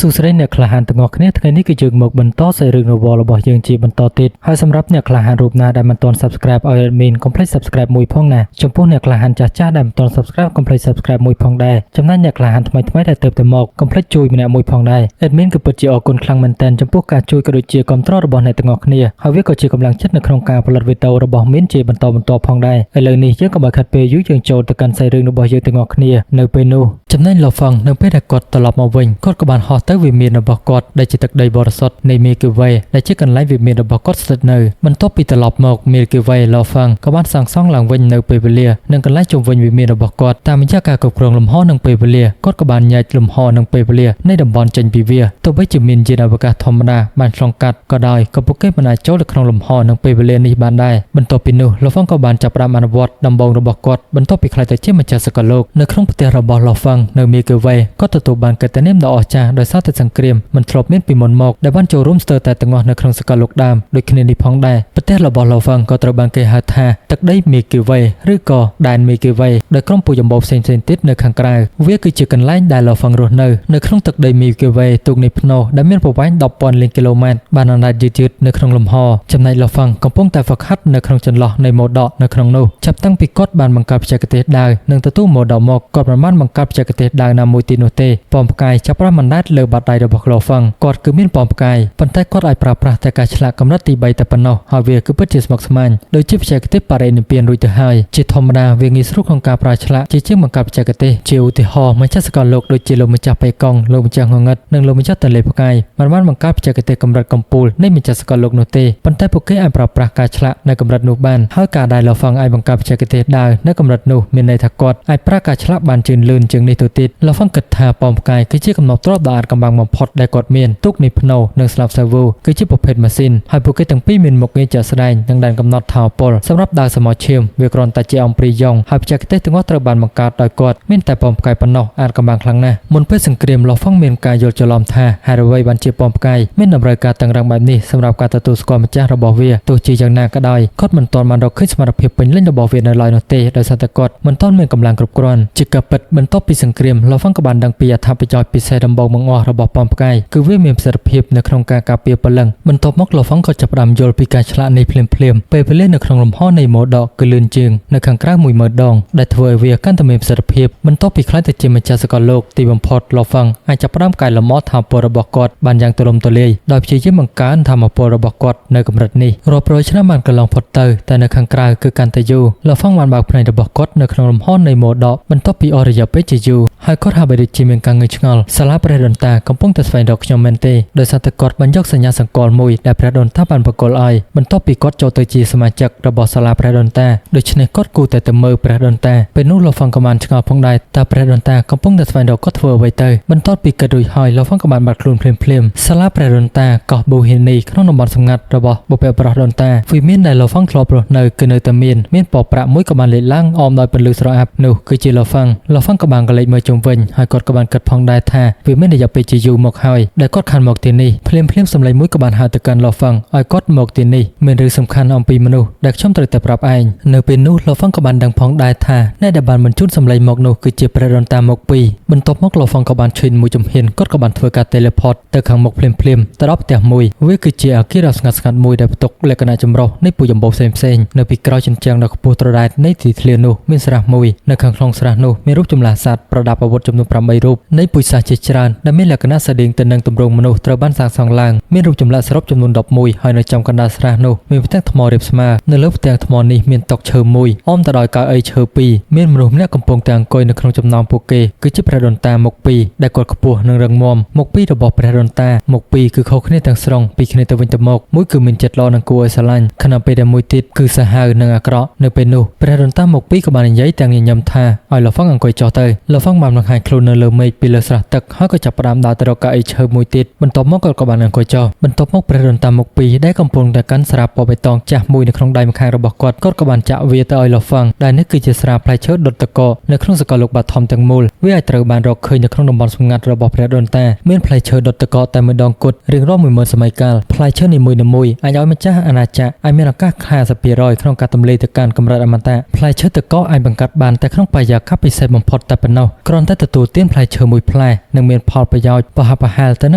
សួស្តីអ្នកក្លាហានទាំងអស់គ្នាថ្ងៃនេះគឺយើងមកបន្តសាច់រឿង novel របស់យើងជាបន្តទៀតហើយសម្រាប់អ្នកក្លាហានរូបណាដែលមិនទាន់ Subscribe ឲ្យ admin កុំភ្លេច Subscribe មួយផងណាចំពោះអ្នកក្លាហានចាស់ៗដែលមិនទាន់ Subscribe កុំភ្លេច Subscribe មួយផងដែរចំណែកអ្នកក្លាហានថ្មីៗដែលទើបតែមកកុំភ្លេចជួយម្នាក់មួយផងដែរ admin គឺពិតជាអរគុណខ្លាំងមែនទែនចំពោះការជួយក៏ដូចជាគាំទ្ររបស់អ្នកទាំងអស់គ្នាហើយវាក៏ជាកម្លាំងចិត្តនៅក្នុងការផលិតវីដេអូរបស់មានជាបន្តបន្ទាប់ផងដែរឥឡូវនេះយើងកុំឲ្យខាត់ពេលយូរយើងចូលទៅកាន់សាច់រឿងរបស់យើងទាំងអស់គ្នានៅពេលនោះចំណែកលហ្វឹងនៅពេលដែលគាត់ត្រឡប់មកវិញគាត់ក៏បានហោះទៅវិមានរបស់គាត់ដែលជាទឹកដីបរិសុទ្ធនៃ Milky Way ដែលជាកន្លែងវិមានរបស់គាត់ស្ថិតនៅបន្ទាប់ពីត្រឡប់មក Milky Way លហ្វឹងក៏បានសាងសង់ឡើងវិញនៅពេលវេលានិងកន្លែងជុំវិញវិមានរបស់គាត់តាមរយៈការគ្រប់គ្រងលំហនិងពេលវេលាគាត់ក៏បានញែកលំហនិងពេលវេលានៃតំបន់ចេញពីវាទោះបីជាមានយានអវកាសធម្មតាបានឆ្លងកាត់ក៏ដោយក៏ពួកគេមិនអាចចូលទៅក្នុងលំហនិងពេលវេលានេះបានដែរបន្ទាប់ពីនោះលហ្វឹងក៏បានចាប់ផ្ដើមអនុវត្តដំបូងរបស់គាត់បន្ទាប់ពីក្លាយទៅជាម្ចាស់សកលលោកនៅក្នុងផ្ទះរបស់លហ្វឹងនៅ Milky Way គាត់ទទួលបានកិត្តិនាមដ៏អស្ចារ្យដោយសារតែសង្គ្រាមមិនធ្លាប់មានពីមុនមកដែលបានចូលរួមស្ទើរតែទាំងអស់នៅក្នុងសកលលោកដើមដូចគ្នានេះផងដែរផ្ទះរបស់លហ្វឹងក៏ត្រូវបានគេហៅថាទឹកដី Milky Way ឬក៏ដែន Milky Way ដោយក្រុមពូជអម្បូរផ្សេងៗទៀតនៅខាងក្រៅវាគឺជាកន្លែងដែលលហ្វឹងរស់នៅនៅក្នុងទឹកដី Milky Way ទូកនៃភ្នោដែលមានប្រវែង10,000លានគីឡូម៉ែត្របានអណ្ដែតយឺតៗនៅក្នុងលំហចំណែកលហ្វឹងកំពុងតែហ្វឹកហាត់នៅក្នុងចន្លោះនៃមោដកនៅក្នុងនោះចាប់តាំងពីគាត់បានបង្កើតបច្ចេកទេសដាវនិងទទួលមោដកមកគាត់មិនបានបង្កើតបច្ចេកទេសដាវណាមួយទៀតនោះទេប៉មផ្កាយចាប់ផ្ដើមបណ្ដែតលើបាតដៃរបស់លហ្វឹងគាត់គឺមានប៉មផ្កាយប៉ុន្តែគាត់អាចប្រើប្រាស់តែការឆ្លាក់កម្រិតទី3តែប៉ុណ្ណោះហើយវាគឺពិតជាស្មុគស្មាញដូចជាបច្ចេកទេសបរិនិព្វានរួចទៅហើយជាធម្មតាវាងាយស្រួលក្នុងការប្រើឆ្លាក់ជាជាងបង្កើតបច្ចេកទេសជាឧទាហរណ៍ម្ចាស់សកលលោកដូចជាលោកម្ចាស់ប៉េកុងលោកម្ចាស់ងងឹតនិងលោកម្ចាស់ទន្លេផ្កាយមិនបានបង្កើតបច្ចេកទេសកម្រិតកំពូលនៃម្ចាស់សកលលោកនោះទេប៉ុន្តែពួកគេអាចប្រើប្រាស់ការឆ្លាក់នៅកម្រិតនោះបានហើយការដែលលហ្វឹងអាចបង្កើតបច្ចេកទេសដាវនៅកម្រិតនោះមានន័យថាគាត់អាចប្រើការឆ្លាក់បានជឿនលឿនជាងនេះទៅទៀតលហ្វឹងគិតថាប៉មផ្កាយគឺជាកំណត់ទ្រព្យដ៏អាថ៌កំបាំងបំផុតដែលគាត់មានទូកនៃភ្នោនិងស្លាបសាវូគឺជាប្រភេទម៉ាស៊ីនហើយពួកគេទាំងពីរមានមុខងារជាក់ស្ដែងនិងដែនកំណត់ថាមពលសម្រាប់ដាវសមុទ្រឈាមវាគ្រាន់តែជាអំព្រីយ៉ុងហើយបច្ចេកទេសទាំងអស់ត្រូវបានបង្កើតដោយគាត់មានតែប៉មផ្កាយប៉ុណ្ណោះអាថ៌កំបាំងខ្លាំងណាស់មុនពេលសង្គ្រាមលហ្វឹងមានការយល់ច្រឡំថាហេតុអ្វីបានជាប៉មផ្កាយមានតម្រូវការតឹងរ៉ឹងបែបនេះសម្រាប់ការទទួលស្គាល់ម្ចាស់របស់វាទោះជាយ៉ាងណាក៏ដោយគាត់មិនទាន់បានរកឃើញសមត្ថភាពពេញលេញរបស់វានៅឡើយនោះទេដោយសារតែគាត់មិនទាន់មានកម្លាំងគ្រប់គ្រាន់ជាការពិតបន្ទាប់ពីសង្គ្រាមលហ្វឹងក៏បានដឹងពីអត្ថប្រយោជន៍ពិសេសដំបូងបង្អស់របស់ប៉មផ្កាយគឺវាមានប្រសិទ្ធភាពនៅក្នុងការការពារព្រលឹងបន្ទាប់មកលហ្វឹងក៏ចាប់ផ្ដើមយល់ពីការឆ្លាក់នេះភ្លាមៗពេលវេលានៅក្នុងលំហនៃមោដកគឺលឿនជាងនៅខាងក្រៅ10000ដងដែលធ្វើឲ្យវាកាន់តែមានប្រសិទ្ធភាពបន្ទាប់ពីក្លាយទៅជាម្ចាស់សកលលោកទីបំផុតលហ្វឹងអាចចាប់ផ្ដើមកែលម្អថាមពលរបស់គាត់បានយ៉ាងទូលំទូលាយដោយព្យាយាមបង្កើនថាមពលរបស់គាត់នៅកម្រិតនេះរាប់រយឆ្នាំបានកន្លងផុតទៅតែនៅខាងក្រៅគឺកាន់តែយូរលហ្វឹងបានបើកភ្នែករបស់គាត់នៅក្នុងលំហនៃមោដកបន្ទាប់ពីអស់រយៈពេលជាយូរហើយគាត់ហាក់បីដូចជាមានការងឿងឆ្ងល់សាលាព្រះដូនតាកំពុងតែស្វែងរកខ្ញុំមែនទេដោយសារតែគាត់បានយកសញ្ញាសម្គាល់មួយដែលព្រះដូនតាបានប្រគល់ឲ្យបន្ទាប់ពីគាត់ចូលទៅជាសមាជិករបស់សាលាព្រះដូនតាដូច្នេះគាត់គួរតែទៅមើលព្រះដូនតាពេលនោះលហ្វឹងក៏បានឆ្ងល់ផងដែរតើព្រះដូនតាកំពុងតែស្វែងរកគាត់ធ្វើអ្វីទៅបន្ទាប់ពីគិតរួចហើយលហ្វឹងក៏បានបាត់ខ្លួនភ្លាមៗសាលាព្រះដូនតាកោះប៊ូហ៊ីនីក្នុងតំបន់សម្ងាត់របស់បុព្វបុរសដូនតាវិមានដែលលហ្វឹងធ្លាប់រស់នៅគឺនៅតែមានមានពណ៌ប្រាក់មួយក៏បានលេចឡើងអមដោយពន្លឺស្រអាប់នោះគឺជាលហ្វឹងលហ្វឹងក៏បានកលេចមើលជុំវិញហើយគាត់ក៏បានគិតផងដែរថាវាមានរយៈពេលជាយូរមកហើយដែលគាត់ខានមកទីនេះភ្លាមភ្លាមសម្លេងមួយក៏បានហៅទៅកាន់លហ្វឹងឲ្យគាត់មកទីនេះមានរឿងសំខាន់អំពីមនុស្សដែលខ្ញុំត្រូវតែប្រាប់ឯងនៅពេលនោះលហ្វឹងក៏បានដឹងផងដែរថាអ្នកដែលបានបញ្ជូនសម្លេងមកនោះគឺជាព្រះដូនតាមកពីបន្ទាប់មកលហ្វឹងក៏បានឈានមួយជំហានគាត់ក៏បានធ្វើការ teleport ទៅខាងមុខភ្លាមភ្លាមទៅដល់ផ្ទះមួយវាគឺជាអគារដ៏ស្ងាត់ស្ងាត់មួយដែលផ្ទុកលក្ខណៈចម្រុះនៃពូជអម្បូរផ្សេងផ្សេងនៅពីក្រោយជញ្ជាំងដ៏ខ្ពស់ត្រដែតនៃទីធ្លានោះមានស្រះមួយនៅខាងក្នុងស្រះនោះមានរូបចម្លាក់សត្វប្រដាប់អាវុធចំនួន8រូបនៃពូជសាសន៍ជាច្រើនដែលមានលក្ខណៈស្រដៀងទៅនឹងទម្រង់មនុស្សត្រូវបានសាងសង់ឡើងមានរូបចម្លាក់សរុបចំនួន11ហើយនៅចំកណ្ដាលស្រះនោះមានផ្ទាំងថ្មរាបស្មើនៅលើផ្ទាំងថ្មនេះមានតុឈើមួយអមទៅដោយកៅអីឈើពីរមានមនុស្សម្នាក់កំពុងតែអង្គុយនៅក្នុងចំណោមពួកគេគឺជាព្រះដូនតាមុខពីរដែលគាត់ខ្ពស់និងរឹងមាំមុខពីររបស់ព្រះដូនតាមុខពីរគឺខុសគ្នាទាំងស្រុងពីគ្នាទៅវិញទៅមកមួយគឺមានចិត្តល្អនិងគួរឲ្យស្រឡាញ់ខណៈពេលដែលមួយទៀតគឺសាហាវនិងអាក្រក់នៅពេលនោះព្រះដូនតាមុខពីរក៏បាននិយាយទាំងញញឹមថាឲ្យលហ្វឹងអង្គុយចុះទៅលហ្វឹងបានបង្ហាញខ្លួននៅលើមេឃពីលើស្រះទឹកហើយក៏ចាប់ផ្ដើមដើរទៅរកកៅអីឈើមួយទៀតបន្ទាប់មកគាត់ក៏បានអង្គុយចុះបន្ទាប់មកព្រះដូនតាមុខពីរដែលកំពុងតែកាន់ស្រាពណ៌បៃតងចាស់មួយនៅក្នុងដៃម្ខាងរបស់គាត់គាត់ក៏បានចាក់វាទៅឲ្យលហ្វឹងដែលនេះគឺជាស្រាផ្លែឈើដុតតកនៅក្នុងសកលលោកបាធំទាំងមូលវាអាចត្រូវបានរកឃើញនៅក្នុងតំបន់សម្ងាត់របស់ព្រះដូនតាមានផ្លែឈើដុតតកតែមួយដងគត់រៀងរាល់10000សម័យកាលផ្លែឈើនីមួយៗអាចឲ្យម្ចាស់អាណាចក្រអាចមានឱកាស50%ក្នុងការទម្លាយទៅកាន់កម្រិតអមតៈផ្លែឈើតកអាចបង្កើតបានតែក្នុងបរិយាកាសពិសេសបំផុតតែប៉ុណ្ណោះ គ្រាន់តែទទួលទានផ្លែឈើមួយផ្លែនឹងមានផលប្រយោជន៍ប្រហាក់ប្រហែលទៅន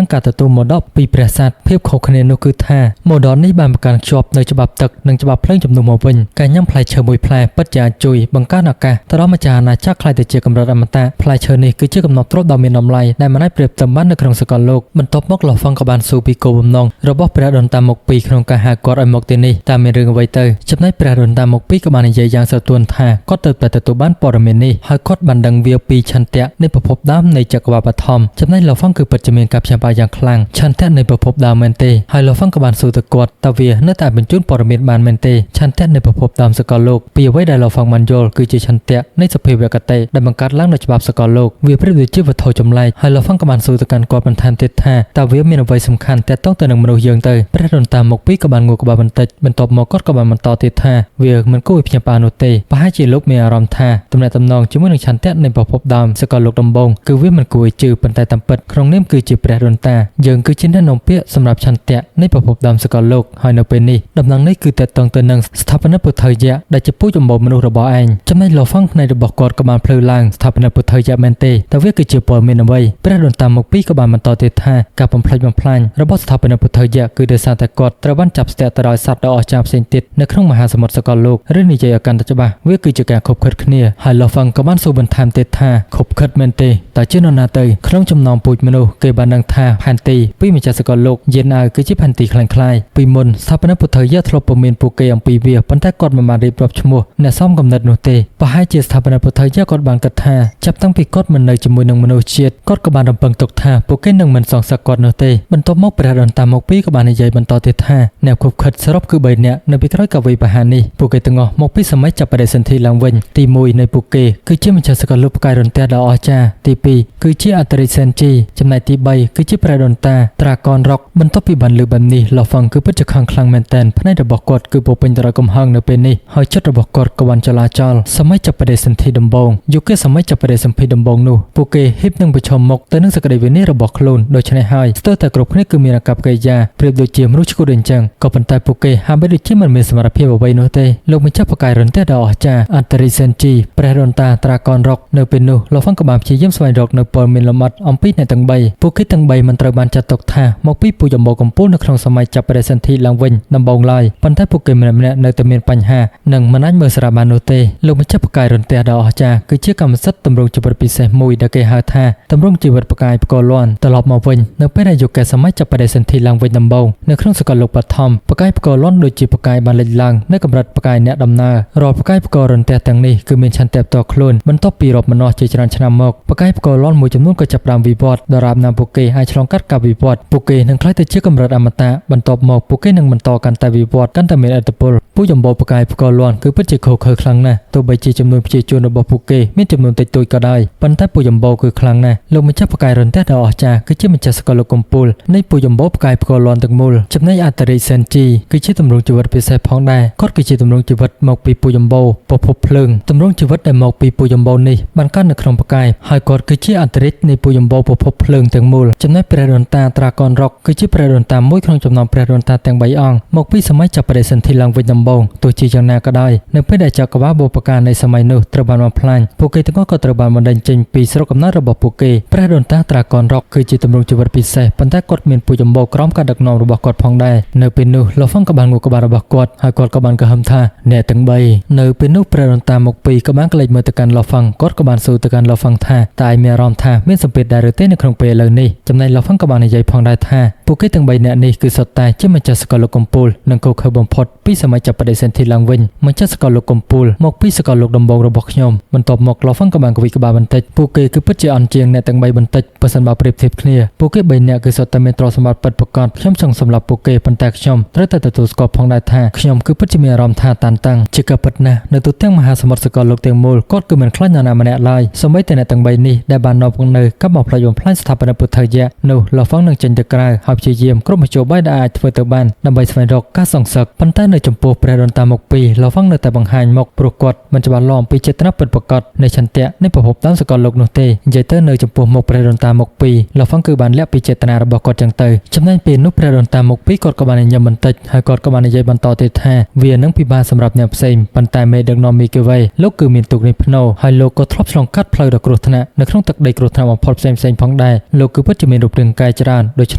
ឹងការទទួលមរតកពីព្រះសត្វភាពខុសគ្នានោះគឺថាមរតកនេះបានប្រកាន់ខ្ជាប់នៅច្បាប់ទឹកនិងច្បាប់ភ្លើងជំនួសមកវិញការញ៉ាំផ្លែឈើមួយផ្លែពិតជាអាចជួយបង្កើនឱកាសទៅដល់ម្ចាស់អាណាចក្រក្លាយទៅជាកម្រិតអមតៈផ្លែឈើនេះគឺជាកំណត់ទ្រព្យដ៏មានតម្លៃដែលមិនអាចប្រៀបផ្ទឹមបាននៅក្នុងសកលលោកបន្ទាប់មកលហ្វឹងក៏បានសួរពីគោលបំណងរបស់ព្រះដូនតាមុខពីរក្នុងការហៅគាត់ឲ្យមកទីនេះតើមានរឿងអ្វីទៅចំណែកព្រះដូនតាមុខពីរក៏បាននិយាយយ៉ាងស្រទន់ថាគាត់ទើបតែទទួលបានព័ត៌មាននេះហើយគាត់បានដឹងវាពីឆន្ទៈនៃប្រភពដើមនៃចក្រវាឡបឋមចំណែកលហ្វឹងគឺពិតជាមានការព្យាបាលយ៉ាងខ្លាំងឆន្ទៈនៃប្រភពដើមមែនទេហើយលហ្វឹងក៏បានសួរទៅគាត់តើវានៅតែបញ្ជូនព័ត៌មានបានមែនទេឆន្ទៈនៃប្រភពដើមសកលលោកពីអ្វីដែលលហ្វឹងបានយល់គឺជាឆន្ទៈនៃសភាវគតិដែលបង្កើតឡើងដោយច្បាប់សកលលោកវាប្រៀបដូចជាវត្ថុចម្លែកហើយលហ្វឹងក៏បានសួរទៅកាន់គាត់បន្ថែមទៀតថាតើវាមានអ្វីសំខាន់ទាក់ទងទៅនឹងមនុស្សយើងទៅព្រះដូនតាមុខពីរក៏បានងក់ក្បាលបន្តិចបន្ទាប់មកគាត់ក៏បានបន្តទៀតថាវាមិនគួរឲ្យភ្ញាក់ផ្អើលនោះទេប្រហែលជាលោកមានអារម្មណ៍ថាទំនាក់ទំនងជាមួយនឹងឆន្ទៈនៃប្រភពដើមសកលលោកដំបូងគឺវាមិនគួរឲ្យជឿប៉ុន្តែតាមពិតក្នុងនាមគឺជាព្រះដូនតាយើងគឺជាអ្នកនាំពាក្យសម្រាប់ឆន្ទៈនៃប្រភពដើមសកលលោកហើយនៅពេលនេះដំណឹងនេះគឺទាក់ទងទៅនឹងស្ថាបនិកពុទ្ធយៈដែលជាពូជអម្បូរមនុស្សរបស់ឯងចំណែកលោហ្វឹងផ្នែករបស់គាត់ក៏បានភ្លឺឡើងស្ថាបនិកពុទ្ធយៈមែនទេតើវាគឺជាព័ត៌មានអ្វីព្រះដូនតាមុខពីរក៏បានបន្តទៀតថាការបំផ្លិចបំផ្លាញរបស់ស្ថាបនិកពុទ្ធយៈគឺដោយសារតែគាត់ត្រូវបានចាប់ស្ទាក់ទៅដោយសត្វដ៏អស្ចារ្យផ្សេងទៀតនៅក្នុងមហាសមុទ្រសកលលោកឬនិយាយឲ្យកាន់តែច្បាស់វាគឺជាការខົບខិតគ្នាហើយលោហ្វឹងក៏បានសួរបន្ថែមទៀតថាខົບខិតមែនទេតើជានរណាទៅក្នុងចំណោមពូជមនុស្សគេបានដឹងថាផែនទីពីម្ចាស់សកលលោកយេនអៅគឺជាផែនទីក្លែងក្លាយពីមុនស្ថាបនិកពុទ្ធយៈធ្លាប់ពមៀនពួកគេអំពីវាប៉ុន្តែគាត់មិនបានរៀបរាប់ឈ្មោះអ្នកសំកំណត់នោះទេប្រហែលជាស្ថាបនិកពុទ្ធយៈគាត់បានគិតថាចាប់តាំងពីគាត់មិននៅជាមួយនឹងមនុស្សជាតិគាត់ក៏បានរំពឹងទុកថាពួកគេនឹងមិនសងសឹកគាត់នោះទេបន្ទាប់មកព្រះដូនតាមុខពីរក៏បាននិយាយបន្តទៀតថាអ្នកខុបខិតសរុបគឺ3នាក់នៅពីក្រោយកវីបហានេះពួកគេទាំងអស់មកពីសម័យចាប់បដិសន្ធិឡើងវិញទី1នៃពួកគេគឺជាម្ចាស់សកលលោកផ្កាយរន្ទះដ៏អស្ចារ្យទី2គឺជាអត្តរិសេនជីចំណែកទី3គឺជាព្រះដូនតាត្រាកនរ៉ុកបន្ទាប់ពីបានលើបែបនេះលហ្វឹងគឺពិតជាខឹងខ្លាំងមែនទែនផ្នែករបស់គាត់គឺពោពេញទៅដោយកំហឹងនៅពេលនេះហើយចិត្តរបស់គាត់ក៏បានចលាចលសម័យចាប់បដិសន្ធិដំបូងយុគសម័យចាប់បដិសន្ធិដំបូងនោះពួកគេហ៊ីបនឹងប្រឈមមុខទៅនឹងសក្តីវិនិច្ឆ័យរបស់ខ្លួនដូច្នេះហើយស្ទើរតែគ្រប់គ្នាគឺមានអាកប្បកិរិយាប្រៀបដូចជាមនុស្សឈួតអញ្ចឹងក៏ប៉ុន្តែពួកគេហាក់បីដូចជាមិនមានសមត្ថភាពអ្វីនោះទេលោកម្ចាស់បកាយរន្ទះដ៏អស្ចារ្យអត្តរិសេនជីព្រះដូនតាត្រាកនរ៉ុកនៅពេលនោះលោកហ្វឹងក៏បានព្យាយាមស្វែងរកនៅព័ត៌មានលម្អិតអំពីអ្នកទាំង3ពួកគេទាំង3មិនត្រូវបានចាត់ទុកថាមកពីពូជអម្បូរកំពូលនៅក្នុងសម័យចាប់បដិសន្ធិឡើងវិញដំបូងឡើយប៉ុន្តែពួកគេម្នាក់ៗនៅតែមានបញ្ហានិងមិនអាចមើលស្រាលបាននោះទេលោកម្ចាស់បកាយរន្ទះដ៏អស្ចារ្យគឺជាកម្មសិទ្ធិទម្រង់ជីវិតពិសេសមួយដែលគេហៅថាទម្រង់ជីវិតបកាយផ្គរលាន់ត្រឡប់មកវិញនៅពេលដែលយុគសម័យចាប់បដិសន្ធិឡើងវិញដំបូងនៅក្នុងសកលលោកបឋមបកាយផ្គរលាន់ដូចជាបកាយបានលេចឡើងនៅកម្រិតបកាយអ្នកដំណើររាល់បកាយផ្គររន្ទះទាំងនេះគឺមានឆន្ទៈផ្ទាល់ខ្លួនបន្ទាប់ពីរាប់ម្នាស់ជាច្រើនឆ្នាំមកបកាយផ្គរលាន់មួយចំនួនក៏ចាប់ផ្ដើមវិវត្តដរាបណាពួកគេអាចឆ្លងកាត់ការវិវត្តពួកគេនឹងក្លាយទៅជាកម្រិតអមតៈបន្ទាប់មកពួកគេនឹងបន្តកាន់តែវិវត្តកាន់តែមានឥទ្ធិពលពូជអម្បូរបកាយផ្គរលាន់គឺពិតជាឃោរឃៅខ្លាំងណាស់ទោះបីជាចំនួនប្រជាជនរបស់ពួកគេមានចំនួនតិចតួចក៏ដោយប៉ុន្តែពូជអម្បូរគឺខ្លាំងណាស់លោកម្ចាស់បកាយរន្ទះដ៏អស្ចារ្យគឺជាម្ចាស់សកលលោកកំពូលនៃពូជអម្បូរបកាយផ្គរលាន់ទាំងមូលចំណែកអត្តរិសេនជីគឺជាទម្រង់ជីវិតពិសេសផងដែរគាត់គឺជាទម្រង់ជីវិតមកពីពូជអម្បូរពភពភ្លើងទម្រង់ជីវិតដែលមកពីពូជអម្បូរនេះបានកើតនៅក្នុងបកាយហើយគាត់គឺជាអត្តរិទ្ធនៃពូជអម្បូរពភពភ្លើងទាំងមូលចំណែកព្រះដូនតាត្រាកនរ៉ុកគឺជាព្រះដូនតាមួយក្នុងចំណោមព្រះដូនតាទាំង3អង្គមកពីសម័យចាប់បដិសន្ធិឡើងវិញដំបូងទោះជាយ៉ាងណាក៏ដោយនៅពេលដែលចក្រវាឡបុព្វកាលនៃសម័យនោះត្រូវបានបំផ្លាញពួកគេទាំងអស់ក៏ត្រូវបានបណ្តេញចេញពីស្រុកកំណើតរបស់ពួកគេព្រះដូនតាត្រាកនរ៉ុកគឺជាទម្រង់ជីវិតពិសេសប៉ុន្តែគាត់មានពូជអម្បូរក្រោមការដឹកនាំរបស់គាត់ផងដែរនៅពេលនោះលោកហ្វឹងក៏បានងក់ក្បាលរបស់គាត់ហើយគាត់ក៏បានកំហឹមថាអ្នកទាំង3នៅពេលនោះព្រះដូនតាមុខពីរក៏បានក្លែកមើលទៅកាន់លោកហ្វឹងគាត់ក៏បានសួរទៅកាន់លោកហ្វឹងថាតើឯងមានអារម្មណ៍ថាមានសម្ពាធដែរឬទេនៅក្នុងពេលឥឡូវនេះចំណែកលោកហ្វឹងក៏បាននិយាយផងដែរថាពួកគេទាំង3នាក់នេះគឺសុទ្ធតែជាម្ចាស់សកលលោកកំពូលនិងកោខើបំផុតពីសម័យចាប់បដិសន្ធិឡើងវិញម្ចាស់សកលលោកកំពូលមកពីសកលលោកដំបូងរបស់ខ្ញុំបន្ទាប់មកលោកហ្វឹងក៏បានកវីក្បាលបន្តិចពួកគេគឺពិតជាអន់ជាងអ្នកទាំង3បន្តិចបើសិនបើប្រៀបធៀបគ្នាពួកគេ3នាក់គឺសុទ្ធតែមានទ្រព្យសម្បត្តិពិតប្រាកដខ្ញុំចង់សម្លាប់ពួកគេប៉ុន្តែខ្ញុំត្រូវតែទទួលស្គាល់ផងដែរថាខ្ញុំគឺពិតជាមានអារម្មណ៍ថាតានតឹងជាការពិតណាស់នៅទូទាំងមហាសមុទ្រសកលលោកទាំងមូលគាត់គឺមិនខ្លាចនរណាម្នាក់ឡើយសូម្បីតែអ្នកទាំង3នេះដែលបាននាំមកនៅកັບមកផ្លាច់បំផ្លាញស្ថាបនិកពុទ្ធយៈនោះលោកហ្វឹងនឹងចេញទៅក្រៅហើយ ព្យាយាមគ្រប់មធ្យោបាយដែលអាចធ្វើទៅបានដើម្បីស្វែងរកការសងសឹកប៉ុន្តែនៅចំពោះព្រះដូនតាមុខពីរលហ្វាំងនៅតែបង្ហាញមុខព្រោះគាត់មិនច្បាស់លាស់អំពីចេតនាពិតប្រាកដនៃឆន្ទៈនៃប្រភពដើមសកលលោកនោះទេនិយាយទៅនៅចំពោះមុខព្រះដូនតាមុខពីរលហ្វាំងគឺបានលាក់ពីចេតនារបស់គាត់ចឹងទៅចំណែកពេលនោះព្រះដូនតាមុខពីរគាត់ក៏បានញញឹមបន្តិចហើយគាត់ក៏បាននិយាយបន្តទៀតថាវានឹងពិបាកសម្រាប់អ្នកផ្សេងប៉ុន្តែមេដឹកនាំមីគីវ៉េលោកគឺមានទូកនេះភ្នោហើយលោកក៏ធ្លាប់ឆ្លងកាត់ផ្លូវដ៏គ្រោះថ្នាក់នៅក្នុងទឹកដីគ្រោះថ្នាក់បំផុតផ្សេងៗផងដែរលោកគឺពិតជាមានរូបរាងកាយច្រើនដូច្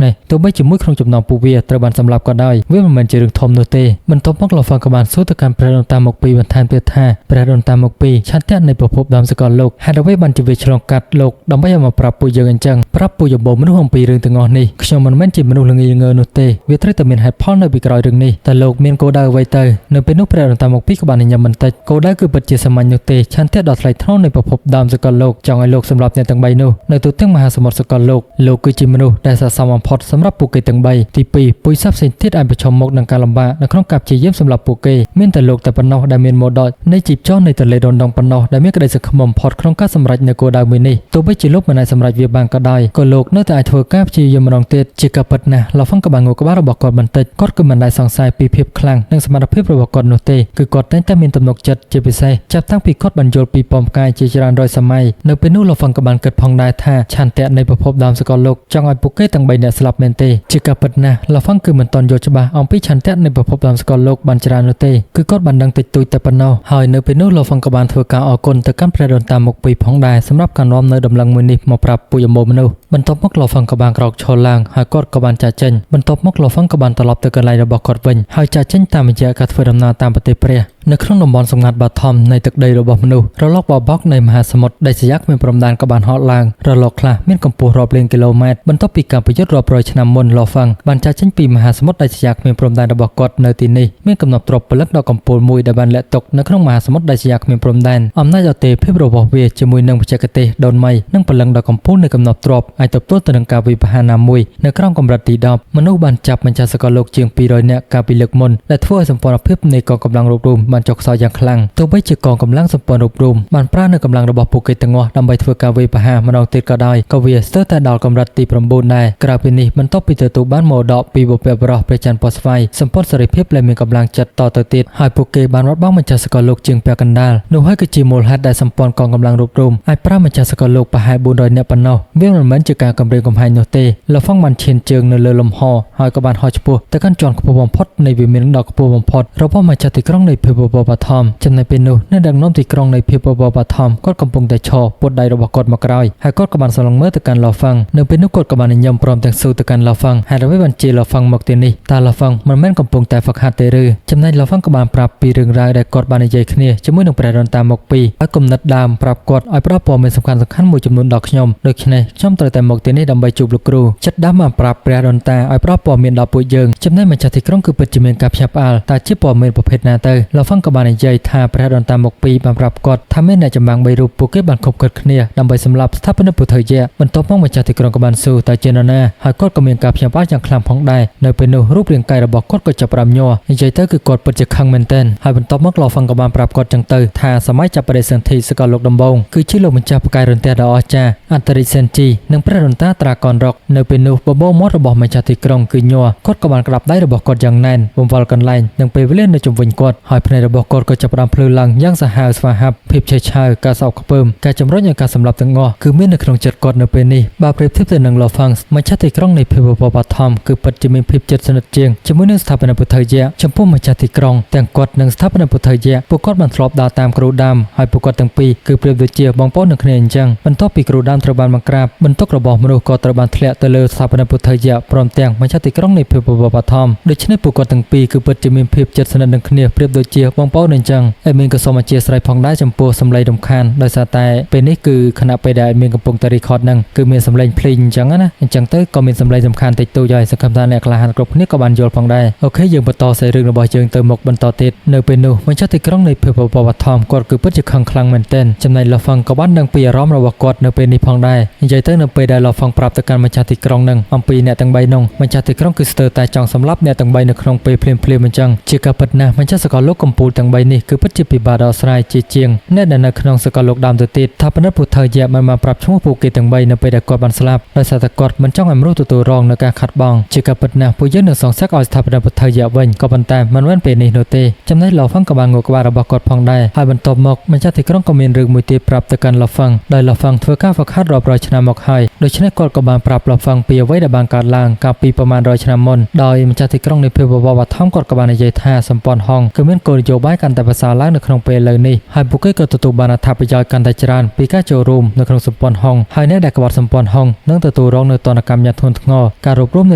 នេះទោះបីជាមួយក្នុងចំណោមពួកវាត្រូវបានសម្លាប់ក៏ដោយវាមិនមែនជារឿងធំនោះទេបន្ទាប់មកលហ្វាំងក៏បានសួរទៅកាន់ព្រះដូនតាមុខពីរបន្ថែមទៀតថាព្រះដូនតាមុខពីរឆន្ទៈនៃប្រភពដើមសកលលោកហេតុអ្វីបានជាវាឆ្លងកាត់លោកដើម្បីឲ្យមកប្រាប់ពួកយើងអញ្ចឹងប្រាប់ពួកយោបល់មនុស្សអំពីរឿងទាំងអស់នេះខ្ញុំមិនមែនជាមនុស្សល្ងីល្ងើនោះទេវាត្រូវតែមានហេតុផលនៅពីក្រោយរឿងនេះតែលោកមានគោលដៅអ្វីទៅនៅពេលនោះព្រះដូនតាមុខពីរក៏បានញញឹមបន្តិចគោលដៅគឺពិតជាសាមញ្ញនោះទេឆន្ទៈដ៏ថ្លៃថ្នូរនៃប្រភពដើមសកលលោកចង់ឲ្យលោកសម្លាប់អ្នកទាំង3នោះនៅទូទាំងមហាសមុទ្រសកលលោកលោកគឺជាមនុស្សដែលស័ក្តិសមបំផុតសម្រាប់ពួកគេទាំង3ទី2ពុយស័ព្ទផ្សេងទៀតអាចប្រឈមមុខនឹងការលំបាកនៅក្នុងការព្យាយាមសម្លាប់ពួកគេមានតែលោកតែប៉ុណ្ណោះដែលមានមរតកនៃជីពចរនៃទន្លេដនដងប៉ុណ្ណោះដែលមានក្តីសង្ឃឹមបំផុតក្នុងការសម្រេចនៅគោលដៅមួយនេះទោះបីជាលោកមិនអាចសម្រេចវាបានក៏ដោយក៏លោកនៅតែអាចធ្វើការព្យាយាមម្ដងទៀតជាការពិតណាស់លហ្វឹងក៏បានងក់ក្បាលរបស់គាត់បន្តិចគាត់គឺមិនដែលសង្ស័យពីភាពខ្លាំងនិងសមត្ថភាពរបស់គាត់នោះទេគឺគាត់តែងតែមានទំនុកចិត្តជាពិសេសចាប់តាំងពីគាត់បានយល់ពីប៉មផ្កាយជាច្រើនរយសម័យនៅពេលនោះលហ្វឹងក៏បានគិតផងដែរថាឆន្ទៈនៃប្រភពដើមសកលលោកចង់ឲ្យពួកគេទាំង3នាក់ស្លាប់មែនទេជាការពិតណាស់លហ្វឹងគឺមិនទាន់យល់ច្បាស់អំពីឆន្ទៈនៃប្រភពដើមសកលលោកបានច្រើននោះទេគឺគាត់បានដឹងតិចតួចតែប៉ុណ្ណោះហើយនៅពេលនោះលហ្វឹងក៏បានធ្វើការអរគុណទៅកាន់ព្រះដូនតាមុខពីរផងដែរសម្រាប់ការនាំនៅដំណឹងមួយនេះមកប្រាប់ពួកយមមនុស្សបន្ទាប់មកលហ្វឹងក៏បានក្រោកឈរឡើងហើយគាត់ក៏បានចាកចេញបន្ទាប់មកលហ្វឹងក៏បានត្រឡប់ទៅកន្លែងរបស់គាត់វិញហើយចាកចេញតាមរយៈការធ្វើដំណើរតាមប្រទេសព្រះនៅក្នុងតំបន់សម្ងាត់បាធំនៃទឹកដីរបស់មនុស្សរលកបបោកនៃមហាសមុទ្រដែលសយ៉ាគ្មានព្រំដែនក៏បានហក់ឡើងរលកខ្លះមានកម្ពស់រាប់លានគីឡូម៉ែត្របន្ទាប់ពីការប្រយុទ្ធរាប់រយឆ្នាំមុនលហ្វឹងបានចាកចេញពីមហាសមុទ្រដែលសយ៉ាគ្មានព្រំដែនរបស់គាត់នៅទីនេះមានកំណត់ទ្រព្យពលឹកដ៏កំពូលមួយដែលបានលាក់ទុកនៅក្នុងមហាសមុទ្រដែលសយ៉ាគ្មានព្រំដែនអំណាចអទេភាពរបស់វាជាមួយនឹងបច្ចេកទេសដូនមីនិងពលឹងដ៏កំពូលនៃកំណត់ទ្រព្យអាចទប់ទល់ទៅនឹងការវិបហាណាមួយនៅក្រោមកម្រិតទី10មនុស្សបានចាប់ម្ចាស់សកលលោកជាង200នាក់កាលពីលើកមុនដែលធ្វើឲ្យសម្ព័ន្ធភាពនៃកងកម្លាំងរួបរួមបានចុះខ្សោយយ៉ាងខ្លាំងទោះបីជាកងកម្លាំងសម្ព័ន្ធរួបរួមបានប្រើនៅកម្លាំងរបស់ពួកគេទាំងអស់ដើម្បីធ្វើការវាយប្រហារម្ដងទៀតក៏ដោយក៏វាស្ទើរតែដល់កម្រិតទី9ដែរក្រៅពីនេះបន្ទាប់ពីទទួលបានមរតកពីបុព្វបុរសព្រះច័ន្ទពណ៌ស្វាយសម្ព័ន្ធសេរីភាពលែងមានកម្លាំងចិត្តតទៅទៀតហើយពួកគេបានបាត់បង់ម្ចាស់សកលលោកជាងពាក់កណ្ដាលនោះហើយគឺជាមូលហេតុដែលសម្ព័ន្ធកងកម្លាំងរួបរួមអាចប្រើម្ចាស់សកលលោកប្រហែល400នាក់ប៉ុណ្ណោះវាមិនមែនជាការគំរាមកំហែងនោះទេលហ្វឹងបានឈានជើងនៅលើលំហហើយក៏បានហោះឆ្ពោះទៅកាន់ជាន់ខ្ពស់បំផុតនៃវិមានដ៏ខ្ពស់បំផុតរបស់ម្ចាស់ទីក្រុងនៃភាពបបធម្មចំណែកពេលនោះនៅដឹកនាំទីក្រុងនៃភាពបបធម្មគាត់កំពុងតែឈរពុតដៃរបស់គាត់មកក្រោយហើយគាត់ក៏បានសម្លឹងមើលទៅកាន់លហ្វឹងនៅពេលនោះគាត់ក៏បានញញឹមព្រមទាំងសួរទៅកាន់លហ្វឹងហេតុអ្វីបានជាលហ្វឹងមកទីនេះតើលហ្វឹងមិនមែនកំពុងតែហ្វឹកហាត់ទេឬចំណែកលហ្វឹងក៏បានប្រាប់ពីរឿងរ៉ាវដែលគាត់បាននិយាយគ្នាជាមួយនឹងព្រះដូនតាមុខពីរហើយគំនិតដើមប្រាប់គាត់ឲ្យផ្ដល់ព័ត៌មានសំខាន់ៗមួយចំនួនដល់ខ្ញុំដូច្នេះខ្ញុំត្រូវតែមកទីនេះដើម្បីជួបលោកគ្រូចិត្តដើមបានប្រាប់ព្រះដូនតាឲ្យផ្ដល់ព័ត៌មានដល់ពួកយើងចំណែកម្ចាស់ទីក្រុងគឺពិតជាមានការភ្ញាក់ផ្អើលតើជាព័ត៌មានប្រភេទណាទៅលហ្វឹងក៏បាននិយាយថាព្រះដូនតាមុខពីរបានប្រាប់គាត់ថាមានអ្នកចម្បាំង3រូបពួកគេបានខុបខិតគ្នាដើម្បីសម្លាប់ស្ថាបនិកពុទ្ធយៈបន្ទាប់មកម្ចាស់ទីក្រុងក៏បានសួរតើជានរណាហើយគាត់ក៏មានការភ្ញាក់ផ្អើលយ៉ាងខ្លាំងផងដែរនៅពេលនោះរូបរាងកាយរបស់គាត់ក៏ចាប់ផ្ដើមញ័រនិយាយទៅគឺគាត់ពិតជាខឹងមែនទែនហើយបន្ទាប់មកលហ្វឹងក៏បានប្រាប់គាត់ចឹងទៅថាសម័យចាប់បដិសន្ធិសកលលោកដំបូងគឺជាលោកម្ចាស់ផ្កាយរន្ទះដ៏អស្ចារ្យអន្តរិសេនជីនិងព្រះរន្តាត្រាកនរកនៅពេលនោះបបោមាត់របស់ម្ចាស់ទីក្រុងគឺញ័រគាត់ក៏បានក្តាប់ដៃរបស់គាត់យ៉ាងណែនបង្វិលកន្លែងនិងពេលវេលានៅជុំវិញគាត់ហើយភ្នែករបស់គាត់ក៏ចាប់ផ្ដើមភ្លឺឡើងយ៉ាងសាហាវស្វាហាប់ភាពឆេះឆាវការសោកខ្ពើមការជំរុញឲ្យការសម្លាប់ទាំងអស់គឺមាននៅក្នុងចិត្តគាត់នៅពេលនេះបើប្រៀបធៀបទៅនឹងលហ្វឹងម្ចាស់ទីក្រុងនៃភាពបបធម្មគឺពិតជាមានភាពជិតស្និទ្ធជាងជាមួយនឹងស្ថាបនិកពុទ្ធយៈចំពោះម្ចាស់ទីក្រុងទាំងគាត់និងស្ថាបនិកពុទ្ធយៈពួកគាត់បានធ្លាប់ដើរតាមគ្រូដើមហើយពួកគាត់ទាំងពីរគឺប្រៀបដូចជាបងប្អូននឹងគ្នាអញ្ចឹងបន្ទាប់ពីគ្រូដើមត្រូវបានបង្ក្រាបបន្ទុករបស់មនុស្សក៏ត្រូវបានធ្លាក់ទៅលើស្ថាបនិកពុទ្ធយៈព្រមទាំងម្ចាស់ទីក្រុងនៃភាពបបធម្មដូច្នេះពួកគាត់ទាំងពីរគឺពិតជាមានភាពជិតស្និទ្ធនឹងគ្នាប្រៀបដូចជាបងប្អូនអញ្ចឹងហើយមានក៏សូមអធិស្ឋានផងដែរចំពោះសម្លេងរំខានដោយសារតែពេលនេះគឺខណៈពេលដែលមានកំពុងតែ record ហ្នឹងគឺមានសម្លេងភ្លេងអញ្ចឹងណាអញ្ចឹងទៅក៏មានសម្លេងសំខាន់តិចតួចហើយសង្ឃឹមថាអ្នកក្លាហានគ្រប់គ្នាក៏បានយល់ផងដែរអូខេយើងបន្តសាច់រឿងរបស់យើងទៅមុខបន្តទៀតនៅពេលនោះម្ចាស់ទីក្រុងនៃភាពបបធម្មគាត់គឺពិតជាខឹងខ្លាំងមែនទែនចំណែកលហ្វឹងក៏បានដឹងពីអារម្មណ៍របស់គាត់នៅពេលនេះផងដែរនិយាយទៅនៅពេលដែលលហ្វឹងប្រាប់ទៅកាន់ម្ចាស់ទីក្រុងនឹងអំពីអ្នកទាំង3នោះម្ចាស់ទីក្រុងគឺស្ទើរតែចង់សម្លាប់អ្នកទាំង3នៅក្នុងពេលភ្លាមៗអញ្ចឹងជាការពិតណាស់ម្ចាស់សកលលោកកំពូលទាំង3នេះគឺពិតជាពិបាកដោះស្រាយជាជាងអ្នកដែលនៅក្នុងសកលលោកដើមទៅទៀតថាពិនិត្យពុទ្ធយៈមិនបានប្រាប់ឈ្មោះពួកគេទាំង3នៅពេលដែលគាត់បានស្លាប់ដោយសារតែគាត់មិនចង់ឲ្យមនុស្សទទួលរង ងនៅការខាត់បងជាការពិតណាស់ពួកយើងនឹងសងសឹកឲ្យស្ថាបនាពុទ្ធយៈវិញក៏ប៉ុន្តែមិនមែនពេលនេះនោះទេចំណែកឡហ្វឹងក៏បានងក់ក្បាលរបស់គាត់ផងដែរហើយបន្ទាប់មកម្ចាស់ទីក្រុងក៏មានរឿងមួយទៀតប្រាប់ទៅកាន់ឡហ្វឹងដោយឡហ្វឹងធ្វើការហ្វឹកហាត់រាប់រយឆ្នាំមកហើយដូច្នេះគាត់ក៏បានប្រាប់ឡហ្វឹងពីអ្វីដែលបានកើតឡើងកាលពីប្រមាណ100ឆ្នាំមុនដោយម្ចាស់ទីក្រុងនៃភេវវបឋមគាត់ក៏បាននិយាយថាសម្ព័ន្ធហុងគឺមានគោលនយោបាយកាន់តែប្រសើរឡើងនៅក្នុងពេលឥឡូវនេះហើយពួកគេក៏ទទួលបានអត្ថប្រយោជន៍កាន់តែច្រើនពីការចូលរួមនៅក្នុងសម្ព័ន្ធហុងហើយអ្នកដែលក្បត់សម្ព័ន្ធហុងនឹងទទួលរងនូវទណ្ឌកម្មយ៉ាងធ្ងន់ធ្ងរការរួបរួមន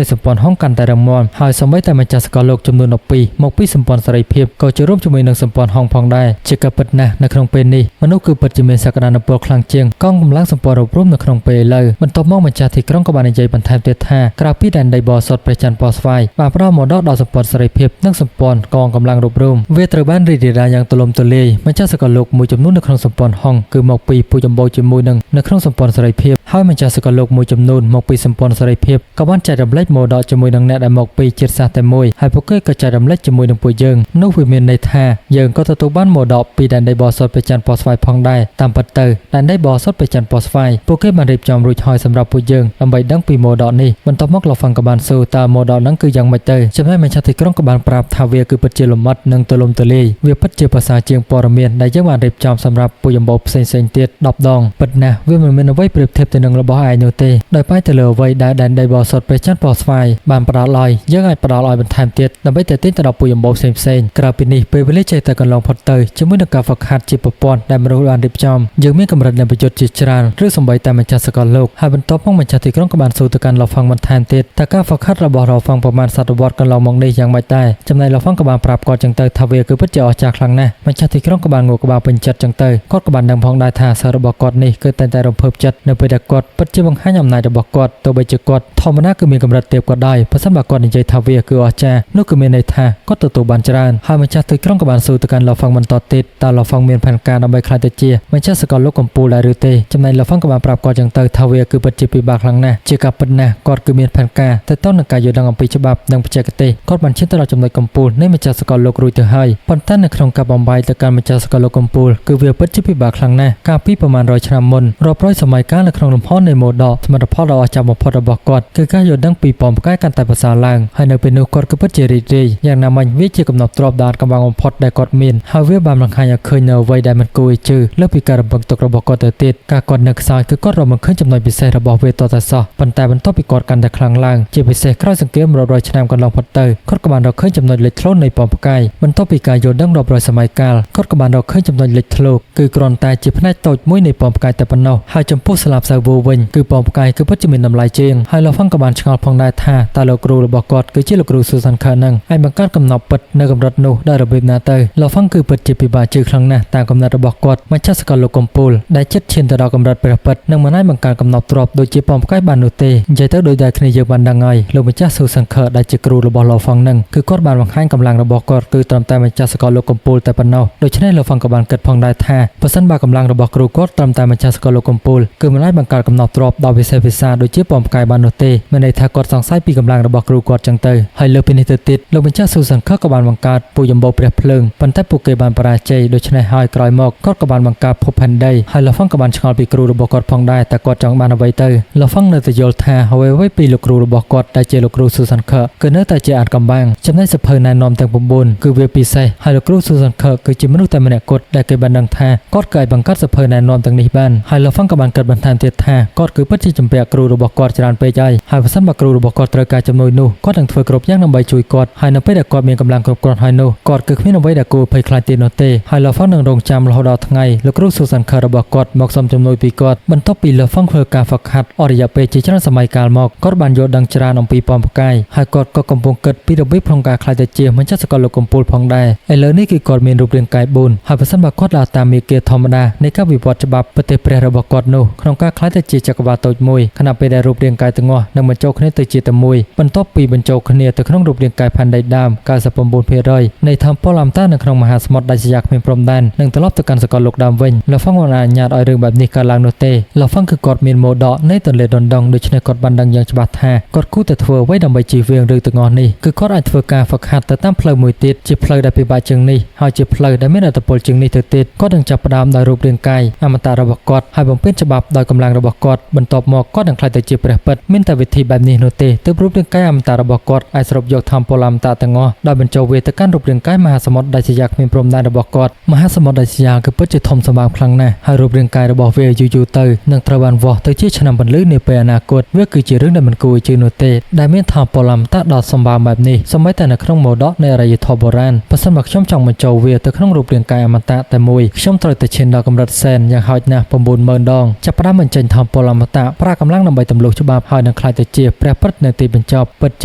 ៃសម្ព័ន្ធហុងកាន់តែរឹងមាំហើយសូម្បីតែម្ចាស់សកលលោកចំនួន12មកពីសម្ព័ន្ធសេរីភាពក៏ចូលរួមជាមួយនឹងសម្ព័ន្ធហុងផងដែរជាការពិតណាស់នៅក្នុងពេលនេះមនុស្សគឺពិតជាមានសក្តានុពលខ្លាំងជាងកងកម្លាំងសម្ព័ន្ធរួបរួមនៅក្នុងពេលឥឡូវបន្ទាប់មកម្ចាស់ទីក្រុងក៏បាននិយាយបន្ថែមទៀតថាក្រៅពីដែនដីបរសុទ្ធព្រះច័ន្ទពណ៌ស្វាយបានផ្ដល់មរតកដល់សម្ព័ន្ធសេរីភាពនិងសម្ព័ន្ធកងកម្លាំងរួបរួមវាត្រូវបានរីករាលដាលយ៉ាងទូលំទូលាយម្ចាស់សកលលោកមួយចំនួននៅក្នុងសម្ព័ន្ធហុងគឺមកពីពូជអម្បូរជាមួយនឹងនៅក្នុងសម្ព័ន្ធសេរីភាពហើយម្ចាស់សកលលោកមួយចំនួនមកពីសម្ព័ន្ធសេរីភាពក៏បានចែករំលែកមរតកជាមួយនឹងអ្នកដែលមកពីជាតិសាសន៍តែមួយហើយពួកគេក៏ចែករំលែកជាមួយនឹងពួកយើងនោះវាមានន័យថាយើងក៏ទទួលបានមរតកពីដែនដីបរសុទ្ធព្រះច័ន្ទពណ៌ស្វាយផងដែរតាមពិតទៅដែនដីបរសុទ្ធព្រះច័ន្ទពណ៌ស្វាយពួកគេបានរៀបចំរួចហើយសម្រាប់ពួកយើងដើម្បីដឹងពីមរតកនេះបន្ទាប់មកលហ្វឹងក៏បានសួរតើមរតកហ្នឹងគឺយ៉ាងម៉េចទៅចំណែកម្ចាស់ទីក្រុងក៏បានប្រាប់ថាវាគឺពិតជាលម្អិតនិងទូលំទូលាយវាពិតជាប្រសើរជាងព័ត៌មានដែលយើងបានរៀបចំសម្រាប់ពូជអម្បូរផ្សេងៗទៀត10ដងពិតណាស់វាមិនមានអ្វីប្រៀបធៀបទៅនឹងរបស់ឯងនោះទេដោយផ្អែកទៅលើអ្វីដែលដែនដីបរសុទ្ធព្រះច័ន្ទពណ៌ស្វាយបានផ្ដល់ឲ្យយើងអាចផ្ដល់ឲ្យបន្ថែមទៀតដើម្បីទាក់ទាញទៅដល់ពូជអម្បូរផ្សេងៗក្រៅពីនេះពេលវេលាចេះតែកន្លងផុតទៅជាមួយនឹងការហ្វឹកហាត់ជាប្រព័ន្ធដែលមនុស្សបានរៀបចំយើងមានកម្រិតនៃប្រយុទ្ធជាច្រើនឬសូម្បីតែម្ចាស់សកលលោកហើយបន្ទាប់មកម្ចាស់ទីក្រុងក៏បានសួរទៅកាន់ឡហ្វឹងបន្ថែមទៀតតើការហ្វឹកហាត់របស់ឡហ្វឹងប្រមាណសតវត្សកន្លងមកនេះយ៉ាងម៉េចដែរចំណែកឡហ្វឹងក៏បានប្រាប់គាត់ចឹងទៅថាវាគឺពិតជាអស្ចារ្យខ្លាំងណាស់ម្ចាស់ទីក្រុងក៏បានងក់ក្បាលពេញចិត្តចឹងទៅគាត់ក៏បានដឹងផងដែរថាសិស្សរបស់គាត់នេះគឺតែងតែរំភើបចិត្តនៅពេលដែលគាត់ពិតជាបង្ហាញអំណាចរបស់គាត់ទោះបីជាគាត់ធម្មតាគឺមានកម្រិតទាបក៏ដោយប្រសិនបើគាត់និយាយថាវាគឺអស្ចារ្យនោះគឺមានន័យថាគាត់ទទួលបានច្រើនហើយម្ចាស់ទីក្រុងក៏បានសួរទៅកាន់ឡហ្វឹងបន្តទៀតតើឡហ្វឹងមានផែនការដើម្បីក្លាយទៅជាម្ចាស់សកលលោកកំពូលដែរឬទេចំណែកឡហ្វឹងក៏បានប្រាប់គាត់ចឹងទៅថាវាគឺពិតជាពិបាកខ្លាំងណាស់ជាការពិតណាស់គាត់គឺមានផែនការទៅទៅនឹងការយល់ដឹងអំពីច្បាប់និងបច្ចេកទេសគាត់បានឈានទៅដល់ចំណុចកំពូលនៃម្ចាស់សកលលោករួចទៅហើយប៉ុន្តែនៅក្នុងការបំបាយទៅកាន់ម្ចាស់សកលលោកកំពូលគឺវាពិតជាពិបាកខ្លាំងណាស់កាលពីប្រមាណ100ឆ្នាំមុនរាប់រយសម័យកាលនៅក្នុងលំហនៃមរតកសមិទ្ធផលដ៏អស្ចារ្យបំផុតរបស់គាត់គឺការយល់ដឹងពីប៉មផ្កាយកាន់តែប្រសើរឡើងហើយនៅពេលនោះគាត់គឺពិតជារីករាយយ៉ាងណាមិញវាជាកំណត់ទ្រព្យដ៏អាថ៌កំបាំងបំផុតដែលគាត់មានហើយវាបានបង្ហាញឲ្យឃើញនៅអ្វីដែលមិនគួរឲ្យជឿលើសពីការរំពឹងទុករបស់គាត់ទៅទៀតការគាត់នៅខ្សោយគឺគាត់រកមិនឃើញចំណុចពិសេសរបស់វាទាល់តែសោះប៉ុន្តែបន្ទាប់ពីគាត់កាន់តែខ្លាំងឡើងជាពិសេសក្រោយសង្គ្រាមរាប់រយឆ្នាំកន្លងផុតទៅគាត់ក៏បានរកឃើញចំណុចលេចធ្លោនៃប៉មផ្កាយបន្ទាប់ពីការយល់ដឹងរាប់រយសម័យកាលគាត់ក៏បានរកឃើញចំណុចលេចធ្លោគឺគ្រាន់តែជាផ្នែកតូចមួយនៃប៉មផ្កាយតែប៉ុណ្ណោះហើយចំពោះស្លាបសាវូវិញគឺប៉មផ្កាយគឺពិតជាមានតម្លៃជាងហើយលហ្វឹងក៏បានឆ្ងល់ផងដែរថាតើលោកគ្រូរបស់គាត់គឺជាលោកគ្រូស៊ូសាន់ខឺនឹងអាចបង្កើតកំណត់ពិតនៅកម្រិតនោះដោយរបៀបណាទៅលហ្វឹងគឺពិតជាពិបាកជឿខ្លាំងណាស់តាមកំណត់របស់គាត់ម្ចាស់សកលលោកកំពូលដែលចិត្តឈានទៅដល់កម្រិតព្រះពិតនឹងមិនអាចបង្កើតកំណត់ទ្រព្យដូចជាប៉មផ្កាយបាននោះទេនិយាយទៅដោយតែគ្នាយើងបានដឹងហើយលោកម្ចាស់ស៊ូសាន់ខឺដែលជាគ្រូរបស់លហ្វឹងនឹងគឺគាត់បានបង្ហាញកម្លាំងរបស់គាត់គឺត្រឹមតែម្ចាស់សកលលោកកំពូលតែប៉ុណ្ណោះដូច្នេះលហ្វឹងក៏បានគិតផងដែរថាប្រសិនបើកម្លាំងរបស់គ្រូគាត់ត្រឹមតែម្ចាស់សកលលោកកំពូលគឺមិនអាចបង្កើតកំណត់ទ្រព្យដ៏វិសេសវិសាលដូចជាប៉មផ្កាយបាននោះទេមានន័យថាគាត់សង្ស័យពីកម្លាំងរបស់គ្រូគាត់ចឹងទៅហើយលើពីនេះទៅទៀតលោកម្ចាស់ស៊ូសាន់ខឺក៏បានបង្កើតពូជអម្បូរព្រះភ្លើងប៉ុន្តែពួកគេបានបរាជ័យដូច្នេះហើយក្រោយមកគាត់ក៏បានបង្កើតភពផែនដីហើយលហ្វឹងក៏បានឆ្ងល់ពីគ្រូរបស់គាត់ផងដែរតែគាត់ចង់បានអ្វីទៅលហ្វឹងនៅតែយល់ថាអ្វីៗពីលោកគ្រូរបស់គាត់ដែលជាលោកគ្រូស៊ូសាន់ខឺគឺនៅតែជាអាថ៌កំបាំងចំណែកសភៅណែនាំទាំង9គឺវាពិសេសហើយលោកគ្រូស៊ូសាន់ខឺគឺជាមនុស្សតែម្នាក់គត់ដែលគេបានដឹងថាគាត់ក៏អាចបង្កើតសភៅណែនាំទាំងនេះបានហើយលហ្វឹងក៏បានគិតបន្ថែមទៀតថាគាត់គឺពិតជាជំពាក់គ្រូរបស់គាត់ច្រើនពេកហើយហើយប្រសិនបើគ្រូរបស់គាត់ត្រូវការជំនួយនោះគាត់នឹងធ្វើគ្រប់យ៉ាងដើម្បីជួយគាត់ហើយនៅពេលដែលគាត់មានកម្លាំងគ្រប់គ្រាន់ហើយនោះគាត់គឺគ្មានអ្វីដែលគួរភ័យខ្លាចទៀតនោះទេហើយលហ្វឹងនឹងរងចាំរហូតដល់ថ្ងៃលោកគ្រូស៊ូសាន់ខឺរបស់គាត់មកសុំជំនួយពីគាត់បន្ទាប់ពីលហ្វឹងធ្វើការហ្វឹកហាត់អស់រយៈពេលជាច្រើនសម័យកាលមកគាត់បានយល់ដឹងច្រើនអំពីប៉មផ្កាយហើយគាត់ក៏កំពុងគិតពីរបៀបក្នុងការក្លាយទៅជាម្ចាស់សកលលោកកំពូលផងដែរឥឡូវនេះគឺគាត់មានរូបរាងកាយ4ហើយប្រសិនបើគាត់ដើរតាមមាគ៌ាធម្មតានៃការវិវត្តច្បាប់ប្រទេសព្រះរបស់គាត់នោះក្នុងការក្លាយទៅជាចក្រវាឡតូចមួយខណៈពេលដែលរូបរាងកាយទាំងអស់នឹងបញ្ចូលគ្នាទៅជាតែមួយបន្ទាប់ពីបញ្ចូលគ្នាទៅក្នុងរូបរាងកាយផែនដីដើម 99% នៃធម្មពលអមតានៅក្នុងមហាសមុទ្រដាច់ស្រយាលគ្មានព្រំដែននឹងត្រឡប់ទៅកាន់សកលលោកដើមវិញលហ្វឹងមិនអនុញ្ញាតឲ្យរឿងបែបនេះកើតឡើងនោះទេលហ្វឹងគឺគាត់មានមរតកនៃទន្លេដណ្ដងដូច្នេះគាត់បានដឹងយ៉ាងច្បាស់ថាគាត់គួរតែធ្វើអ្វីដើម្បីជៀសវាងរឿងទាំងអស់នេះគឺគាត់អាចធ្វើការហ្វឹកហាត់ទៅតាមផ្លូវមួយទៀតជាផ្លូវដែលពិបាកជាងនេះហើយជាផ្លូវដែលមានឥទ្ធិពលជាងនេះទៅទៀតគាត់នឹងចាប់ផ្ដើមដោយរូបរាងកាយអមតៈរបស់គាត់ហើយបំពេញច្បាប់ដោយកម្លាំងរបស់គាត់បន្ទាប់មកគាត់នឹងក្លាយទៅជាព្រះពិតមានតែវិធី បែបនេះនោះទេទើបរូបរាងកាយអមតៈរបស់គាត់អាចស្រូបយកធម្មពលអមតៈទាំងអស់ដោយបញ្ចូលវាទៅកាន់រូបរាងកាយមហាសមុទ្រដាច់ស្រយាលគ្មានព្រំដែនរបស់គាត់មហាសមុទ្រដាច់ស្រយាលគឺពិតជាធំសម្បើមខ្លាំងណាស់ហើយរូបរាងកាយរបស់វាយូរៗទៅនឹងត្រូវបានវាស់ទៅជាឆ្នាំពន្លឺនាពេលអនាគតវាគឺជារឿងដែលមិនគួរឲ្យជឿនោះទេដែលមានធម្មពលអមតៈដ៏សម្បើមបែបនេះសូម្បីតែនៅក្នុងមរតកនៃអរិយធម៌បុរាណបើសិនបើខ្ញុំចង់បញ្ចូលវាទៅក្នុងរូបរាងកាយអមតៈតែមួយខ្ញុំត្រូវតែឈានដល់កម្រិតសែនយ៉ាងហោចណាស់90000ដងចាប់ផ្ដើមបញ្ចេញធម្មពលអមតៈប្រើកម្លាំងដើម្បីទម្លុះច្បាប់ហើយនឹងក្លាយទៅជាព្រះពិតនៅទីបញ្ចប់ពិតជ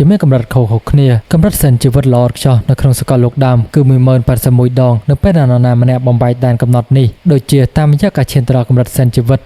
ាមានកម្រិតខុសៗគ្នាកម្រិតសែនជីវិតល្អឥតខ្ចោះនៅក្នុងសកលលោកដើមគឺ10081ដងនៅពេលដែលនរណាម្នាក់បំបែកដែនកំណត់នេះដូចជាតាមរយៈការឈានទៅដល់កម្រិតសែនជីវិត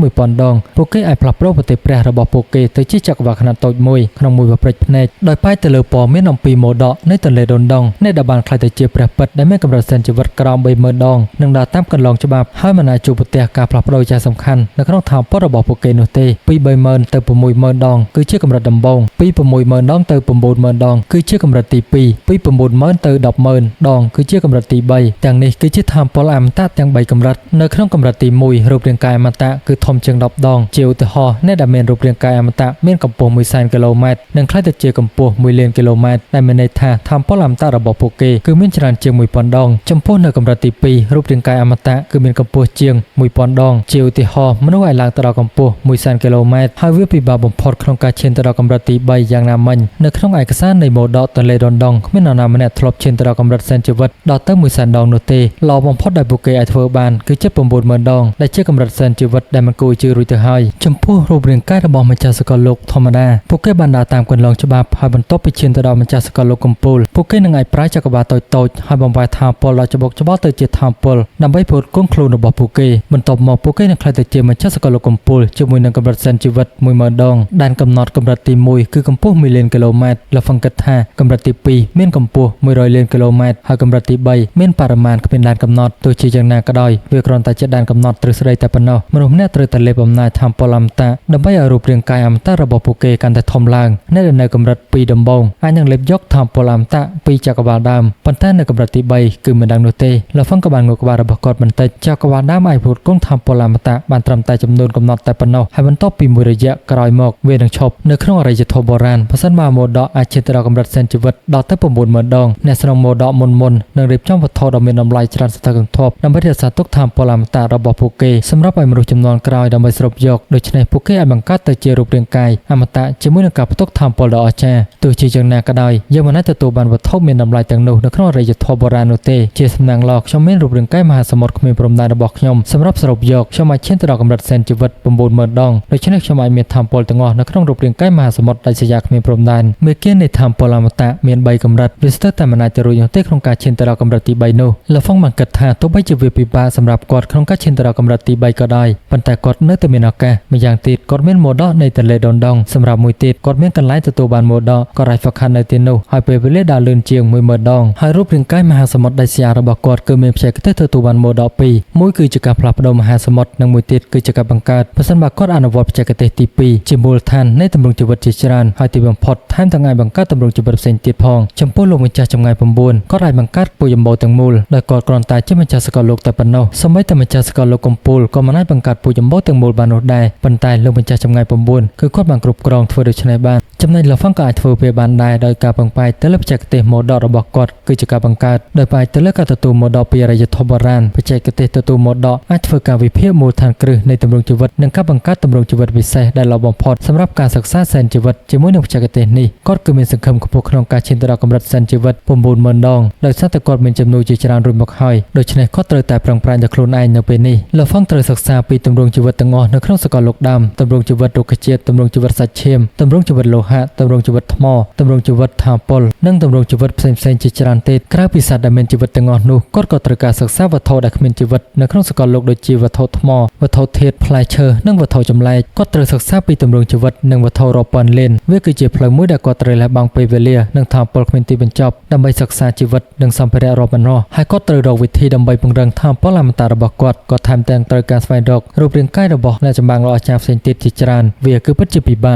11000ដងពួកគេអាចផ្លាស់ប្ដូរប្រទេសព្រះរបស់ពួកគេទៅជាចក្រវាឡខ្នាតតូចមួយក្នុងមួយប្រព្រឹត្តភ្នែកដោយផ្អែកទៅលើព័ត៌មានអំពីមរតកនៃទន្លេដុនដងអ្នកដែលបានក្លាយទៅជាព្រះពិតដែលមានកម្រិតសែនជីវិតក្រោម30000ដងនឹងដើរតាមកន្លងច្បាប់ហើយមិនអាចជួបប្រទះការផ្លាស់ប្ដូរយ៉ាងសំខាន់នៅក្នុងធម្មពលរបស់ពួកគេនោះទេពី30000ទៅ60000ដងគឺជាកម្រិតដំបូងពី60000ដងទៅ90000ដងគឺជាកម្រិតទី2ពី90000ទៅ100,000ដងគឺជាកម្រិតទី3ទាំងនេះគឺជាធម្មពលអមតៈទាំង3កម្រិតនៅក្នុងកម្រិតទី1រូបរាងកាយអមតៈគឺធំជាង10ដងជាឧទាហរណ៍អ្នកដែលមានរូបរាងកាយអមតៈមានកម្ពស់100,000គីឡូម៉ែត្រនឹងក្លាយទៅជាកម្ពស់1លានគីឡូម៉ែត្រដែលមានន័យថាធម្មពលអមតៈរបស់ពួកគេគឺមានច្រើនជាង1000ដងចំពោះនៅកម្រិតទី2រូបរាងកាយអមតៈគឺមានកម្ពស់ជាង1000ដងជាឧទាហរណ៍មនុស្សអាចឡើងទៅដល់កម្ពស់100,000គីឡូម៉ែត្រហើយវាពិបាកបំផុតក្នុងការឈានទៅដល់កម្រិតទី3យ៉ាងណាមិញនៅក្នុងឯកសារនៃមរតកទន្លេដនដងគ្មាននរណាម្នាក់ធ្លាប់ឈានទៅដល់កម្រិតសែនជីវិតដល់ទៅ100,000ដងនោះទេល្អបំផុតដែលពួកគេអាចធ្វើបានគឺជិត90000ដងដែលជាកម្រិតសែនជីវិតដែលមិនគួរជឿរួចទៅហើយចំពោះរូបរាងកាយរបស់ម្ចាស់សកលលោកធម្មតាពួកគេបានដើរតាមកន្លងច្បាប់ហើយបន្ទាប់ពីឈានទៅដល់ម្ចាស់សកលលោកកំពូលពួកគេនឹងអាចប្រើចក្រវាឡតូចៗហើយបំបែកថាមពលដ៏ច្បុកច្បល់ទៅជាថាមពលដើម្បីផ្គត់ផ្គង់ខ្លួនរបស់ពួកគេបន្ទាប់មកពួកគេនឹងក្លាយទៅជាម្ចាស់សកលលោកកំពូលជាមួយនឹងកម្រិតសែនជីវិត10000ដងដែនកំណត់កម្រិតទី1គឺកម្ពស់1លានគីឡូម៉ែត្រលហ្វឹងគិតថាកម្រិតទី2មានកម្ពស់100លានគីឡូម៉ែត្រហើយកម្រិតទី3មានបរិមាណគ្មានដែនកំណត់ទោះជាយ៉ាងណាក៏ដោយវាគ្រាន់តែជាដែនកំណត់ទ្រឹស្ដីតែប៉ុណ្ណោះមនុស្សម្នាក់ត្រូវតែលេបអំណាចធម្មពលអមតៈដើម្បីឲ្យរូបរាងកាយអមតៈរបស់ពួកគេកាន់តែធំឡើងអ្នកដែលនៅកម្រិត2ដំបូងអាចនឹងលេបយកធម្មពលអមតៈពីចក្រវាឡដើមប៉ុន្តែនៅកម្រិតទី3គឺមិនដឹងនោះទេលហ្វឹងក៏បានងក់ក្បាលរបស់គាត់បន្តិចចក្រវាឡដើមអាចផ្គត់ផ្គង់ធម្មពលអមតៈបានត្រឹមតែចំនួនកំណត់តែប៉ុណ្ណោះហើយបន្ទាប់ពីមួយរយៈក្រោយមកវានឹងឈប់នៅក្នុងអរិយធម៌បុរាណប្រសិនបើមរតកអាចឈានទៅដល់កម្រិតសែនជីវិតដល់ទៅ90000ដងអ្នកស្នងមរតកមុននឹងរៀបចំវត្ថុដ៏មានតម្លៃច្រើនសន្ធឹកសន្ធាប់ដើម្បីរក្សាទុកធម្មពលអមតៈរបស់ពួកគេសម្រាប់ឲ្យមនុស្សចំនួនក្រោយដើម្បីស្រូបយកដូច្នេះពួកគេអាចបង្កើតទៅជារូបរាងកាយអមតៈជាមួយនឹងការផ្ទុកធម្មពលដ៏អស្ចារ្យទោះជាយ៉ាងណាក៏ដោយយើងមិនអាចទទួលបានវត្ថុមានតម្លៃទាំងនោះនៅក្នុងអរិយធម៌បុរាណនោះទេជាសំណាងល្អខ្ញុំមានរូបរាងកាយមហាសមុទ្រគ្មានព្រំដែនរបស់ខ្ញុំសម្រាប់ស្រូបយកខ្ញុំអាចឈានទៅដល់កម្រិតសែនជីវិត90000ដងដូច្នេះខ្ញុំអាចមានធម្មពលទាំងអស់នៅក្នុងរូបរាងកាយមហាសមុទ្រដាច់ស្រយាលគ្មានព្រំដែនមេគានៃធម្មពលអមតៈមាន3កម្រិតវាស្ទើរតែមិនអាចទៅរួចនោះទេក្នុងការឈានទៅដល់កម្រិតទី3នោះលហ្វុងបានគិតថាទោះបីជាវាពិបាកសម្រាប់គាត់ក្នុងការឈានទៅដល់កម្រិតទី3ក៏ដោយប៉ុន្តែគាត់នៅតែមានឱកាសម្យ៉ាងទៀតគាត់មានមរតកនៃទន្លេដនដងសម្រាប់មួយទៀតគាត់មានកន្លែងទទួលបានមរតកគាត់អាចហ្វឹកហាត់នៅទីនោះហើយពេលវេលាដើរលឿនជាង10000ដងហើយរូបរាងកាយមហាសមុទ្រដាច់ស្រយាលរបស់គាត់គឺមានបច្ចេកទេសទទួលបានមរតកពីរមួយគឺជាការផ្លាស់ប្ដូរមហាសមុទ្រនិងមួយទៀតគឺជាការបង្កើតប្រសិនបើគាត់អនុវត្តបច្ចេកទេសទី2ជាមូលដ្ឋាននៃទម្រង់ជីវិតជាច្រើនហើយទីបំផុតថែមទាំងអាចបង្កើតទម្រង់ជីវិតផ្សេងទៀតផងចំពោះលោកម្ចាស់ចម្ងាយ9គាត់អាចបង្កើតពូជអម្បូរទាំងមូលដោយគាត់គ្រាន់តែជាម្ចាស់សកលលោកតែប៉ុណ្ណោះសូម្បីតែម្ចាស់សកលលោកកំពូលក៏មិនអាចបង្កើតពូជអម្បូរទាំងមូលបាននោះដែរប៉ុន្តែលោកម្ចាស់ចម្ងាយ9គឺគាត់បានគ្រប់គ្រងធ្វើដូច្នេះបានចំណែកលហ្វឹងក៏អាចធ្វើវាបានដែរដោយការពឹងផ្អែកទៅលើបច្ចេកទេសមរតករបស់គាត់គឺជាការបង្កើតដោយផ្អែកទៅលើការទទួលមរតកពីអរិយធម៌បុរាណបច្ចេកទេសទទួលមរតកអាចធ្វើការវិភាគមូលដ្ឋានគ្រឹះនៃទម្រង់ជីវិតនិងការបង្កើតទម្រង់ជីវិតពិសេសដែលល្អបំផុតសម្រាប់ការសិក្សាសែនជីវិតជាមួយនឹងបច្ចេកទេសនេះគាត់គឺមានសង្ឃឹមខ្ពស់ក្នុងការឈានទៅដល់កម្រិតសែនជីវិត90000ដងដោយសារតែគាត់មានចំនួនជាច្រើនរួចមកហើយដូច្នេះគាត់ត្រូវតែប្រឹងប្រែងដល់ខ្លួនឯងនៅពេលនេះលហ្វឹងត្រូវសិក្សាពីទម្រង់ជីវិតទាំងអស់នៅក្នុងសកលលោកដើមទម្រង់ជីវិតរុក្ខជាតិទម្រង់ជីវិតសាច់ឈាមទម្រង់ជីវិតលោហៈទម្រង់ជីវិតថ្មទម្រង់ជីវិតថាមពលនិងទម្រង់ជីវិតផ្សេងៗជាច្រើនទៀតក្រៅពីសត្វដែលមានជីវិតទាំងអស់នោះគាត់ក៏ត្រូវការសិក្សាវត្ថុដែលគ្មានជីវិតនៅក្នុងសកលលោកដូចជាវត្ថុថ្មវត្ថុធាតុផ្លែឈើនិងវត្ថុចម្លែកគាត់ត្រូវសិក្សាពីទម្រង់ជីវិតនិងវត្ថុរាប់ពាន់លានវាគឺជាផ្លូវមួយដែលគាត់ត្រូវលះបង់ពេលវេលានិងថាមពលគ្មានទីបញ្ចប់ដើម្បីសិក្សាជីវិតនិងសម្ភារៈរាប់មិនអស់ហើយគាត់ត្រូវរកវិធីដើម្បីពង្រឹងថាមពលអមតៈរបស់គាត់គាត់ថែមទាំងត្រូវការស្វែងរករូបរាងកាយរបស់អ្នកចម្បាំងដ៏អស្ចារ្យផ្សេងទៀតជាច្រើនវាគឺពិតជាពិប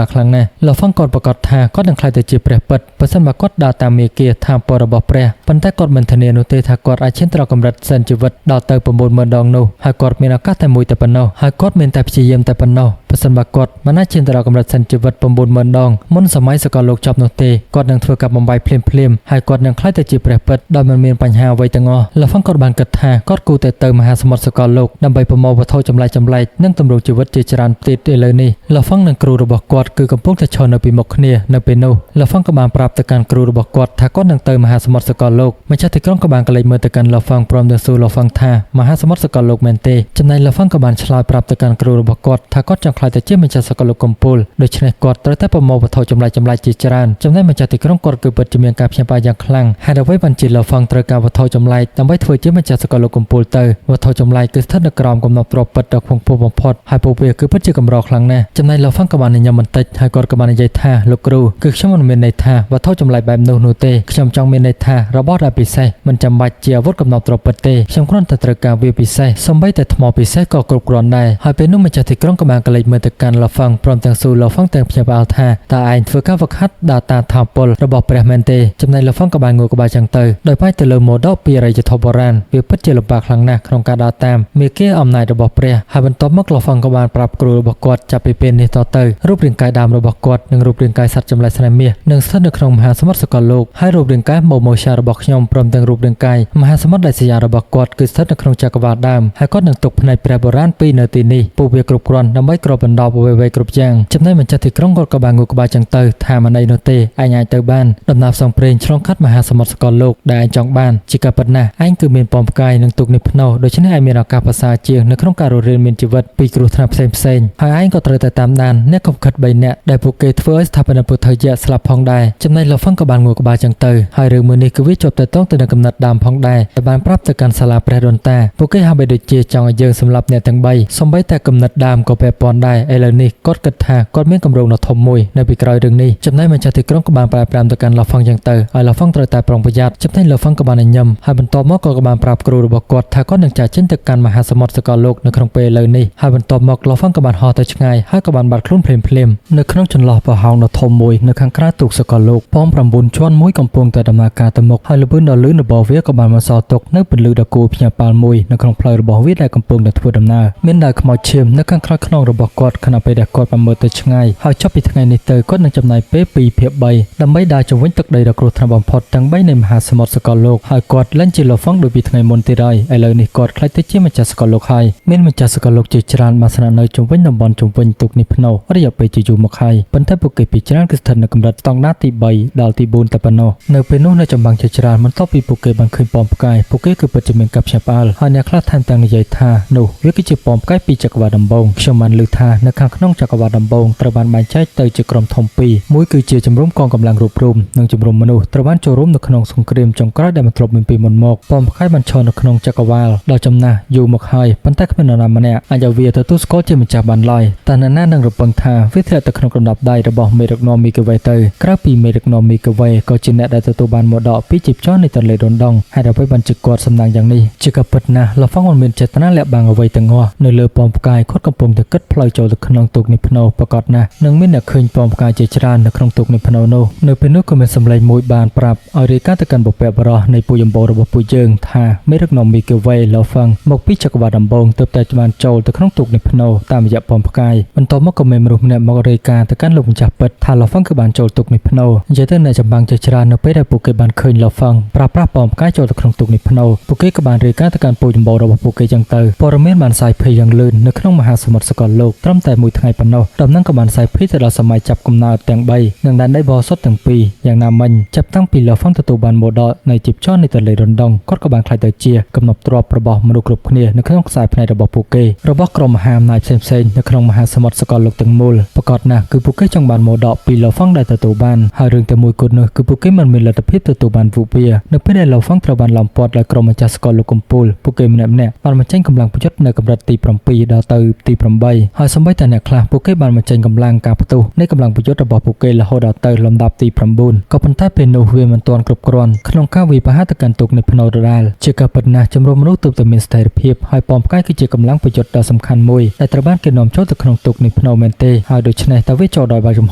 ាកខ្លាំងណាស់ល ហ្វឹងគាត់ប្រកាសថាគាត់នឹងក្លាយទៅជាព្រះពិតប្រសិនបើគាត់ដើរតាមមាគ៌ាថាមពលរបស់ព្រះប៉ុន្តែគាត់មិនធានានោះទេថាគាត់អាចឈានទៅដល់កម្រិតសែនជីវិតដល់ទៅ90000ដងនោះហើយគាត់មានឱកាសតែមួយតែប៉ុណ្ណោះហើយគាត់មានតែព្យាយាមតែប៉ុណ្ណោះប្រសិនបើគាត់មិនអាចឈានទៅដល់កម្រិតសែនជីវិត90000ដងមុនសម័យសកលលោកចប់នោះទេគាត់នឹងធ្វើការបំបាយភ្លាមៗហើយគាត់នឹងក្លាយទៅជាព្រះពិតដោយមិនមានបញ្ហាអ្វីទាំងអស់លហ្វឹងគាត់បានគិតថាគាត់គួរតែទៅមហាសមុទ្រសកលលោកដើម្បីប្រមូលវត្ថុចម្លែកៗនិងទម្រង់ជីវិតជាច្រើនទៀតឥឡូវនេះលហ្វឹងនិងគ្រូរបស់គាត់គឺកំពុងតែឈរនៅពីមុខគ្នានៅពេលនោះលហ្វឹងក៏បានប្រាប់ទៅកាន់គ្រូរបស់គាត់ថាគាត់នឹងទៅមហាសមុទ្រសកលលោកម្ចាស់ទីក្រុងក៏បានកលេចមើលទៅកាន់លហ្វឹងព្រមទាំងសួរលហ្វឹងថាមហាសមុទ្រសកលលោកមែនទេចំណែកលហ្វឹងក៏បានឆ្លើយប្រាប់ទៅកាន់គ្រូរបស់គាត់ថាគាត់ចង់ក្លាយទៅជាម្ចាស់សកលលោកកំពូលដូច្នេះគាត់ត្រូវតែប្រមូលវត្ថុចម្លែកៗជាច្រើនចំណែកម្ចាស់ទីក្រុងគាត់គឺពិតជាមានការភ្ញាក់ផ្អើលយ៉ាងខ្លាំងហេតុអ្វីបានជាលហ្វឹងត្រូវការវត្ថុចម្លែកដើម្បីធ្វើជាម្ចាស់សកលលោកកំពូលទៅវត្ថុចម្លែកគឺស្ថិតនៅក្រោមកំណត់ទ្រព្យពិតដ៏ខ្ពង់ខ្ពស់បំផុតហើយពួកវាគឺពិតជាកម្រខ្លាំងណាស់ចំណែកលហ្វឹងក៏បានញញឹមបន្តិចហើយគាត់ក៏បាននិយាយថាលោកគ្រូគឺខ្ញុំមិនមានន័យថាវត្ថុចម្លែកបែបនោះនោះទេខ្ញុំចង់មានន័យថារបស់ដែលពិសេសមិនចាំបាច់ជាអាវុធកំណត់ទ្រព្យពិតទេខ្ញុំគ្រាន់តែត្រូវការវាពិសេសសូម្បីតែថ្មពិសេសក៏គ្រប់គ្រាន់ដែរហើយពេលនោះម្ចាស់ទីក្រុងក៏បានកលេចមើលទៅកាន់លហ្វឹងព្រមទាំងសួរលហ្វឹងទាំងភ្ញាក់ផ្អើលថាតើឯងធ្វើការវឹកហាត់ដើរតាមថាមពលរបស់ព្រះមែនទេចំណែកលហ្វឹងក៏បានងក់ក្បាលចឹងទៅដោយផ្អែកទៅលើមរតកពីអរិយធម៌បុរាណវាពិតជាលំបាកខ្លាំងណាស់ក្នុងការដើរតាមមាគ៌ាអំណាចរបស់ព្រះហើយបន្ទាប់មកលហ្វឹងក៏បានប្រាប់គ្រូរបស់គាត់ចាប់ពីពេលនេះតទៅរូបរាងកាយដើមរបស់គាត់និងរូបរាងកាយសត្វចម្លែកស្នេហ៍មាសនឹងស្ថិតនៅក្នុងមហាសមុទ្រសកលលោកហើយរូបរាងកាយម៉ូម៉ូសារបស់ខ្ញុំព្រមទាំងរូបរាងកាយមហាសមុទ្រដែលសយារបស់គាត់គឺស្ថិតនៅក្នុងចក្រវាឡដើមហើយគាត់នឹងទុកភ្នែកព្រះបុរាណពីរនៅទីនេះពួកវាគ្រប់គ្រាន់ដើម្បីគ្របដណ្ដប់អ្វីៗគ្រប់យ៉ាងចំណែកម្ចាស់ទីក្រុងគាត់ក៏បានងក់ក្បាលចឹងទៅថាមិនអីនោះទេឯងអាចទៅបានដំណើរផ្សងព្រេងឆ្លងកាត់មហាសមុទ្រសកលលោកដែលឯងចង់បានជាការពិតណាស់ឯងគឺមានប៉មផ្កាយនិងទូកនេះភ្នោដូច្នេះឯងមានឱកាសប្រសើរជាងនៅក្នុងការរស់រានមានជីវិតពីគ្រោះថ្នាក់ផ្សេងៗហើយឯងក៏ត្រូវតែតាមដានអ្នកខុបខិត3នាក់ដែលពួកគេធ្វើឲ្យស្ថាបនិកពុទ្ធយៈស្លាប់ផងដែរចំណែកលហ្វឹងក៏បានងក់ក្បាលចឹងទៅហើយរឿងមួយនេះគឺវាជាប់តទៅនឹងកំណត់ដើមផងដែរដែលបានប្រាប់ទៅកាន់សាលាព្រះដូនតាពួកគេហាក់បីដូចជាចង់ឲ្យយើងសម្លាប់អ្នកទាំង3សូម្បីតែកំណត់ដើមក៏ពាក់ព័ន្ធដែរឥឡូវនេះគាត់គិតថាគាត់មានគម្រោងដ៏ធំមួយនៅពីក្រោយរឿងនេះចំណែកម្ចាស់ទីក្រុងក៏បានប្រែប្រាប់ទៅកាន់លហ្វឹងចឹងទៅឲ្យលហ្វឹងត្រូវតែប្រុងប្រយ័ត្នចំណែកលហ្វឹងក៏បានញញឹមហើយបន្ទាប់មកក៏បានប្រាប់គ្រូរបស់គាត់ថាគាត់នឹងចាកចេញទៅកាន់មហាសមុទ្រសកលលោកនៅក្នុងពេលឥឡូវនេះហើយបន្ទាប់មកលហ្វឹងក៏បានហោះទៅឆ្ងាយហើយក៏បានបាត់ខ្លួនភ្លាមៗនៅក្នុងចន្លោះប្រហោងដ៏ធំមួយនៅខាងក្រៅទូកសកលលោកប៉ម9ជាន់មួយកំពុងតែដំណើរការទៅមុខហើយល្បឿនដ៏លឿនរបស់វាក៏បានបន្សល់ទុកនៅពន្លឺដ៏គួរភ្ញាក់ផ្អើលមួយនៅក្នុងផ្លូវរបស់វាដែលកំពុងតែធ្វើដំណើរមានដាវខ្មោចឈាមនៅខាងក្រោយខ្នងរបស់គាត់ខណៈពេលដែលគាត់បានមើលទៅឆ្ងាយហើយចប់ពីថ្ងៃនេះទៅគាត់នឹងចំណាយពេល2ភាគ3ដើម្បីដើរជុំវិញទឹកដីដ៏គ្រោះថ្នាក់បំផុតទាំង3នៃមហាសមុទ្រសកលលោកហើយគាត់លែងជាលហ្វឹងដូចពីថ្ងៃមុនទៀតហើយឥឡូវនេះគាត់ក្លាយទៅជាម្ចាស់សកលលោកហើយមានម្ចាស់សកលលោកជាច្រើនបានស្នាក់នៅជុំវិញតំបន់ជុំវិញទូកនេះភ្នោរយៈពេលជាយូរមកហើយប៉ុន្តែពួកគេពីច្រើនគឺស្ថិតនៅកម្រិតស្តង់ដារទី3ដល់ទី4តែប៉ុណ្ណោះនៅពេលនោះនៅចម្បាំងជាច្រើនបន្ទាប់ពីពួកគេបានឃើញប៉មផ្កាយពួកគេគឺពិតជាមានការភ្ញាក់ផ្អើលហើយអ្នកខ្លះថែមទាំងនិយាយថានោះវាគឺជាប៉មផ្កាយពីចក្រវាឡដំបូងខ្ញុំបានឮថានៅខាងក្នុងចក្រវាឡដំបូងត្រូវបានបែងចែកទៅជាក្រុមធំពីរមួយគឺជាជំរំកងកម្លាំងរួបរួមនិងជំរំមនុស្សត្រូវបានចូលរួមនៅក្នុងសង្គ្រាមចុងក្រោយដែលមិនធ្លាប់មានពីមុនមកប៉មផ្កាយបានឈរនៅក្នុងចក្រវាលដ៏ចំណាស់យូរមកហើយប៉ុន្តែគ្មាននរណាម្នាក់អាចឲ្យវាទទួលស្គាល់ជាម្ចាស់បានឡើយតែនរណានឹងរំពឹងថាវាធ្លាក់ទៅក្នុងកំណប់ដៃរបស់មេដឹកនាំមីកាវេទៅក្រៅពីមេដឹកនាំមីកាវេក៏ជាអ្នកដែលទទួលបានមរតកពីជីពចរនៃទន្លេដុនដងហេតុអ្វីបានជាគាត់សំណាងយ៉ាងនេះជាការពិតណាស់លហ្វឹងមិនមានចេតនាលាក់បាំងអ្វីទាំងអស់នៅលើប៉មផ្កាយគាត់កំពុងតែគិតផ្លូវចូលទៅក្នុងទូកនេះភ្នោប្រកាសណាស់នឹងមានអ្នកឃើញប៉មផ្កាយជាច្រើននៅក្នុងទូកនេះភ្នោនោះនៅពេលនោះក៏មានសម្លេងមួយបានប្រាប់ឲ្យរាយការណ៍ទៅកាន់បុព្វបុរសនៃពួកយំបោរបស់ពួកយើងថាមេដឹកនាំមីកាវេលហ្វឹងមកពីចក្រវាឡដំបូងទើបតែបានចូលទៅក្នុងទូកនេះភ្នោតាមរយៈប៉មផ្កាយបន្ទាប់មកក៏មានមនុស្សម្នាក់មករាយការណ៍ទៅកាន់លោកម្ចាស់ពិតថាលហ្វឹងគឺបានចូលទូកនេះភ្នោនិយាយទៅអ្នកចម្បាំងជាច្រើននៅពេលដែលពួកគេបានឃើញលហ្វឹងប្រើប្រាស់ប៉មផ្កាយចូលទៅក្នុងទូកនេះភ្នោពួកគេក៏បានរាយការណ៍ទៅកាន់ពួកយំបោរបស់ពួកគេចឹងទៅព័ត៌មានបានសាយភាយយ៉ាងលឿននៅក្នុងមហាសមុទ្រសកលលោកត្រឹមតែមួយថ្ងៃប៉ុណ្ណោះដំណឹងក៏បានសាយភាយទៅដល់សម័យចាប់កំណើតទាំង3និងដែនដីបរិសុទ្ធទាំងពីរយ៉ាងណាមិញចាប់តាំងពីលហ្វឹងទទួលបានមរតកនៃជីពចរនៃទន្លេរណ្ដងគាត់ក៏បានក្លាយទៅជាកំណប់ទ្រព្យរបស់មនុស្សគ្រប់គ្នានៅក្នុងខ្សែភ្នែករបស់ពួកគេរបស់ក្រុមមហាអំណាចផ្សេងៗនៅក្នុងមហាសមុទ្រសកលលោកទាំងមូលប្រកបណាស់គឺពួកគេចង់បានមរតកពីលហ្វឹងដែលទទួលបានហើយរឿងតែមួយគត់នោះគឺពួកគេមិនមានលទ្ធភាពទទួលបានពួកវានៅពេលដែលលហ្វឹងត្រូវបានឡោមព័ទ្ធដោយក្រុមម្ចាស់សកលលោកកំពូលពួកគេម្នាក់ៗបានបញ្ចេញកម្លាំងប្រយុទ្ធនៅកម្រិតទី7ដល់ទៅទី8ហើយសូម្បីតែអ្នកខ្លះពួកគេបានបញ្ចេញកម្លាំងការផ្ទុះនៃកម្លាំងប្រយុទ្ធរបស់ពួកគេរហូតដល់ទៅលំដាប់ទី9ក៏ប៉ុន្តែពេលនោះវាមិនទាន់គ្រប់គ្រាន់ក្នុងការវាយប្រហារទៅកាន់ទូកនៃភ្នោដដែលជាការពិតណាស់ជំរំមនុស្សទើបតែមានស្ថិរភាពហើយប៉មផ្កាយគឺជាកម្លាំងប្រយុទ្ធដ៏សំខាន់មួយដែលត្រូវបានគេនាំចូលទៅក្នុងទូកនៃភ្នោមែនទេហើយដូច្នេះតើវាចូលដោយ បើកច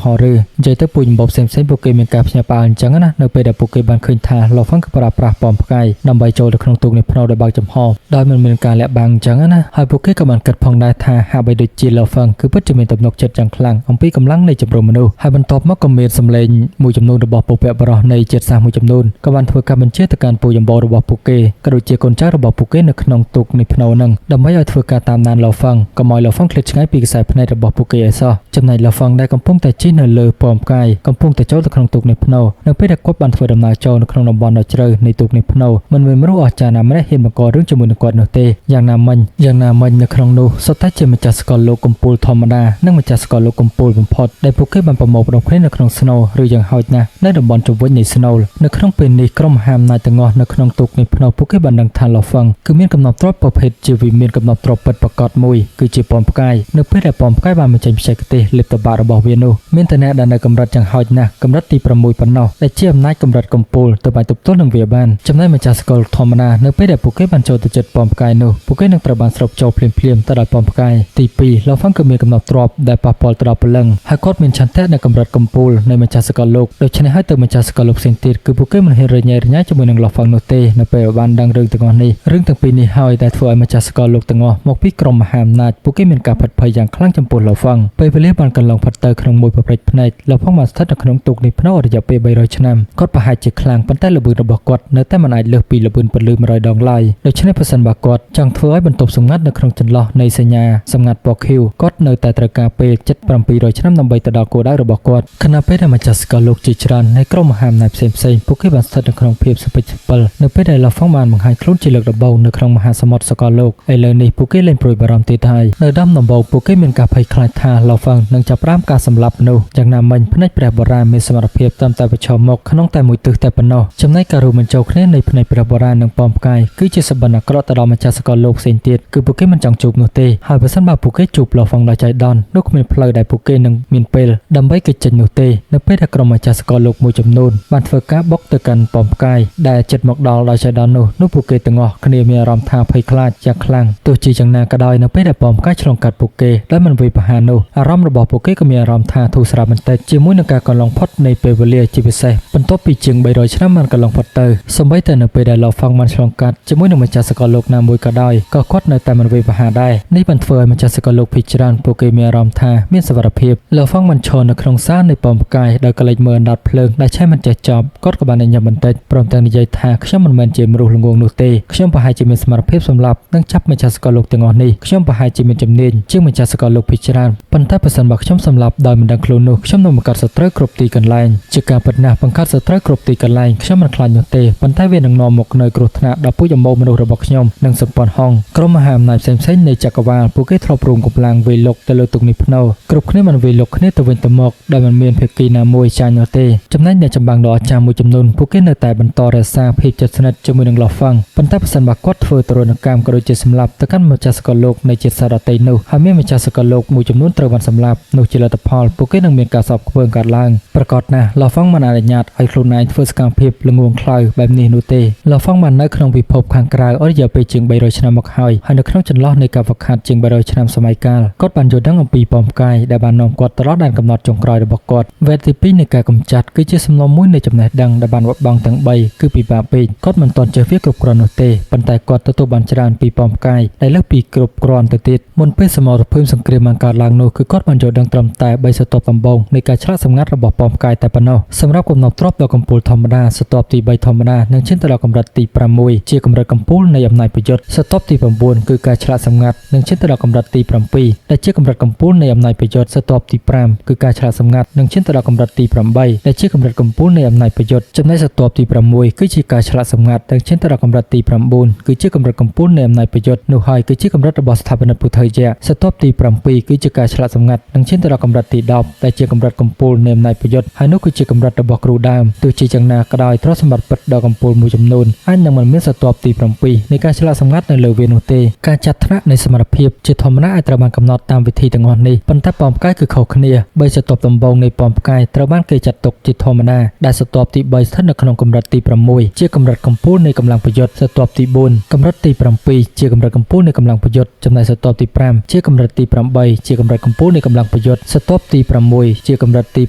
ំហឬនិយាយទៅពូជអំបូរផ្សេងៗពួកគេមានការភ្ញាក់ផ្អើលអញ្ចឹងណានៅពេលដែលពួកគេបានឃើញថាឡូហ្វាំងគឺប្រើប្រាស់ប៉មផ្កាយដើម្បីចូលទៅក្នុងទូកនេះភ្នោដោយបើកចំហដោយមិនមានការលាក់បាំងអញ្ចឹងណាហើយពួកគេក៏បានគិតផងដែរថាហាក់បីដូចជាឡូហ្វាំងគឺពិតជាមានទំនុកចិត្តយ៉ាងខ្លាំងអំពីកម្លាំងនៃជំរំមនុស្សហើយបន្ទាប់មកក៏មានសម្លេងមួយចំនួនរបស់ពពកបរោះនៃជាតិសាសន៍មួយចំនួនក៏បានធ្វើការបញ្ជាទៅកាន់ពូជអំបូររបស់ពួកគេក៏ដូចជាកូនចៅរបស់ពួកគេនៅក្នុងទូកនេះភ្នោនឹងដើម្បីឲ្យធ្វើការតាមដានឡូហ្វាំងកុំឲ្យឡូហ្វាំងឃ្លាតឆ្ងាយពីខ្សែភ្នែករបស់ពួកគេឲ្យសោះចំណែកឡូហ្វាំងដែលកំពុងតែជិះនៅលើប៉មផ្កាយកំពុងតែចូលទៅក្នុងទូកនេះភ្នោនៅពេលដែលគាត់បានធ្វើដំណើរចូលនៅក្នុងតំបន់ដ៏ជ្រៅនៃទូកនេះភ្នោមិនមានមនុស្សអស្ចារ្យណាម្នាក់ហ៊ានបង្ករឿងជាមួយនឹងគាត់នោះទេយ៉ាងណាមិញនៅក្នុងនោះសុទ្ធតែជាម្ចាស់សកលលោកកំពូលធម្មតានិងម្ចាស់សកលលោកកំពូលបំផុតដែលពួកគេបានប្រមូលផ្ដុំគ្នានៅក្នុងស្នូលឬយ៉ាងហោចណាស់នៅតំបន់ជុំវិញនៃស្នូលនៅក្នុងពេលនេះក្រុមមហាអំណាចទាំងអស់នៅក្នុងទូកនេះភ្នោពួកគេបានដឹងថាឡូហ្វឹងគឺមានកំណត់ទ្រព្យប្រភេទជាវិមានកំណត់ទ្រព្យពិតប្រាកដមួយគឺជាប៉មផ្កាយនៅពេលដែលប៉មផ្កាយបានបញ្ចេញបច្ចេកទេសលេបតបាក់របស់វានោះមានតែអ្នកដែលនៅកម្រិតយ៉ាងហោចណាស់កម្រិតទី6ប៉ុណ្ណោះដែលជាអំណាចកម្រិតកំពូលទៅបានទប់ទល់នឹងវាបានចំណែកម្ចាស់សកលធម្មតានៅពេលដែលពួកគេបានចូលទៅជិតប៉មផ្កាយនោះពួកគេនឹងត្រូវបានស្រូបចូលភ្លាមៗទៅដល់ប៉មផ្កាយទី2ឡូហ្វាំងគឺមានកំណត់ទ្រព្យដែលប៉ះពាល់ទៅដល់ព្រលឹងហើយគាត់មានឆន្ទៈនៅកម្រិតកំពូលនៃម្ចាស់សកលលោកដូច្នេះហើយទៅម្ចាស់សកលលោកផ្សេងទៀតគឺពួកគេមិនហ៊ានរញ៉េរញ៉ៃជាមួយនឹងឡូហ្វាំងនោះទេនៅពេលបានដឹងរឿងទាំងអស់នេះរឿងទាំងពីរនេះហើយដែលធ្វើឲ្យម្ចាស់សកលលោកទាំងអស់មកពីក្រុមមហាអំណាចពួកគេមានការផិតភ័យយ៉ាងខ្លាំងចំពោះឡូហ្វាំងពេលវេលាបានកន្លងផុតទៅក្នុងមួយប្រព្រឹត្តភ្នែកឡូហ្វាំងបានស្ថិតនៅក្នុងទូកនេះភ្នោរយៈពេល300ឆ្នាំគាត់ប្រហែលជាខ្លាំងប៉ុន្តែល្បឿនរបស់គាត់នៅតែមិនអាចលើសពីល្បឿនពន្លឺ100ដងឡើយដូច្នេះប្រសិនបើគាត់ចង់ធ្វើឲ្យបន្ទប់សម្ងាត់នៅក្នុងចន្លោះនៃសញ្ញាសម្ងាត់ពណ៌ខៀវគាត់នៅតែត្រូវការពេល700ឆ្នាំដើម្បីទៅដល់គោលដៅរបស់គាត់ខណៈពេលដែលម្ចាស់សកលលោកជាច្រើននៃក្រុមមហាអំណាចផ្សេងៗពួកគេបានស្ថិតនៅក្នុងភាពសពិចសពិលនៅពេលដែលឡូហ្វុងបានបង្ហាញខ្លួនជាលើកដំបូងនៅក្នុងមហាសមុទ្រសកលលោកឥឡូវនេះពួកគេលែងព្រួយបារម្ភទៀតហើយនៅដើមដំបូងពួកគេមានការភ័យខ្លាចថាឡូហ្វុងនឹងចាប់ផ្ដើមការសម្លាប់មនុស្សយ៉ាងណាមិញភ្នែកព្រះបុរាណមានសមត្ថភាពត្រឹមតែប្រឈមមុខក្នុងតែមួយទិសតែប៉ុណ្ណោះចំណែកការរួមបញ្ចូលគ្នានៃភ្នែកព្រះបុរាណនិងប៉មផ្កាយគឺជាសបិនអាក្រក់ទៅដល់ម្ចាស់សកលលោកផ្សេងទៀតគឺពួកគេមិនចង់ជួបនោះទេហើយបើសិនបើពួកគេជួបឡូហ្វុងដល់ចៃដន្យនោះគ្មានផ្លូវដែលពួកគេនឹងមានពេលដើម្បីគេចចេញនោះទេនៅពេលដែលក្រុមម្ចាស់សកលលោកមួយចំនួនបានធ្វើការបុកទៅកាន់ប៉មផ្កាយដែលចិត្តមកដល់ដល់ចៃដន្យនោះពួកគេទាំងអស់គ្នាមានអារម្មណ៍ថាភ័យខ្លាចយ៉ាងខ្លាំងទោះជាយ៉ាងណាក៏ដោយនៅពេលដែលប៉មផ្កាយឆ្លងកាត់ពួកគេដោយមិនវាយប្រហារនោះអារម្មណ៍របស់ពួកគេក៏មានអារម្មណ៍ថាធូរស្រាលបន្តិចជាមួយនឹងការកន្លងផុតនៃពេលវេលាជាពិសេសបន្ទាប់ពីជាង300ឆ្នាំបានកន្លងផុតទៅសូម្បីតែនៅពេលដែលឡូហ្វាំងបានឆ្លងកាត់ជាមួយនឹងម្ចាស់សកលលោកណាមួយក៏ដោយក៏គាត់នៅតែមិនវាយប្រហារដែរនេះបានធ្វើឲ្យម្ចាស់សកលលោកភាគច្រើនពួកគេមានអារម្មណ៍ថាមានសុវត្ថិភាពឡូហ្វាំងបានឈរនៅក្នុងសាលនៃប៉មផ្កាយដោយក្លែកមើលអណ្ដាតភ្លើងដែលឆេះមិនចេះចប់គាត់ក៏បានញញឹមបន្តិចព្រមទាំងនិយាយថាខ្ញុំមិនមែនជាមនុស្សល្ងងនោះទេខ្ញុំប្រហែលជាមានសមត្ថភាពសម្លាប់និងចាប់ម្ចាស់សកលលោកទាំងអស់នេះខ្ញុំប្រហែលជាមានជំនាញជាងម្ចាស់សកលលោកភាគច្រើនប៉ុន្តែប្រសិនបើខ្ញុំសម្លាប់ដោយមិនដឹងខ្លួននោះខ្ញុំនឹងបង្កើតសត្រូវគ្រប់ទីកន្លែងជាការពិតណាស់បង្កើតសត្រូវគ្រប់ទីកន្លែងខ្ញុំមិនខ្លាចនោះទេប៉ុន្តែវានឹងនាំមកនូវគ្រោះថ្នាក់ដល់ពូជអម្បូរមនុស្សរបស់ខ្ញុំនិងសម្ព័ន្ធហុងក្រុមមហាអំណាចផ្សេងៗនៃចក្រវាលពួកគេធ្លាប់រួមកម្លាំងវាយលុកទៅលើទូកនេះភ្នោគ្រប់គ្នាបានវាយលុកគ្នាទៅវិញទៅមកដោយមិនមានភាគីណាមួយចាញ់នោះទេចំណែកអ្នកចម្បាំងដ៏អស្ចារ្យមួយចំនួនពួកគេនៅតែបន្តរក្សាភាពជិតស្និទ្ធជាមួយនឹងឡូហ្វាំងប៉ុន្តែប្រសិនបើគាត់ធ្វើទរណកម្មក៏ដូចជាសម្លាប់ទៅកាន់ម្ចាស់សកលលោកនៃជាតិសាសន៍ដទៃនោះហើយមានម្ចាស់សកលលោកមួយចំនួនត្រូវបានសម្លាប់នោះជាលទ្ធផលពួកគេនឹងមានការសោកខ្ពើមកើតឡើងប្រកបណាស់ឡូហ្វាំងមិនអនុញ្ញាតឲ្យខ្លួនឯងធ្វើសកម្មភាពល្ងងខ្លៅបែបនេះនោះទេឡូហ្វាំងបាននៅក្នុងពិភពខាងក្រៅអស់រយៈពេលជាង300ឆ្នាំមកហើយហើយនៅក្នុងចន្លោះនៃការហ្វឹកហាត់ជាង300ឆ្នាំសម័យកាលគាត់បានយល់ដឹងអំពីប៉មផ្កាយដែលបាននាំគាត់ទៅដល់ដែនកំណត់ចុងក្រោយរបស់គាត់វេទទី2នៃការកម្ចាត់គឺជាសំណុំមួយនៃចំណេះដឹងដែលបានបាត់បង់ទាំង3គឺពិបាកពេកគាត់មិនទាន់ចេះវាគ្រប់គ្រាន់នោះទេប៉ុន្តែគាត់ទទួលបានច្រើនពីប៉មផ្កាយដែលលើសពីគ្រប់គ្រាន់ទៅទៀតមុនពេលសមរភូមិសង្គ្រាមបានកើតឡើងនោះគឺគាត់បានយល់ដឹងត្រឹមតែ3ស្រទាប់ដំបូងនៃការឆ្លាក់សម្ងាត់របស់ប៉មផ្កាយតែប៉ុណ្ណោះសម្រាប់កំណត់ទ្រព្យដ៏កំពូលធម្មតាស្រទាប់ទី3ធម្មតានឹងឈានទៅដល់កម្រិតទី6ជាកម្រិតកំពូលនៃអំណាចប្រយុទ្ធស្រទាប់ទី9គឺការឆ្លាក់សម្ងាត់នឹងឈានទៅដល់កម្រិតទី7ដែលជាកម្រិតកំពូលនៃអំណាចប្រយុទ្ធស្រទាប់ទី5គឺការឆ្លាក់សម្ងាត់នឹងឈានទៅដល់កម្រិតទី8ដែលជាកម្រិតកំពូលនៃអំណាចប្រយុទ្ធចំណែកស្រទាប់ទី6គឺជាការឆ្លាក់សម្ងាត់នឹងឈានទៅដល់កម្រិតទី9គឺជាកម្រិតកំពូលនៃអំណាចប្រយុទ្ធនោះហើយគឺជាកម្រិតរបស់ស្ថាបនិកពុទ្ធយៈស្រទាប់ទី7គឺជាការឆ្លាក់សម្ងាត់នឹងឈានទៅដល់កម្រិតទី10ដែលជាកម្រិតកំពូលនៃអំណាចប្រយុទ្ធហើយនោះគឺជាកម្រិតរបស់គ្រូដើមទោះជាយ៉ាងណាក៏ដោយទ្រព្យសម្បត្តិពិតដ៏កំពូលមួយចំនួនអាចនឹងមិនមានស្រទាប់ទី7នៃការឆ្លាក់សម្ងាត់នៅលើវានោះទេការចាត់ថ្នាក់នៃសមត្ថភាពជាធម្មតាអាចត្រូវបានកំណត់តាមវិធីទាំងអស់នេះប៉ុន្តែប៉មផ្កាយគឺខុសគ្នា3ស្រទាប់ដំបូងនៃប៉មផ្កាយត្រូវបានគេចាត់ទុកជាធម្មតាដែលស្រទាប់ទី3ស្ថិតនៅក្នុងកម្រិតទី6ជាកម្រិតកំពូលនៃកម្លាំងប្រយុទ្ធស្រទាប់ទី4កម្រិតទី7ជាកម្រិតកំពូលនៃកម្លាំងប្រយុទ្ធចំណែកស្រទាប់ទី5ជាកម្រិតទី8ជាកម្រិតកំពូលនៃកម្លាំងប្រយុទ្ធស្រទាប់ទី 6ជាកម្រិតទី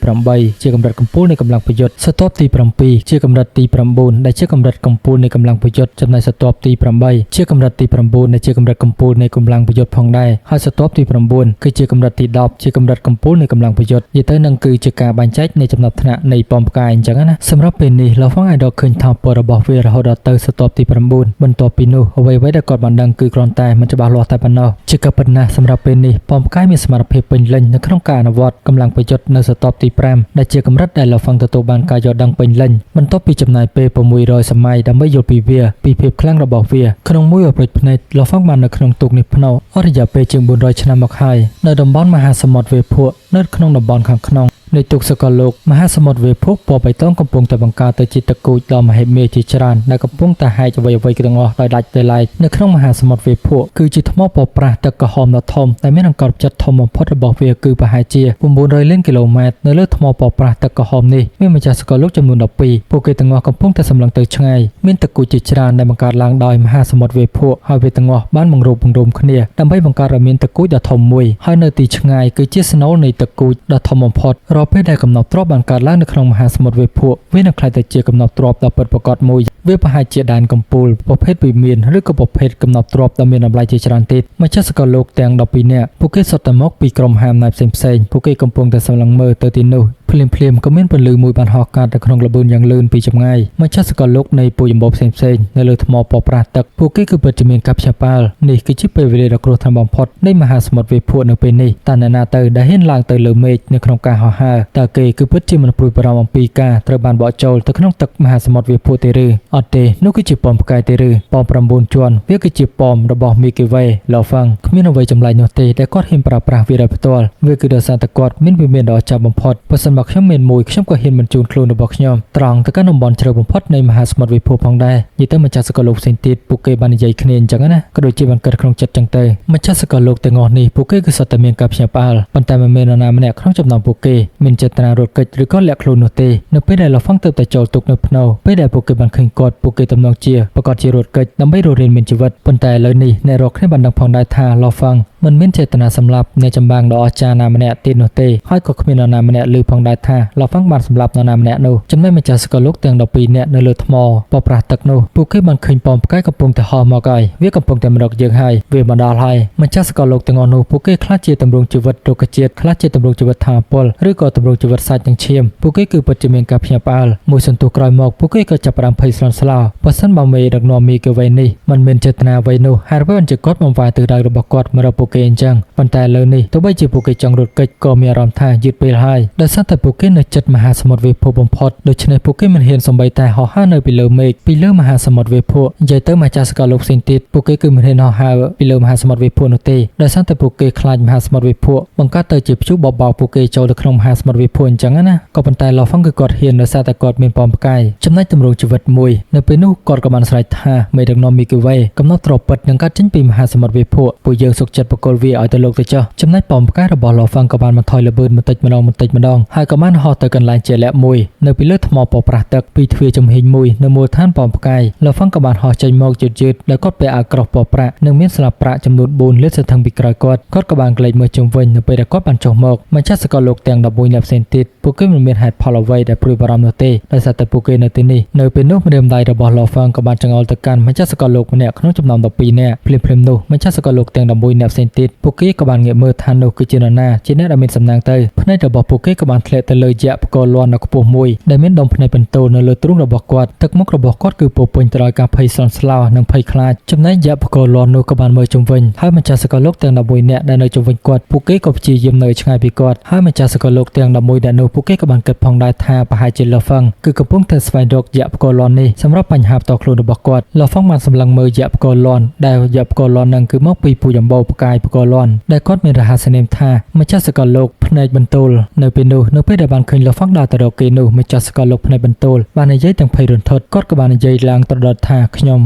8ជាកម្រិតកំពូលនៃកម្លាំងប្រយុទ្ធស្រទាប់ទី7ជាកម្រិតទី9ដែលជាកម្រិតកំពូលនៃកម្លាំងប្រយុទ្ធចំណែកស្រទាប់ទី8ជាកម្រិតទី9ដែលជាកម្រិតកំពូលនៃកម្លាំងប្រយុទ្ធផងដែរហើយស្រទាប់ទី9គឺជាកម្រិតទី10ជាកម្រិតកំពូលនៃកម្លាំងប្រយុទ្ធនិយាយទៅនឹងគឺជាការបែងចែកនៃចំណាប់ថ្នាក់នៃប៉មផ្កាយអញ្ចឹងណាសម្រាប់ពេលនេះលហ្វងអាចរកឃើញថាពណ៌របស់វារហូតដល់ទៅស្រទាប់ទី9បន្ទាប់ពីនោះអ្វីៗដែលគាត់បានដឹងគឺគ្រាន់តែមិនច្បាស់លាស់តែប៉ុណ្ណោះជាការពិតណាស់សម្រាប់ពេលនេះប៉មផ្កាយមានសមត្ថភាពពេញលេញនៅក្នុងការអនុវត្តកម្លាំងប្រយុទ្ធនៅស្រទាប់ទី5ដែលជាកម្រិតដែលលហ្វងទទួលបានការយល់ដឹងពេញលេញបន្ទាប់ពីចំណាយពេល600សម័យដើម្បីយល់ពីវាពីភាពខ្លាំងរបស់វាក្នុងមួយអព្រិចភ្នែកលហ្វងបាននៅក្នុងទូកនេះភ្នោអស់រយៈពេលជាង400ឆ្នាំមកហើយនៅតំបន់មហាសមុទ្រវេភក់នៅក្នុងតំបន់ខាងក្នុងនៃទូកសកលលោកមហាសមុទ្រវេភពពណ៌បៃតងកំពុងតែបង្កើតទៅជាទឹកគូចដ៏មហិមាជាច្រើនដែលកំពុងតែហែកអ្វីៗទាំងអស់ដោយដាច់ដោយឡែកនៅក្នុងមហាសមុទ្រវេភក់គឺជាថ្មពណ៌ប្រាស់ទឹកក្រហមដ៏ធំដែលមានអង្កត់ផ្ចិតធំបំផុតរបស់វាគឺប្រហែលជា900លានគីឡូម៉ែត្រនៅលើថ្មពណ៌ប្រាស់ទឹកក្រហមនេះមានម្ចាស់សកលលោកចំនួន12ពួកគេទាំងអស់កំពុងតែសម្លឹងទៅឆ្ងាយមានទឹកគូចជាច្រើនដែលបង្កើតឡើងដោយមហាសមុទ្រវេភក់ហើយវាទាំងអស់បានបង្រួបបង្រួមគ្នាដើម្បីបង្កើតឲ្យមានទឹកគូចដ៏ធំមួយហើយនៅទីឆ្ងាយគឺជាស្នូលនៃទឹកគូចដ៏ធំបំផុតរាល់ពេលដែលកំណប់ទ្រព្យបានកើតឡើងនៅក្នុងមហាសមុទ្រវេភក់វានឹងក្លាយទៅជាកំណប់ទ្រព្យដ៏ពិតប្រាកដមួយវាប្រហែលជាដែនកំពូលប្រភេទវិមានឬក៏ប្រភេទកំណប់ទ្រព្យដ៏មានតម្លៃជាច្រើនទៀតម្ចាស់សកលលោកទាំង12នាក់ពួកគេសុទ្ធតែមកពីក្រុមហាមណែផ្សេងៗពួកគេកំពុងតែសម្លឹងមើលទៅទីនោះភ្លាមភ្លាមក៏មានពន្លឺមួយបានហោះកាត់ទៅក្នុងល្បឿនយ៉ាងលឿនពីចម្ងាយម្ចាស់សកលលោកនៃពូជអម្បូរផ្សេងៗនៅលើថ្មពណ៌ប្រាស់ទឹកពួកគេគឺពិតជាមានការភ្ញាក់ផ្អើលនេះគឺជាពេលវេលាដ៏គ្រោះថ្នាក់បំផុតនៃមហាសមុទ្រវេភក់នៅពេលនេះតើអ្នកណាទៅដែលហ៊ានឡើងទៅលើមេឃនៅក្នុងការហោះហើរតើគេគឺពិតជាមិនព្រួយបារម្ភអំពីការត្រូវបានបកចូលទៅក្នុងទឹកមហាសមុទ្រវេភក់ទេឬអត់ទេនោះគឺជាប៉មផ្កាយទេឬប៉ម9ជាន់វាគឺជាប៉មរបស់មីគីវេឡូហ្វាំងគ្មានអ្វីចម្លែកនោះទេដែលគាត់ហ៊ានប្រើប្រាស់វាដោយផ្ទាល់វាគឺដោយសារតែគាត់មានវិមានដ៏អស្ចារ្យបំផុតបើសិនបើខ្ញុំមានមួយខ្ញុំក៏ហ៊ានបញ្ជូនខ្លួនរបស់ខ្ញុំត្រង់ទៅកាន់តំបន់ជ្រៅបំផុតនៃមហាសមុទ្រវិភពផងដែរនិយាយទៅម្ចាស់សកលលោកផ្សេងទៀតពួកគេបាននិយាយគ្នាអញ្ចឹងណាក៏ដូចជាបានគិតក្នុងចិត្តចឹងទៅម្ចាស់សកលលោកទាំងអស់នេះពួកគេគឺសុទ្ធតែមានការភ្ញាក់ផ្អើលប៉ុន្តែមិនមាននរណាម្នាក់ក្នុងចំណោមពួកគេមានចេតនារត់គេចឬក៏លាក់ខ្លួននោះទេនៅពេលដែលលហ្វឹងទៅតែចូលទុកនៅភ្នោពេលដែលពួកគេបានឃើញគាត់ពួកគេទំនងជាប្រកាសជារត់គេចដើម្បីរស់រានមានជីវិតប៉ុន្តែឥឡូវនេះអ្នករកគ្នាបានដឹងផងដែរថាលហ្វឹងមិនមានចេតនាសម្លាប់អ្នកចម្បាំងដ៏អស្ចារ្យណាម្នាក់ទៀតនោះទេហើយក៏គ្មាននរណាម្នាក់ឮផងដែរថាលហ្វឹងបានសម្លាប់នរណាម្នាក់នោះចំណែកម្ចាស់សកលលោកទាំង12នាក់នៅលើថ្មពណ៌ប្រាស់ទឹកនោះពួកគេបានឃើញប៉មផ្កាយកំពុងតែហោះមកហើយវាកំពុងតែមករកយើងហើយវាមកដល់ហើយម្ចាស់សកលលោកទាំងអស់នោះពួកគេខ្លះជាទម្រង់ជីវិតរុក្ខជាតិខ្លះជាទម្រង់ជីវិតថាមពលឬក៏ទម្រង់ជីវិតសាច់និងឈាមពួកគេគឺពិតជាមានការភ្ញាក់ផ្អើលមួយសន្ទុះក្រោយមកពួកគេក៏ចាប់ផ្ដើមភ័យស្លន់ស្លោបើសិនបើមេដឹកនាំមីកវេនេះមិនមានចេតនាអ្វីនោះហេតុអ្វីបានជាគាត់បំផាទិសដៅរបស់គាត់មករកពួកគេអញ្ចឹងប៉ុន្តែលើនេះទោះបីជាពួកគេចង់រត់គេចក៏មានអារម្មណ៍ថាយឺតពេលហើយដោយសារតែពួកគេនៅជិតមហាសមុទ្រវិភពបំផុតដូច្នេះពួកគេមិនហ៊ានសំបីតែហោះហើរនៅពីលើមេឃពីលើមហាសមុទ្រវិភពនិយាយទៅម្ចាស់សកលលោកផ្សេងទៀតពួកគេគឺមិនហ៊ានហោះហើរពីលើមហាសមុទ្រវិភពនោះទេដោយសារតែពួកគេខ្លាចមហាសមុទ្រវិភពបង្កើតទៅជាព្យុះបបោកពួកគេចូលទៅក្នុងមហាសមុទ្រវិភពអញ្ចឹងណាក៏ប៉ុន្តែឡូហ្វឹងគឺគាត់ហ៊ានដោយសារតែគាត់មានប៉មផ្កាយចំណែកទម្រង់ជីវិតមួយនៅពេលនោះគាត់ក៏បានស្រែកថាមេដឹកនាំមីគីវេកំណត់ទ្រពិតនឹងកាត់ចេញពីមហាសមុទ្រវិភពពួកយើងសុខចិត្តបកគលវាឲ្យទៅលោកទៅចុះចំណែកប៉មផ្កាយរបស់ឡូហ្វឹងក៏បានបន្ថយល្បឿនបន្តិចម្ដងបន្តិចម្ដងហើយក៏បានហោះទៅកន្លែងជាក់លាក់មួយនៅពីលើថ្មពណ៌ប្រាស់ទឹកពីទ្វារចំហៀងមួយនៅមូលដ្ឋានប៉មផ្កាយឡូហ្វឹងក៏បានហោះចេញមកយឺតៗដោយគាត់ពាក់អាវក្រោះពណ៌ប្រាក់និងមានស្លាបប្រាក់ចំនួន4លាតសន្ធឹងពីក្រោយគាត់គាត់ក៏បានក្លែកមើលជុំវិញនៅពេលដែលគាត់បានចុះមកម្ចាស់សកលលោកទាំង11នាក់ផ្សេងទៀតពួកគេមិនមានហេតុផលអ្វីដែលព្រួយបារម្ភនោះទេដោយសារតែពួកគេនៅទីនេះនៅពេលនោះម្រាមដៃរបស់ឡូហ្វឹងក៏បានចង្អុលទៅកាន់ម្ចាស់សកលលោកម្នាក់ក្នុងចំណោម12នាក់ភ្លាមៗនោះម្ចាស់សកលលោកទាំង11នាក់ផ្សេងទៀតពួកគេក៏បានងាកមើលថានោះគឺជានរណាជាអ្នកដែលមានសំណាងទៅភ្នែករបស់ពួកគេក៏បានធ្លាក់ទៅលើយក្សផ្គរលាន់ដ៏ខ្ពស់មួយដែលមានដុំភ្នែកបន្ទោនៅលើទ្រូងរបស់គាត់ទឹកមុខរបស់គាត់គឺពោពេញទៅដោយការភ័យស្លន់ស្លោនិងភ័យខ្លាចចំណែកយក្សផ្គរលាន់នោះក៏បានមើលជុំវិញហើយម្ចាស់សកលលោកទាំង11នាក់ដែលនៅជុំវិញគាត់ពួកគេក៏ព្យាយាមនៅឆ្ងាយពីគាត់ហើយម្ចាស់សកលលោកទាំង11នាក់នោះពួកគេក៏បានគិតផងដែរថាប្រហែលជាឡូហ្វឹងគឺកំពុងតែស្វែងរកយក្សផ្គរលាន់នេះសម្រាប់បញ្ហាផ្ទាល់ខ្លួនរបស់គាត់ឡូហ្វឹងបានសម្លឹងមើលយក្សផ្គរលាន់ដែលយក្សផ្គរលាន់នឹងគឺមកពីពូជអម្បូរផ្កាយផ្គរលាន់ដែលគាត់មានរហស្សនាមថាម្ចាស់សកលលោកភ្នែកបន្ទោលនៅពេលនោះនៅពេលដែលបានឃើញឡូហ្វឹងដើរទៅរកគេនោះម្ចាស់សកលលោកភ្នែកបន្ទោលបាននិយាយទាំងភ័យរន្ធត់គាត់ក៏បាននិយាយឡើងត្រដិតថាខ្ញុ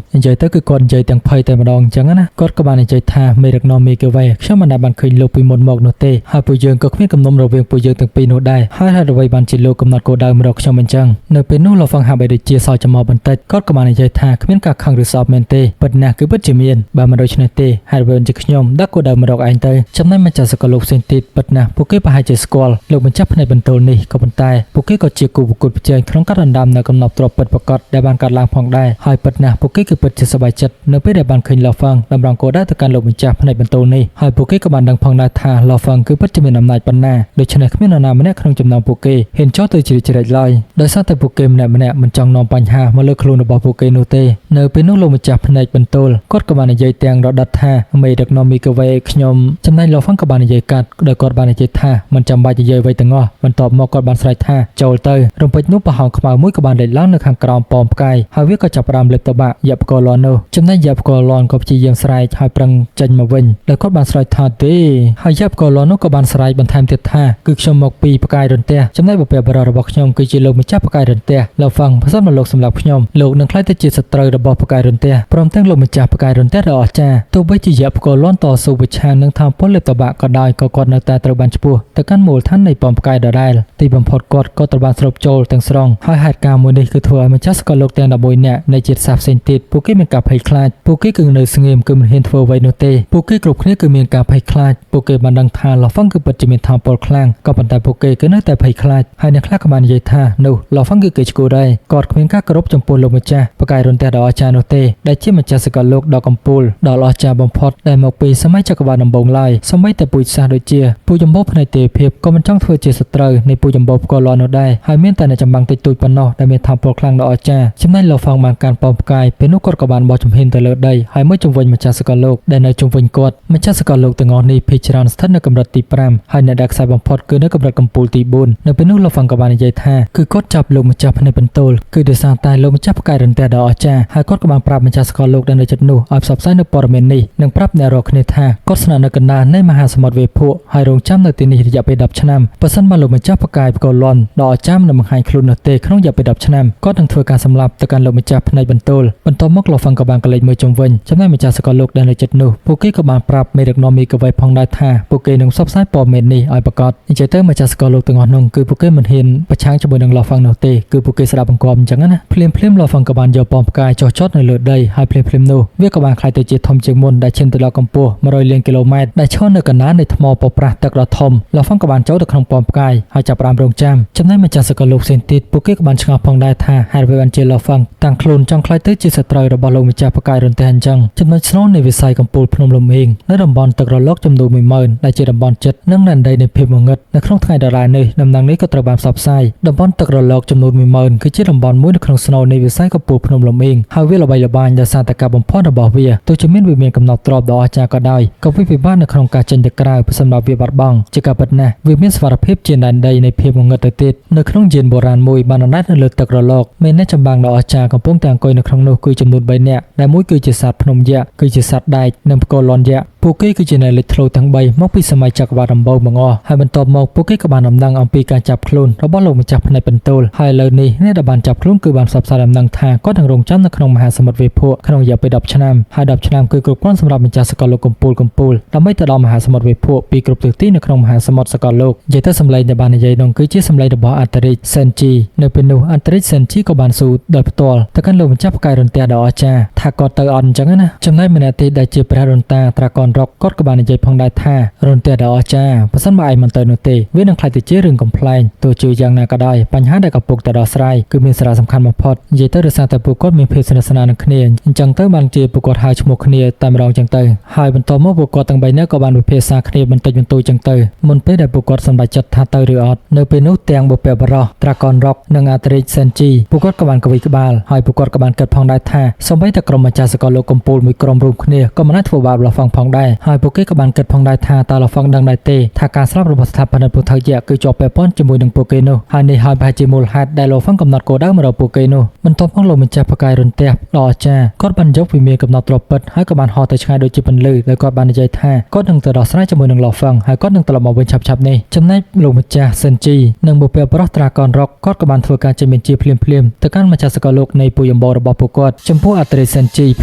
ំនិយាយទៅគឺគាត់និយាយទាំងភ័យតែម្ដងអញ្ចឹងណាគាត់ក៏បាននិយាយថាមេដឹកនាំមីកវេខ្ញុំមិនដែលបានឃើញលោកពីមុនមកនោះទេហើយពួកយើងក៏គ្មានគំនុំរវាងពួកយើងទាំងពីរនោះដែរហើយហេតុអ្វីបានជាលោកកំណត់គោលដៅមករកខ្ញុំអញ្ចឹងនៅពេលនោះឡូហ្វឹងហាក់បីដូចជាសើចច្រមុះបន្តិចគាត់ក៏បាននិយាយថាគ្មានការខឹងឬស្អប់មែនទេពិតណាស់គឺពិតជាមានបើមិនដូច្នេះទេហេតុអ្វីជាខ្ញុំ ខ្ញុំដាក់គោលដៅមករកឯងទៅចំណែកម្ចាស់សកលលោកផ្សេងទៀតពិតណាស់ពួកគេប្រហែលជាស្គាល់លោកម្ចាស់ភ្នែកបន្ទោលនេះក៏ប៉ុន្តែពួកគេក៏ជាគូប្រកួតប្រជែងក្នុងការដណ្ដើមនៅកំណប់ទ្រព្យពិតប្រាកដដែលបានកើតឡើងផងដែរហើយពិតណាស់ពួកគេគឺពិតជាសប្បាយចិត្តនៅពេលដែលបានឃើញឡូហ្វាំងតម្រង់គោលដៅទៅកាន់លោកម្ចាស់ភ្នែកបន្ទោលនេះហើយពួកគេក៏បានដឹងផងដែរថាឡូហ្វាំងគឺពិតជាមានអំណាចប៉ុណ្ណាដូច្នេះគ្មាននរណាម្នាក់ក្នុងចំណោមពួកគេហ៊ានចូលទៅជ្រៀតជ្រែកឡើយដោយសារតែពួកគេម្នាក់ៗមិនចង់នាំបញ្ហាមកលើខ្លួនរបស់ពួកគេនោះទេនៅពេលនោះលោកម្ចាស់ភ្នែកបន្ទោលគាត់ក៏បាននិយាយទាំងរដិតថាមេដឹកនាំមីកវេខ្ញុំចំណែកឡូហ្វាំងក៏បាននិយាយកាត់ដោយគាត់បាននិយាយថាមិនចាំបាច់និយាយអ្វីទាំងអស់បន្ទាប់មកគាត់បានស្រែកថាចូលទៅរំពេចនោះប្រហោងខ្មៅមួយក៏បានលេចឡើងនៅខាងក្រោមប៉មផ្កាយហើយវាក៏ចាប់ផ្ដើមលេបទៅបាក់យ៉ាប់កលន់នោះចំណែកយ៉ាប់កលន់ក៏ព្យាយាមស្រែកហើយប្រឹងចេញមកវិញដោយគាត់បានស្រែកថាទេហើយយ៉ាប់កលន់នោះក៏បានស្រែកបន្ថែមទៀតថាគឺខ្ញុំមកពីផ្កាយរន្ទះចំណែកបុព្វបុរសរបស់ខ្ញុំគឺជាលោកម្ចាស់ផ្កាយរន្ទះលោកហ្វាំងប្រសិនមកលោកសម្រាប់ខ្ញុំលោកនឹងក្លាយទៅជាសត្រូវរបស់ផ្កាយរន្ទះព្រមទាំងលោកម្ចាស់ផ្កាយរន្ទះដ៏អស្ចារ្យទោះបីជាយ៉ាប់កលន់តស៊ូប្រឆាំងនឹងធម្មពលលេបតបាក់ក៏ដោយក៏គាត់នៅតែត្រូវបានឈ្មោះទៅកាន់មូលដ្ឋាននៃប៉មផ្កាយដដែលទីបំផុតគាត់ក៏ត្រូវបានស្រូបចូលទាំងស្រុងហើយហេតុការណ៍មួយនេះគឺធ្វើឲ្យម្ចាស់សកលលោកទាំង11នាក់នៃជាតិសាសន៍ផ្សេងទៀតពួកគេមានការភ័យខ្លាចពួកគេគឺនៅស្ងៀមគឺមិនហ៊ានធ្វើអ្វីនោះទេពួកគេគ្រប់គ្នាគឺមានការភ័យខ្លាចពួកគេបានដឹងថាឡូហ្វាំងគឺពិតជាមានធម៌ពលខ្លាំងក៏ប៉ុន្តែពួកគេគឺនៅតែភ័យខ្លាចហើយអ្នកខ្លះក៏បាននិយាយថានោះឡូហ្វាំងគឺគេឈួលដែរគាត់គ្មានការគោរពចំពោះលោកម្ចាស់ផ្កាយរន្ទះដ៏អស្ចារ្យនោះទេដែលជាម្ចាស់សកលលោកដ៏កំពូលដ៏អស្ចារ្យបំផុតដែលមកពីសម័យចក្រវាឡដំបូងឡើយសូម្បីតែពូជសាសន៍ដូចជាពូជចម្បូរភ្នែកទេវភាពក៏មិនចង់ធ្វើជាសត្រូវនៃពូជចម្បូរផ្គរលាន់នោះដែរហើយមានតែអ្នកចម្បាំងតិចតួចប៉ុណ្ណោះដែលមានធម៌ពលខ្លាំងដ៏អស្ចារ្យចំណែកឡូហ្វាំងបានកាន់ប៉មផ្កាយពេលនោះគាត់ក៏បានបោះជំហានទៅលើដីហើយមើលជុំវិញម្ចាស់សកលលោកដែលនៅជុំវិញគាត់ម្ចាស់សកលលោកទាំងអស់នេះភាគច្រើនស្ថិតនៅកម្រិតទី5ហើយអ្នកដែលខ្សែបំផុតគឺនៅកម្រិតកំពូលទី4នៅពេលនោះឡូហ្វាំងក៏បាននិយាយថាគឺគាត់ចាប់លោកម្ចាស់ភ្នែកបន្ទោលគឺដោយសារតែលោកម្ចាស់ផ្កាយរន្ទះដ៏អស្ចារ្យហើយគាត់ក៏បានប្រាប់ម្ចាស់សកលលោកដែលនៅជិតនោះឲ្យផ្សព្វផ្សាយនៅព័ត៌មាននេះនិងប្រាប់អ្នករាល់គ្នាថាគាត់ស្នាក់នៅកណ្ដាលនៃមហាសមុទ្រវេភក់ហើយរងចាំនៅទីនេះរយៈពេល10ឆ្នាំប្រសិនបើលោកម្ចាស់ផ្កាយផ្គរលាន់ដ៏អស្ចារ្យមិនបង្ហាញខ្លួននោះទេក្នុងរយៈពេល10ឆ្នាំគាត់នឹងធ្វើការសម្លាប់ទៅកាន់លោកម្ចាស់ភ្នែកបន្ទោលបន្ទាប់មកឡូហ្វាំងក៏បានកលេចមើលជុំវិញចំណែកម្ចាស់សកលលោកដែលនៅជិតនោះពួកគេក៏បានប្រាប់មេដឹកនាំមីកវៃផងដែរថាពួកគេនឹងផ្សព្វផ្សាយព័ត៌មាននេះឲ្យប្រកាសអញ្ចឹងទៅម្ចាស់សកលលោកទាំងអស់នោះគឺពួកគេមិនហ៊ានប្រឆាំងជាមួយនឹងឡូហ្វាំងនោះទេគឺពួកគេស្ដាប់បង្គាប់អញ្ចឹងណាភ្លាមភ្លាមឡូហ្វាំងក៏បានយកប៉មផ្កាយចុះចតនៅលើដីហើយភ្លាមភ្លាមនោះវាក៏បានក្លាយទៅជាធំជាងមុនដែលឈានទៅដល់កម្ពស់100លានគីឡូម៉ែត្រដែលឈរនៅកណ្ដាលនៃថ្មប៉ប្រះទឹកដ៏ធំឡូហ្វាំងក៏បានចូលទៅក្នុងប៉មផ្កាយហើយចាប់ផ្ដើមរងចាំចំណែកម្ចាស់សកលលោកផ្សេងទៀតពួកគេក៏បានឆ្ងល់ផងដែរថាហេតុអ្វីបានជាឡូហ្វាំងតាំងខ្លួនចង់ក្លាយទៅជាសត្រូវរបស់លោកម្ចាស់ផ្កាយរន្ទះអញ្ចឹងចំណុចស្នូលនៃវិស័យកំពូលភ្នំលំអៀងនៅតំបន់ទឹករលកចំនួន10000ដែលជាតំបន់ចិត្តនិងដែនដីនៃភាពងងឹតនៅក្នុងថ្ងៃដដែលនេះដំណឹងនេះក៏ត្រូវបានផ្សព្វផ្សាយតំបន់ទឹករលកចំនួន10000គឺជាតំបន់មួយនៅក្នុងស្នូលនៃវិស័យកំពូលភ្នំលំអៀងហើយវាល្បីល្បាញដោយសារតែការបំភាន់របស់វាទោះជាមានវាមានកំណត់ទ្រព្យដ៏អស្ចារ្យក៏ដោយក៏វាពិបាកនៅក្នុងការចេញទៅក្រៅសម្រាប់វាបាត់បង់ជាការពិតណាស់វាមានសុវត្ថិភាពជាដែនដីនៃភាពងងឹតទៅទៀតនៅក្នុងយានបុរាណមួយបានអណ្ដែតនៅលើទឹករលកមានអ្នកចម្បាំងដ៏អស្ចារ្យកំពុងតែអង្គុយនៅក្នុងនោះគឺចំនួន3នាក់ដែលមួយគឺជាសត្វភ្នំយក្សគឺជាសត្វដែកនិងផ្គរលាន់យក្សពួកគេគឺជាអ្នកលេចធ្លោទាំង3មកពីសម័យចក្រវាឡដំបូងបង្អស់ហើយបន្ទាប់មកពួកគេក៏បានដំណឹងអំពីការចាប់ខ្លួនរបស់លោកម្ចាស់ភ្នែកបន្ទោលហើយឥឡូវនេះអ្នកដែលបានចាប់ខ្លួនគឺបានផ្សព្វផ្សាយដំណឹងថាគាត់នឹងរងចាំនៅក្នុងមហាសមុទ្រវេភក់ក្នុងរយៈពេល10ឆ្នាំហើយ10ឆ្នាំគឺគ្រប់គ្រាន់សម្រាប់ម្ចាស់សកលលោកកំពូលកំពូលដើម្បីទៅដល់មហាសមុទ្រវេភក់ពីគ្រប់ទិសទីនៅក្នុងមហាសមុទ្រសកលលោកនិយាយទៅសម្លេងដែលបាននិយាយនោះគឺជាសម្លេងរបស់អន្តរិទ្ធសេនជីនៅពេលនោះអន្តរិទ្ធសេនជីក៏បានស៊ូដោយផ្ទាល់ទៅកាន់លោកម្ចាស់ផ្កាយរន្ទះដ៏អស្ចារ្យថាគាត់ទៅអត់អញ្ចឹងណាចំណែកម្នាក់ទៀតដែលជាព្រះរន្តាត្រាកនរ៉ុកគាត់ក៏បាននិយាយផងដែរថារន្ទះដ៏អស្ចារ្យប្រសិនបើឯងមិនទៅនោះទេវានឹងក្លាយទៅជារឿងកំប្លែងទោះជាយ៉ាងណាក៏ដោយបញ្ហាដែលកំពុងតែដោះស្រាយគឺមានសារៈសំខាន់បំផុតនិយាយទៅដោយសារតែពួកគាត់មានភាពស្និទ្ធស្នាលនឹងគ្នាអញ្ចឹងទៅបានជាពួកគាត់ហៅឈ្មោះគ្នាតែម្ដងចឹងទៅហើយបន្ទាប់មកពួកគាត់ទាំង3នាក់ក៏បានវិភាសាគ្នាបន្តិចបន្តួចចឹងទៅមុនពេលដែលពួកគាត់សម្រេចចិត្តថាទៅឬអត់នៅពេលនោះទាំងបុព្វបុរសត្រាកនរ៉ុកនិងអាត្រិចសេនជីពួកគាត់ក៏បានកវីក្បាលហើយពួកគាត់ក៏បានគិតផងដែរថាសូម្បីតែក្រុមម្ចាស់សកលលោកកំពូលមួយក្រុមរួមគ្នាក៏មិនអាចធ្វើបាបឡូហ្វាំងផងដែរហើយពួកគេក៏បានគិតផងដែរថាតើឡូហ្វាំងដឹងដែរទេថាការស្លាប់របស់ស្ថាបនិកពុទ្ធយៈគឺជាប់ពាក់ព័ន្ធជាមួយនឹងពួកគេនោះហើយនេះហើយប្រហែលជាមូលហេតុដែលឡូហ្វាំងកំណត់គោលដៅមករកពួកគេនោះបន្ទាប់មកលោកម្ចាស់ផ្កាយរន្ទះដ៏អស្ចារ្យគាត់បានយកវិមានកំណត់ទ្រព្យពិតហើយក៏បានហោះទៅឆ្ងាយដូចជាពន្លឺដោយគាត់បាននិយាយថាគាត់នឹងទៅដោះស្រាយជាមួយនឹងឡូហ្វាំងហើយគាត់នឹងត្រឡប់មកវិញឆាប់ៗនេះចំណែកលោកម្ចាស់សិនជីនិងបុព្វបុរសត្រាកនរ៉ុកគាត់ក៏បានធ្វើការចេញបញ្ជាភ្លាមៗទៅកាន់ម្ចាស់សកលលោកនៃពូជអម្បូររបស់ពួកគាត់ចំពោះអត្រីសិនជីភ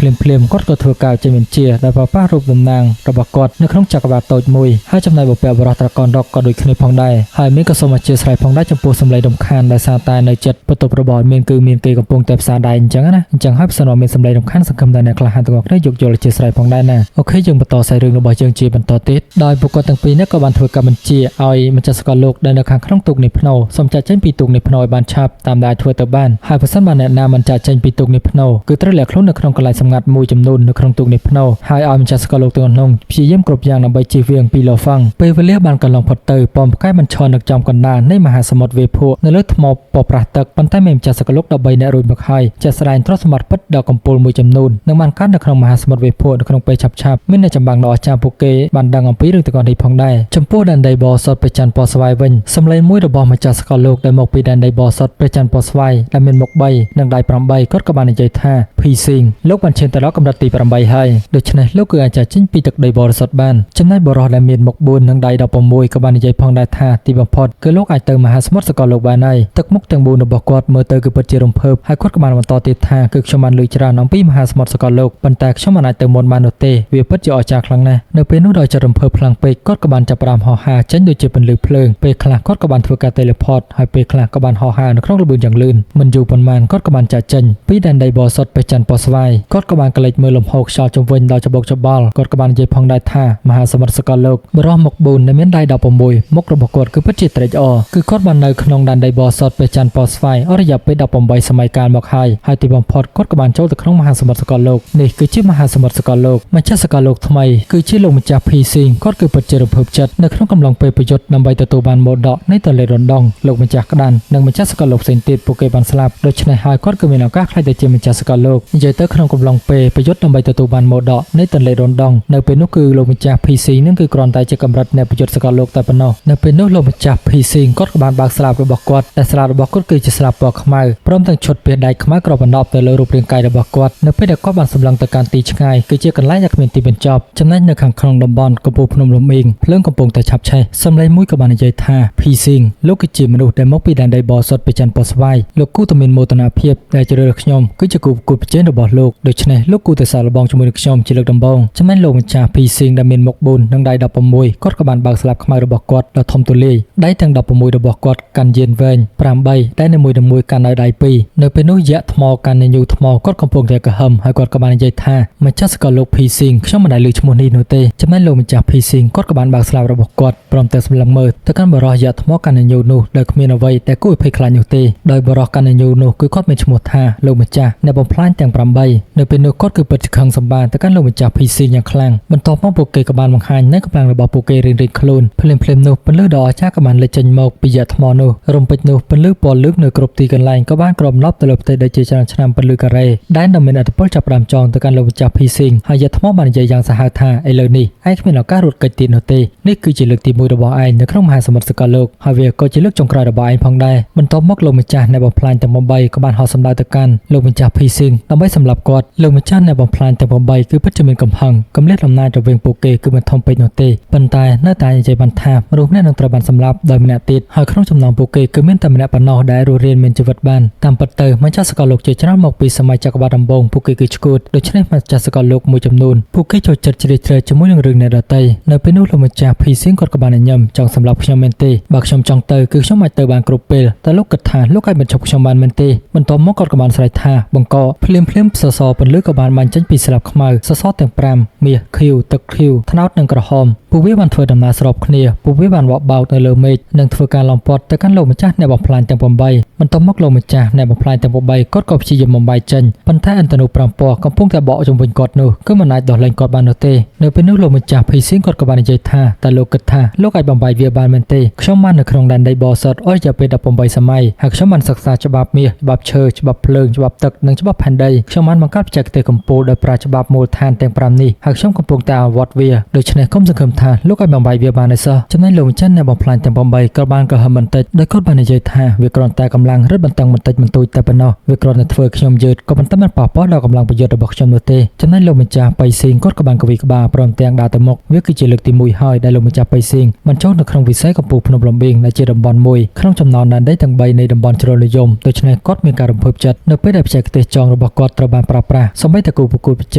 ្លាមៗគាត់ក៏ធ្វើការចេញបញ្ជាដោយប្រើប្រាស់រូបតំណាង របស់គាត់នៅក្នុងចក្រវាឡតូចមួយហើយចំណែកបុព្វបុរសត្រកនរកក៏ដូចគ្នាផងដែរហើយមានក៏សូមអធិស្ឋានផងដែរចំពោះសម្លេងរំខានដោយសារតែនៅចិត្តបន្ទប់របស់មានគឺមានគេកំពុងតែផ្សារដៃអញ្ចឹងណាអញ្ចឹងហើយបើសិនមកមានសម្លេងរំខានសង្ឃឹមថាអ្នកខ្លះហានទាំងអស់គ្នាយោគយល់អធិស្ឋានផងដែរណាOK យើងបន្តសាច់រឿងរបស់យើងជាបន្តទៀតដោយពួកគាត់ទាំងពីរនេះក៏បានធ្វើការបញ្ជាឲ្យម្ចាស់សកលលោកដែលនៅខាងក្នុងទូកនេះភ្នោសូមចាក់ចេញពីទូកនេះភ្នោឲ្យបានឆាប់តាមដែលអាចធ្វើទៅបានហើយបើសិនបើអ្នកណាមិនចាក់ចេញពីទូកនេះភ្នោគឺត្រូវលាក់ខ្លួននៅក្នុងកន្លែងសម្ងាត់មួយចំនួននៅក្នុងទូកនេះភ្នោហើយឲ្យម្ចាស់សកលលោកទាំងនោះព្យាយាមគ្រប់យ៉ាងដើម្បីជៀសវាងពីលហ្វាំងពេលវេលាបានកន្លងផុតទៅប៉មផ្កាយបានឈរនៅចំកណ្ដាលនៃមហាសមុទ្រវេភក់នៅលើថ្មពប្រាស់ទឹកប៉ុន្តែមានម្ចាស់សកលលោក13នាក់រួចមកហើយជាក់ស្ដែងទ្រព្យសម្បត្តិពិតដ៏កំពូលមួយចំនួននឹងបានកើតនៅក្នុងមហាសមុទ្រវេភក់នៅក្នុងពេលឆាប់ៗមានអ្នកចម្បាំងដ៏អស្ចារ្យពួកគេបានដឹងអំពីរឿងទាំងអស់នេះផងដែរចំពោះដែនដីបរសុទ្ធព្រះច័ន្ទពណ៌ស្វាយវិញសម្លេងមួយរបស់ម្ចាស់សកលលោកដែលមកពីដែនដីបរសុទ្ធព្រះច័ន្ទពណ៌ស្វាយដែលមានមុខ3និងដៃ8គាត់ក៏បាននិយាយថាភីស៊ីងលោកបានឈានទៅដល់កម្រិតទី8ហើយដូច្នេះលោកគឺអាចចេញពីទឹកដីបរិសុទ្ធបានចំណែកបុរសដែលមានមុខ4និងដៃ16ក៏បាននិយាយផងដែរថាទីបំផុតគឺលោកអាចទៅមហាសមុទ្រសកលលោកបានហើយទឹកមុខទាំង4របស់គាត់មើលទៅគឺពិតជារំភើបហើយគាត់ក៏បានបន្តទៀតថាគឺខ្ញុំបានលើច្រើនអំពីមហាសមុទ្រសកលលោកប៉ុន្តែខ្ញុំមិនអាចទៅមុនបាននោះទេវាពិតជាអស្ចារ្យខ្លាំងណាស់នៅពេលនោះដោយចិត្តរំភើបខ្លាំងពេកគាត់ក៏បានចាប់ផ្ដើមហោះហើរចេញដូចជាពន្លឺភ្លើងពេលខ្លះគាត់ក៏បានធ្វើការ teleport ហើយពេលខ្លះក៏បានហោះហើរនៅក្នុងល្បឿនយ៉ាងលឿនមិនយូរប៉ុន្មានគាត់ក៏បានចាក់ចេញពីដែនដីបរិសុទ្ធព្រះច័ន្ទពណ៌ស្វាយគាត់ក៏បានក្លេចមើលលំហូរខ្យល់ជុំវិញដល់ច្បុកច្បល់គាត់ក៏បាននិយាយផងដែរថាមហាសមុទ្រសកលលោកបរោះមុខ4ដែលមានដៃ16មុខរបស់គាត់គឺពិតជាត្រេកអរគឺគាត់បាននៅក្នុងដែនដីបរិសុទ្ធព្រះច័ន្ទពណ៌ស្វាយអស់រយៈពេល18សម័យកាលមកហើយហើយទីបំផុតគាត់ក៏បានចូលទៅក្នុងមហាសមុទ្រសកលលោកនេះគឺជាមហាសមុទ្រសកលលោកម្ចាស់សកលលោកថ្មីគឺជាលោកម្ចាស់ភីស៊ីងគាត់គឺពិតជារំភើបចិត្តនៅក្នុងកំឡុងពេលប្រយុទ្ធដើម្បីទទួលបានមរតកនៃទន្លេរណ្ដងលោកម្ចាស់ក្តាននិងម្ចាស់សកលលោកផ្សេងទៀតពួកគេបានស្លាប់ដូច្នេះហើយគាត់គឺមានឱកាសក្លាយទៅជាម្ចាស់សកលលោកនិយាយទៅក្នុងកំឡុងពេលប្រយុទ្ធដើម្បីទទួលបានមរតកនៃទន្លេរណ្ដងនៅពេលនោះគឺលោកម្ចាស់ភីស៊ីងនឹងគឺគ្រាន់តែជាកម្រិតនៃប្រយុទ្ធសកលលោកតែប៉ុណ្ណោះនៅពេលនោះលោកម្ចាស់ភីស៊ីងគាត់ក៏បានបើកស្លាបរបស់គាត់តែស្លាបរបស់គាត់គឺជាស្លាបពណ៌ខ្មៅព្រមទាំងឈុតពាសដែកខ្មៅគ្របដណ្ដប់ទៅលើរូបរាងកាយរបស់គាត់នៅពេលដែលគាត់បានសម្លឹងទៅកាន់ទីឆ្ងាយគឺជាកន្លែងដែលគ្មានទីបញ្ចប់ចំណែកនៅខាងក្នុងតំបន់កំពូលភ្នំលំអ៊ីងភ្លើងកំពុងតែឆាប់ឆេះសម្លេងមួយក៏បាននិយាយថាភីស៊ីងលោកគឺជាមនុស្សដែលមកពីដែនដីបរិសុទ្ធព្រះច័ន្ទពណ៌ស្វាយលោកគូតែមានមោទនភាពដែលជ្រើសរើសខ្ញុំគឺជាគូប្រកួតប្រជែងរបស់លោកដូច្នេះលោកគូតែសាកល្បងជាមួយនឹងខ្ញុំជាលើកដំបូងចំណែកលោកម្ចាស់ភីស៊ីងដែលមានមុខ4និងដៃ16គាត់ក៏បានបើកស្លាបខ្មៅរបស់គាត់ដ៏ធំទូលាយដៃទាំង16របស់គាត់កាន់យានវែង8ដែលនៅមួយៗកាន់នៅដៃ2នៅពេលនោះយៈថ្មកាន់ញញូថ្មគាត់កំពុងតែក្រហឹមហើយគាត់ក៏បាននិយាយថាម្ចាស់សកលលោកភីស៊ីងខ្ញុំមិនដែលឮឈ្មោះនេះនោះទេចំណែកលោកម្ចាស់ភីស៊ីងគាត់ក៏បានបើកស្លាបរបស់គាត់ព្រមទាំងសម្លឹងមើលទៅកាន់បរិះយៈថ្មកាន់ញញូនោះដោយគ្មានអ្វីដែលគួរឲ្យភ័យខ្លាចនោះទេដោយបរិះកាន់ញញូនោះគឺគាត់មានឈ្មោះថាលោកម្ចាស់អ្នកបំផ្លាញទាំង8នៅពេលនោះគាត់គឺពិតជាខឹងសម្បារទៅកាន់លោកម្ចាស់ភីស៊ីងយ៉ាងខ្លាំងបន្ទាប់មកពួកគេក៏បានបង្ហាញនូវកម្លាំងរបស់ពួកគេរៀងៗខ្លួនភ្លាមៗនោះពន្លឺដ៏អស្ចារ្យក៏បានលេចចេញមកពីយៈថ្មនោះរំពេចនោះពន្លឺពណ៌លឿងនៅគ្រប់ទីកន្លែងក៏បានគ្របដណ្ដប់ទៅលើផ្ទៃដីជាច្រើនឆ្នាំពន្លឺការ៉េដែលនៅមានឥទ្ធិពលចាប់ផ្ដើមចងទៅកាន់លោកម្ចាស់ភីស៊ីងហើយយៈថ្មបាននិយាយយ៉ាងសាហាវថាឥឡូវនេះឯងគ្មានឱកាសរត់គេចទៀតនោះទេនេះគឺជាលើកទី1របស់ឯងនៅក្នុងមហាសមុទ្រសកលលោកហើយវាក៏ជាលើកចុងក្រោយរបស់ឯងផងដែរបន្ទាប់មកលោកម្ចាស់អ្នកបំផ្លាញទាំង8ក៏បានហោះសម្ដៅទៅកាន់លោកម្ចាស់ភីស៊ីងដើម្បីសម្លាប់គាត់លោកម្ចាស់អ្នកបំផ្លាញទាំង8គឺពិតជាមានកំហឹងកម្រិតអំណាចរវាងពួកគេគឺមិនធំពេកនោះទេប៉ុន្តែនៅតែនិយាយបានថាមនុស្សម្នាក់នឹងត្រូវបានសម្លាប់ដោយម្នាក់ទៀតហើយក្នុងចំណោមពួកគេគឺមានតែម្នាក់ប៉ុណ្ណោះដែលរស់រានមានជីវិតបានតាមពិតទៅម្ចាស់សកលលោកជាច្រើនមកពីសម័យចក្រវត្តិដំបូងពួកគេគឺឈួតដូច្នេះម្ចាស់សកលលោកមួយចំនួនពួកគេចូលចិត្តជ្រៀតជ្រែកជាមួយនឹងរឿងអ្នកដទៃនៅពេលនោះលោកម្ចាស់ភីស៊ីងគាត់ក៏បានញញឹមចង់សម្លាប់ខ្ញុំមែនទេបើខ្ញុំចង់ទៅគឺខ្ញុំអាចទៅបានគ្រប់ពេលតែលោកគិតថាលោកអាចបញ្ឈប់ខ្ញុំបានមែនទេបន្ទាប់មកគាត់ក៏បានស្រែកថាបង្កភ្លាមភ្លាមសសរពន្លឺក៏បានបាញ់ចេញពីស្លាបខ្មៅសសរទាំង5មាសខៀវទឹកខៀវត្នោតនិងក្រហមពួកវាបានធ្វើដំណើរស្របគ្នាពួកវាបានបក់បោកនៅលើមេឃនិងធ្វើការឡោមព័ទ្ធទៅកាន់លោកម្ចាស់អ្នកបំផ្លាញទាំង8បន្ទាប់មកលោកម្ចាស់អ្នកបំផ្លាញទាំង8គាត់ក៏ព្យាយាមបំបែកចេញប៉ុន្តែឥន្ធនូ5ពណ៌កំពុងតែបកជុំវិញគាត់នោះគឺមិនអាចដោះលែងគាត់បាននោះទេនៅពេលនោះលោកម្ចាស់ភីស៊ីងគាត់ក៏បាននិយាយថាតែលោកគិតថាលោកអាចបំបែកវាបានមែនទេខ្ញុំបាននៅក្នុងដែនដីបរិសុទ្ធអស់រយៈពេល18សម័យហើយខ្ញុំបានសិក្សាច្បាប់មាសច្បាប់ឈើច្បាប់ភ្លើងច្បាប់ទឹកនិងច្បាប់ផែនដីខ្ញុំបានបង្កើតបច្ចេកទេសកម្ពុជាដោយប្រើច្បាប់មូលដ្ឋានទាំង5នេះហើយខ្ញុំកំពុងតែអនុវត្តវាដូច្នេះកុំសង្ឃឹមថា ថាលោកអាចបំបែកវាបានឯសោះចំណែកលោកម្ចាស់អ្នកបំផ្លាញទាំង8ក៏បានក្រហមបន្តិចដោយគាត់បាននិយាយថាវាគ្រាន់តែកម្លាំងរឹតបន្តឹងបន្តិចបន្តួចតែប៉ុណ្ណោះវាគ្រាន់តែធ្វើខ្ញុំយឺតក៏ប៉ុន្តែមិនប៉ះពាល់ដល់កម្លាំងប្រយុទ្ធរបស់ខ្ញុំនោះទេចំណែកលោកម្ចាស់បៃស៊ីងគាត់ក៏បានកវីក្បាលព្រមទាំងដើរទៅមុខវាគឺជាលើកទី1ហើយដែលលោកម្ចាស់បៃស៊ីងបានចូលនៅក្នុងវិស័យកំពូលភ្នំលំបៀងដែលជាតំបន់មួយក្នុងចំណោមដែនដីទាំង3នៃតំបន់ជ្រុលនិយមដូច្នេះគាត់មានការរំភើបចិត្តនៅពេលដែលបច្ចេកទេសចងរបស់គាត់ត្រូវបានប្រើប្រាស់សូម្បីតែគូប្រកួតប្រជ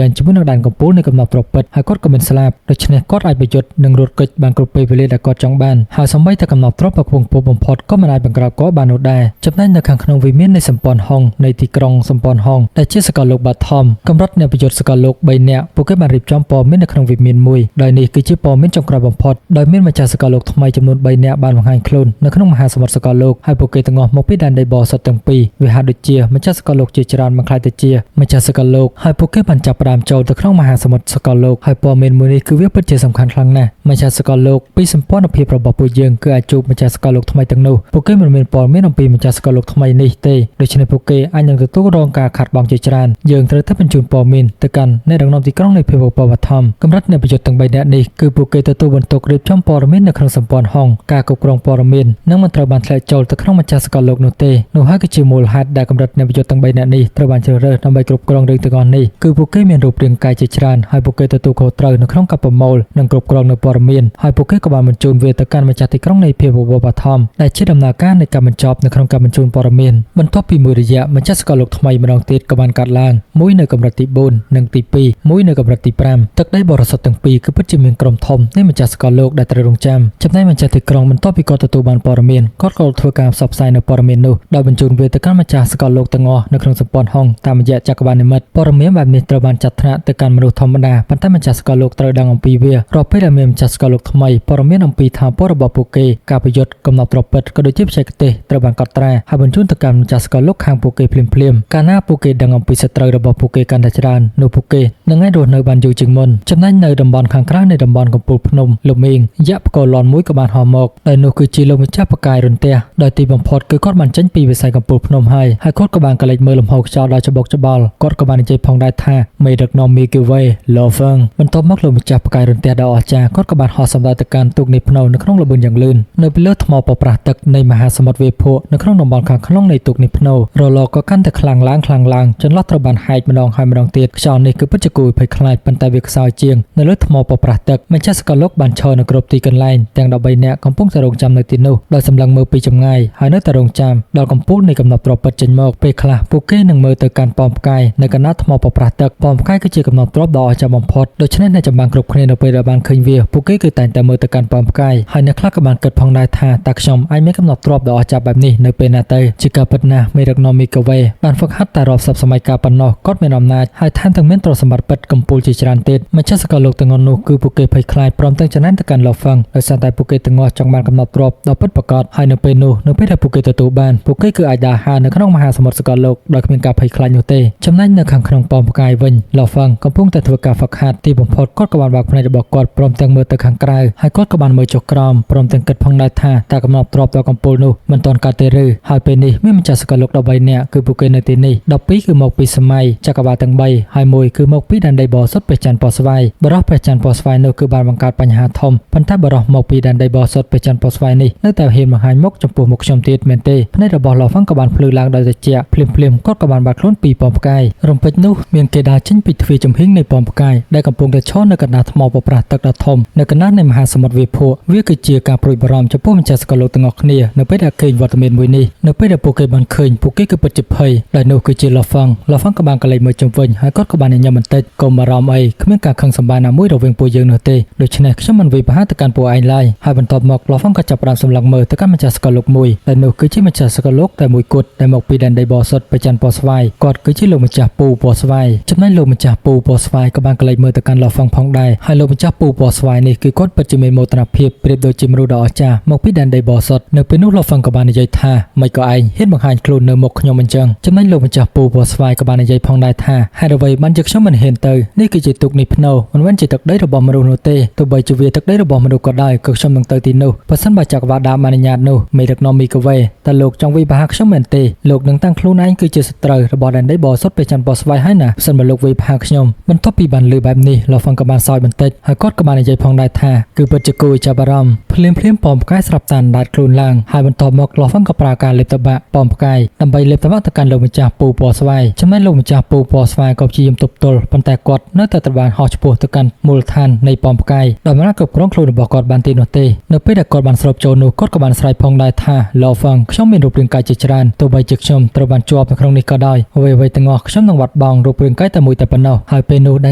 ែងជាមួយនឹងដែនកំពូលនៃកំណត់ទ្រព្យពិតហើយគាត់ក៏មិនស្លាប់ដូច្នេះគាត់អាចប្រយុទ្ធនិងរត់គេចបានគ្រប់ពេលវេលាដែលគាត់ចង់បានហើយសូម្បីតែកំណត់ទ្រព្យដ៏ខ្ពង់ខ្ពស់បំផុតក៏មិនអាចបង្ក្រាបគាត់បាននោះដែរចំណែកនៅខាងក្នុងវិមាននៃសម្ព័ន្ធហុងនៃទីក្រុងសម្ព័ន្ធហុងដែលជាសកលលោកបាថមកម្រិតអ្នកប្រយុទ្ធសកលលោក3នាក់ពួកគេបានរៀបចំព័ត៌មាននៅក្នុងវិមានមួយដោយនេះគឺជាព័ត៌មានចុងក្រោយបំផុតដោយមានម្ចាស់សកលលោកថ្មីចំនួន3នាក់បានបង្ហាញខ្លួននៅក្នុងមហាសមុទ្រសកលលោកហើយពួកគេទាំងអស់មកពីដែនដីបរិសុទ្ធទាំងពីរវាហាក់ដូចជាម្ចាស់សកលលោកជាច្រើនបានក្លាយទៅជាម្ចាស់សកលលោកហើយពួកគេបានចាប់ផ្ដើមចូលទៅក្នុងមហាសមុទ្រសកលលោកហើយព័ត៌មានមួយនេះគឺវាពិតជាសំខាន់ខ្លាំងណាស់ម្ចាស់សកលលោកពីសម្ព័ន្ធភាពរបស់ពួកយើងគឺអាចជួបម្ចាស់សកលលោកថ្មីទាំងនោះពួកគេមិនមានព័ត៌មានអំពីម្ចាស់សកលលោកថ្មីនេះទេដូច្នេះពួកគេអាចនឹងទទួលរងការខាតបង់ជាច្រើនយើងត្រូវតែបញ្ជូនព័ត៌មានទៅកាន់អ្នកដឹកនាំទីក្រុងនៃភាវូបវត្ថមកម្រិតអ្នកប្រយុទ្ធទាំង3នាក់នេះគឺពួកគេទទួលបន្ទុករៀបចំព័ត៌មាននៅក្នុងសម្ព័ន្ធហុងការគ្រប់គ្រងព័ត៌មាននឹងមិនត្រូវបានធ្លាក់ចូលទៅក្នុងម្ចាស់សកលលោកនោះទេនោះហើយគឺជាមូលហេតុដែលកម្រិតអ្នកប្រយុទ្ធទាំង3នាក់នេះត្រូវបានជ្រើសរើសដើម្បីគ្រប់គ្រងរឿងទាំងអស់នេះគឺពួកគេមានរូបរាងកាយជាច្រើនហើយពួកគេទទួលខុសត្រូវនៅក្នុងការប្រមូលនិងគ្រប់គ្រងនៅព័ត៌មានហើយពួកគេក៏បានបញ្ជូនវាទៅកាន់ម្ចាស់ទីក្រុងនៃភាវូបវត្ថមដែលជាដំណើរការនៃការបញ្ចប់នៅក្នុងការបញ្ជូនព័ត៌មានបន្ទាប់ពីមួយរយៈម្ចាស់សកលលោកថ្មីម្ដងទៀតក៏បានកាត់ឡើងមួយនៅកម្រិតទី4និងទី2មួយនៅកម្រិតទី5ទឹកដីបរិសុទ្ធទាំងពីរគឺពិតជាមានក្រុមធំនៃម្ចាស់សកលលោកដែលត្រូវរងចាំចំណែកម្ចាស់ទីក្រុងបន្ទាប់ពីគាត់ទទួលបានព័ត៌មានគាត់ក៏ធ្វើការផ្សព្វផ្សាយនៅព័ត៌មាននោះដោយបញ្ជូនវាទៅកាន់ម្ចាស់សកលលោកទាំងអស់នៅក្នុងសម្ព័ន្ធហុងតាមរយៈចក្រវាឡនិមិត្តព័ត៌មានបែបនេះត្រូវបានចាត់ថ្នាក់ទៅកាន់មនុស្សធម្មតាប៉ុន្តែម្ចាស់សកលលោកត្រូវដឹងអំពីវារាល់ពេលដែលមានម្ចាស់សកលលោកថ្មីព័ត៌មានអំពីថាមពលរបស់ពួកគេការប្រយុទ្ធកំណត់ទ្រព្យពិតក៏ដូចជាបច្ចេកទេសត្រូវបានកត់ត្រាហើយបញ្ជូនទៅកាន់ម្ចាស់សកលលោកខាងពួកគេភ្លាមៗកាលណាពួកគេដឹងអំពីសត្រូវរបស់ពួកគេកាន់តែច្រើននោះពួកគេនឹងអាចរស់នៅបានយូរជាងមុនចំណែកនៅតំបន់ខាងក្រៅនៃតំបន់កំពូលភ្នំលំអៀងយក្សផ្គរលាន់មួយក៏បានហោះមកដោយនោះគឺជាលោកម្ចាស់បកាយរន្ទះដោយទីបំផុតគឺគាត់បានចេញពីវិស័យកំពូលភ្នំហើយហើយគាត់ក៏បានកលេចមើលលំហូរខ្យល់ដល់ច្បុកច្បល់គាត់ក៏បាននិយាយផងដែរថាមេដឹកនាំមីគីវេឡូហ្វឹងបន្ទាប់មកលោកម្ចាស់បកាយរន្ទះដ៏អស្ចារ្យគាត់ក៏បានហោះសម្ដៅទៅកាន់ទូកនេះភ្នៅនៅក្នុងល្បឿនយ៉ាងលឿននៅពីលើថ្មប៉ប្រះទឹកនៃមហាសមុទ្រវាភក់នៅក្នុងតំបន់ខាងក្នុងនៃទូកនេះភ្នៅរលកក៏កាន់តែខ្លាំងឡើងខ្លាំងឡើងចន្លោះត្រូវបានហែកម្ដងហើយម្ដងទៀតខ្យល់នេះគឺពិតជាគួរឲ្យភ័យខ្លាចប៉ុន្តែវាខ្សោយជាងនៅលើថ្មប៉ប្រះទឹកម្ចាស់សកលលោកបានឈរនៅគ្រប់ទីកន្លែងទាំង13នាក់កំពុងតែរងចាំនៅទីនោះដោយសម្លឹងមើលពីចម្ងាយហើយនៅតែរងចាំដល់កំពូលនៃកំណត់ទ្រព្យពិតចេញមកពេលខ្លះពួកគេនឹងមើលទៅកាន់ប៉មផ្កាយនៅកណ្ដាលថ្មប៉ប្រះទឹកប៉មផ្កាយគឺជាកំណត់ទ្រព្យដ៏អស្ចារ្យបំផុតដូច្នេះអ្នកចម្បាំងគ្រប់គ្នានៅពេលដែលបានឃើញវាពួកគេគឺតែងតែមើលទៅកាន់ប៉មផ្កាយហើយអ្នកខ្លះក៏បានគិតផងដែរថាតើខ្ញុំអាចមានកំណត់ទ្រព្យដ៏អស្ចារ្យបែបនេះនៅពេលណាទៅជាការពិតណាស់មេដឹកនាំមីកាវេបានហ្វឹកហាត់តែរាប់សិបសម័យកាលប៉ុណ្ណោះគាត់មានអំណាចហើយថែមទាំងមានទ្រព្យសម្បត្តិពិតកំពូលជាច្រើនទៀតម្ចាស់សកលលោកទាំងអស់នោះគឺពួកគេភ័យខ្លាចព្រមទាំងច្រណែនទៅកាន់ឡូហ្វឹងដោយសារតែពួកគេទាំងអស់ចង់បានកំណត់ទ្រព្យដ៏ពិតប្រាកដហើយនៅពេលនោះនៅពេលដែលពួកគេទទួលបានពួកគេគឺអាចដើរហើរនៅក្នុងមហាសមុទ្រសកលលោកដោយគ្មានការភ័យខ្លាចនោះទេចំណែកនៅខាងក្នុងប៉មផ្កាយវិញឡូហ្វឹងកំពុងតែធ្វើការហ្វឹកហាត់ទីបំផុតគាត់ក៏បានបើកភ្នែករបស់គាត់ព្រមទាំងមើលទៅខាងក្រៅហើយគាត់ក៏បានមើលចុះក្រោមព្រមទាំងគិតផងដែរថាតើកំណត់ទ្រព្យដ៏កំពូលនោះមិនទាន់កើតទេឬហើយពេលនេះមានម្ចាស់សកលលោក13នាក់គឺពួកគេនៅទីនេះ12គឺមកពីសម័យចក្រវាឡទាំង3ហើយមួយគឺមកពីដែនដីបរិសុទ្ធព្រះច័ន្ទពណ៌ស្វាយបរិះព្រះច័ន្ទពណ៌ស្វាយនោះគឺបានបង្កើតបញ្ហាធំប៉ុន្តែបរិះមកពីដែនដីបរិសុទ្ធព្រះច័ន្ទពណ៌ស្វាយនេះនៅតែហ៊ានបង្ហាញមុខចំពោះមុខខ្ញុំទៀតមែនទេភ្នែករបស់ឡូហ្វឹងក៏បានភ្លឺឡើងដោយត្រជាក់ភ្លាមៗគាត់ក៏បានបាត់ខ្លួនពីប៉មផ្កាយរំពេចនោះមានគេដើរចេញពីទ្វារចំហៀងនៃប៉មផ្កាយដែលកំពុងតែឈរនៅកណ្ដាលថ្មប៉ប្រះទឹកដ៏ធំនៅកណ្ដាលនៃមហាសមុទ្រវាភក់វាគឺជាការព្រួយបារម្ភចំពោះម្ចាស់សកលលោកទាំងអស់គ្នានៅពេលដែលឃើញវត្តមានមួយនេះនៅពេលដែលពួកគេបានឃើញពួកគេគឺពិតជាភ័យដែលនោះគឺជាឡូហ្វឹងឡូហ្វឹងក៏បានកលេចមើលជុំវិញហើយគាត់ក៏បានញញឹមបន្តិចកុំបារម្ភអីគ្មានការខឹងសម្បារណាមួយរវាងពួកយើងនោះទេដូច្នេះខ្ញុំមិនវាយប្រហារទៅកាន់ពួកឯងឡើយហើយបន្ទាប់មកឡូហ្វឹងក៏ចាប់ផ្ដើមសម្លឹងមើលទៅកាន់ម្ចាស់សកលលោកមួយដែលនោះគឺជាម្ចាស់សកលលោកតែមួយគត់ដែលមកពីដែនដីបរិសុទ្ធប្រច័នពណ៌ស្វាយគាត់គឺជាលោកម្ចាស់ពូពណ៌ស្វាយចំណែកលោកម្ចាស់ពូពណ៌ស្វាយក៏បានកលេចមើលទៅកាន់ឡូហ្វឹងផងដែរហើយលោកម្ចាស់ពូពណ៌ស្វាយនេះគឺគាត់ពិតជាមានមោទនភាពប្រៀបដូចជាមនុស្សដ៏អស្ចារ្យមកពីដែនដីបរិសុទ្ធនៅពេលនោះឡូហ្វឹងក៏បាននិយាយថាមិនក៏ឯងហ៊ានបង្ហាញខ្លួននៅមុខខ្ញុំអញ្ចឹងចំណែកលោកម្ចាស់ពូពណ៌ស្វាយក៏បាននិយាយផងដែរថាហេតុអ្វីបានជាខ្ញុំមិនហ៊ានទៅនេះគឺជាទូកនេះភ្នោមិនមែនជាទឹកដីរបស់មនុស្សនោះទេទោះបីជាវាទឹកដីរបស់មនុស្សក៏ដោយក៏ខ្ញុំនឹងទៅទីនោះបើសិនបើចក្រវាឡដើមអនុញ្ញាតនោះមេដឹកនាំមីកាវេតើលោកចង់វាយប្រហារខ្ញុំមែនទេលោកនឹងតាំងខ្លួនឯងគឺជាសត្រូវរបស់ដែនដីបរិសុទ្ធព្រះច័ន្ទពណ៌ស្វាយហើយណាបើសិនបើលោកវាយប្រហារខ្ញុំបន្ទាប់ពីបានលឺបែបនេះឡូហ្វឹងក៏បានសើចបន្តិចហើយគាត់ក៏បាននិយាយ យាយផងដែរថាគឺពិតជាគួរឲ្យចាប់អារម្មណ៍ភ្លាមភ្លាមប៉មផ្កាយស្រាប់តែអណ្ដែតខ្លួនឡើងហើយបន្ទាប់មកលោហ្វឹងក៏ប្រើការលេបតបាក់ប៉មផ្កាយដើម្បីលេបតបាក់ទៅកាន់លោកម្ចាស់ពូពណ៌ស្វាយចំណែកលោកម្ចាស់ពូពណ៌ស្វាយក៏ព្យាយាមទប់ទល់ប៉ុន្តែគាត់នៅតែត្រូវបានហោះឆ្ពោះទៅកាន់មូលដ្ឋាននៃប៉មផ្កាយដោយមិនអាចគ្រប់គ្រងខ្លួនរបស់គាត់បានទេនោះទេនៅពេលដែលគាត់បានស្រូបចូលនោះគាត់ក៏បានស្រែកផងដែរថាលោហ្វឹងខ្ញុំមានរូបរាងកាយជាច្រើនទោះបីជាខ្ញុំត្រូវបានជាប់នៅក្នុងនេះក៏ដោយអ្វីៗទាំងអស់ខ្ញុំនឹងបាត់បង់រូបរាងកាយតែមួយតែប៉ុណ្ណោះហើយពេលនោះដែ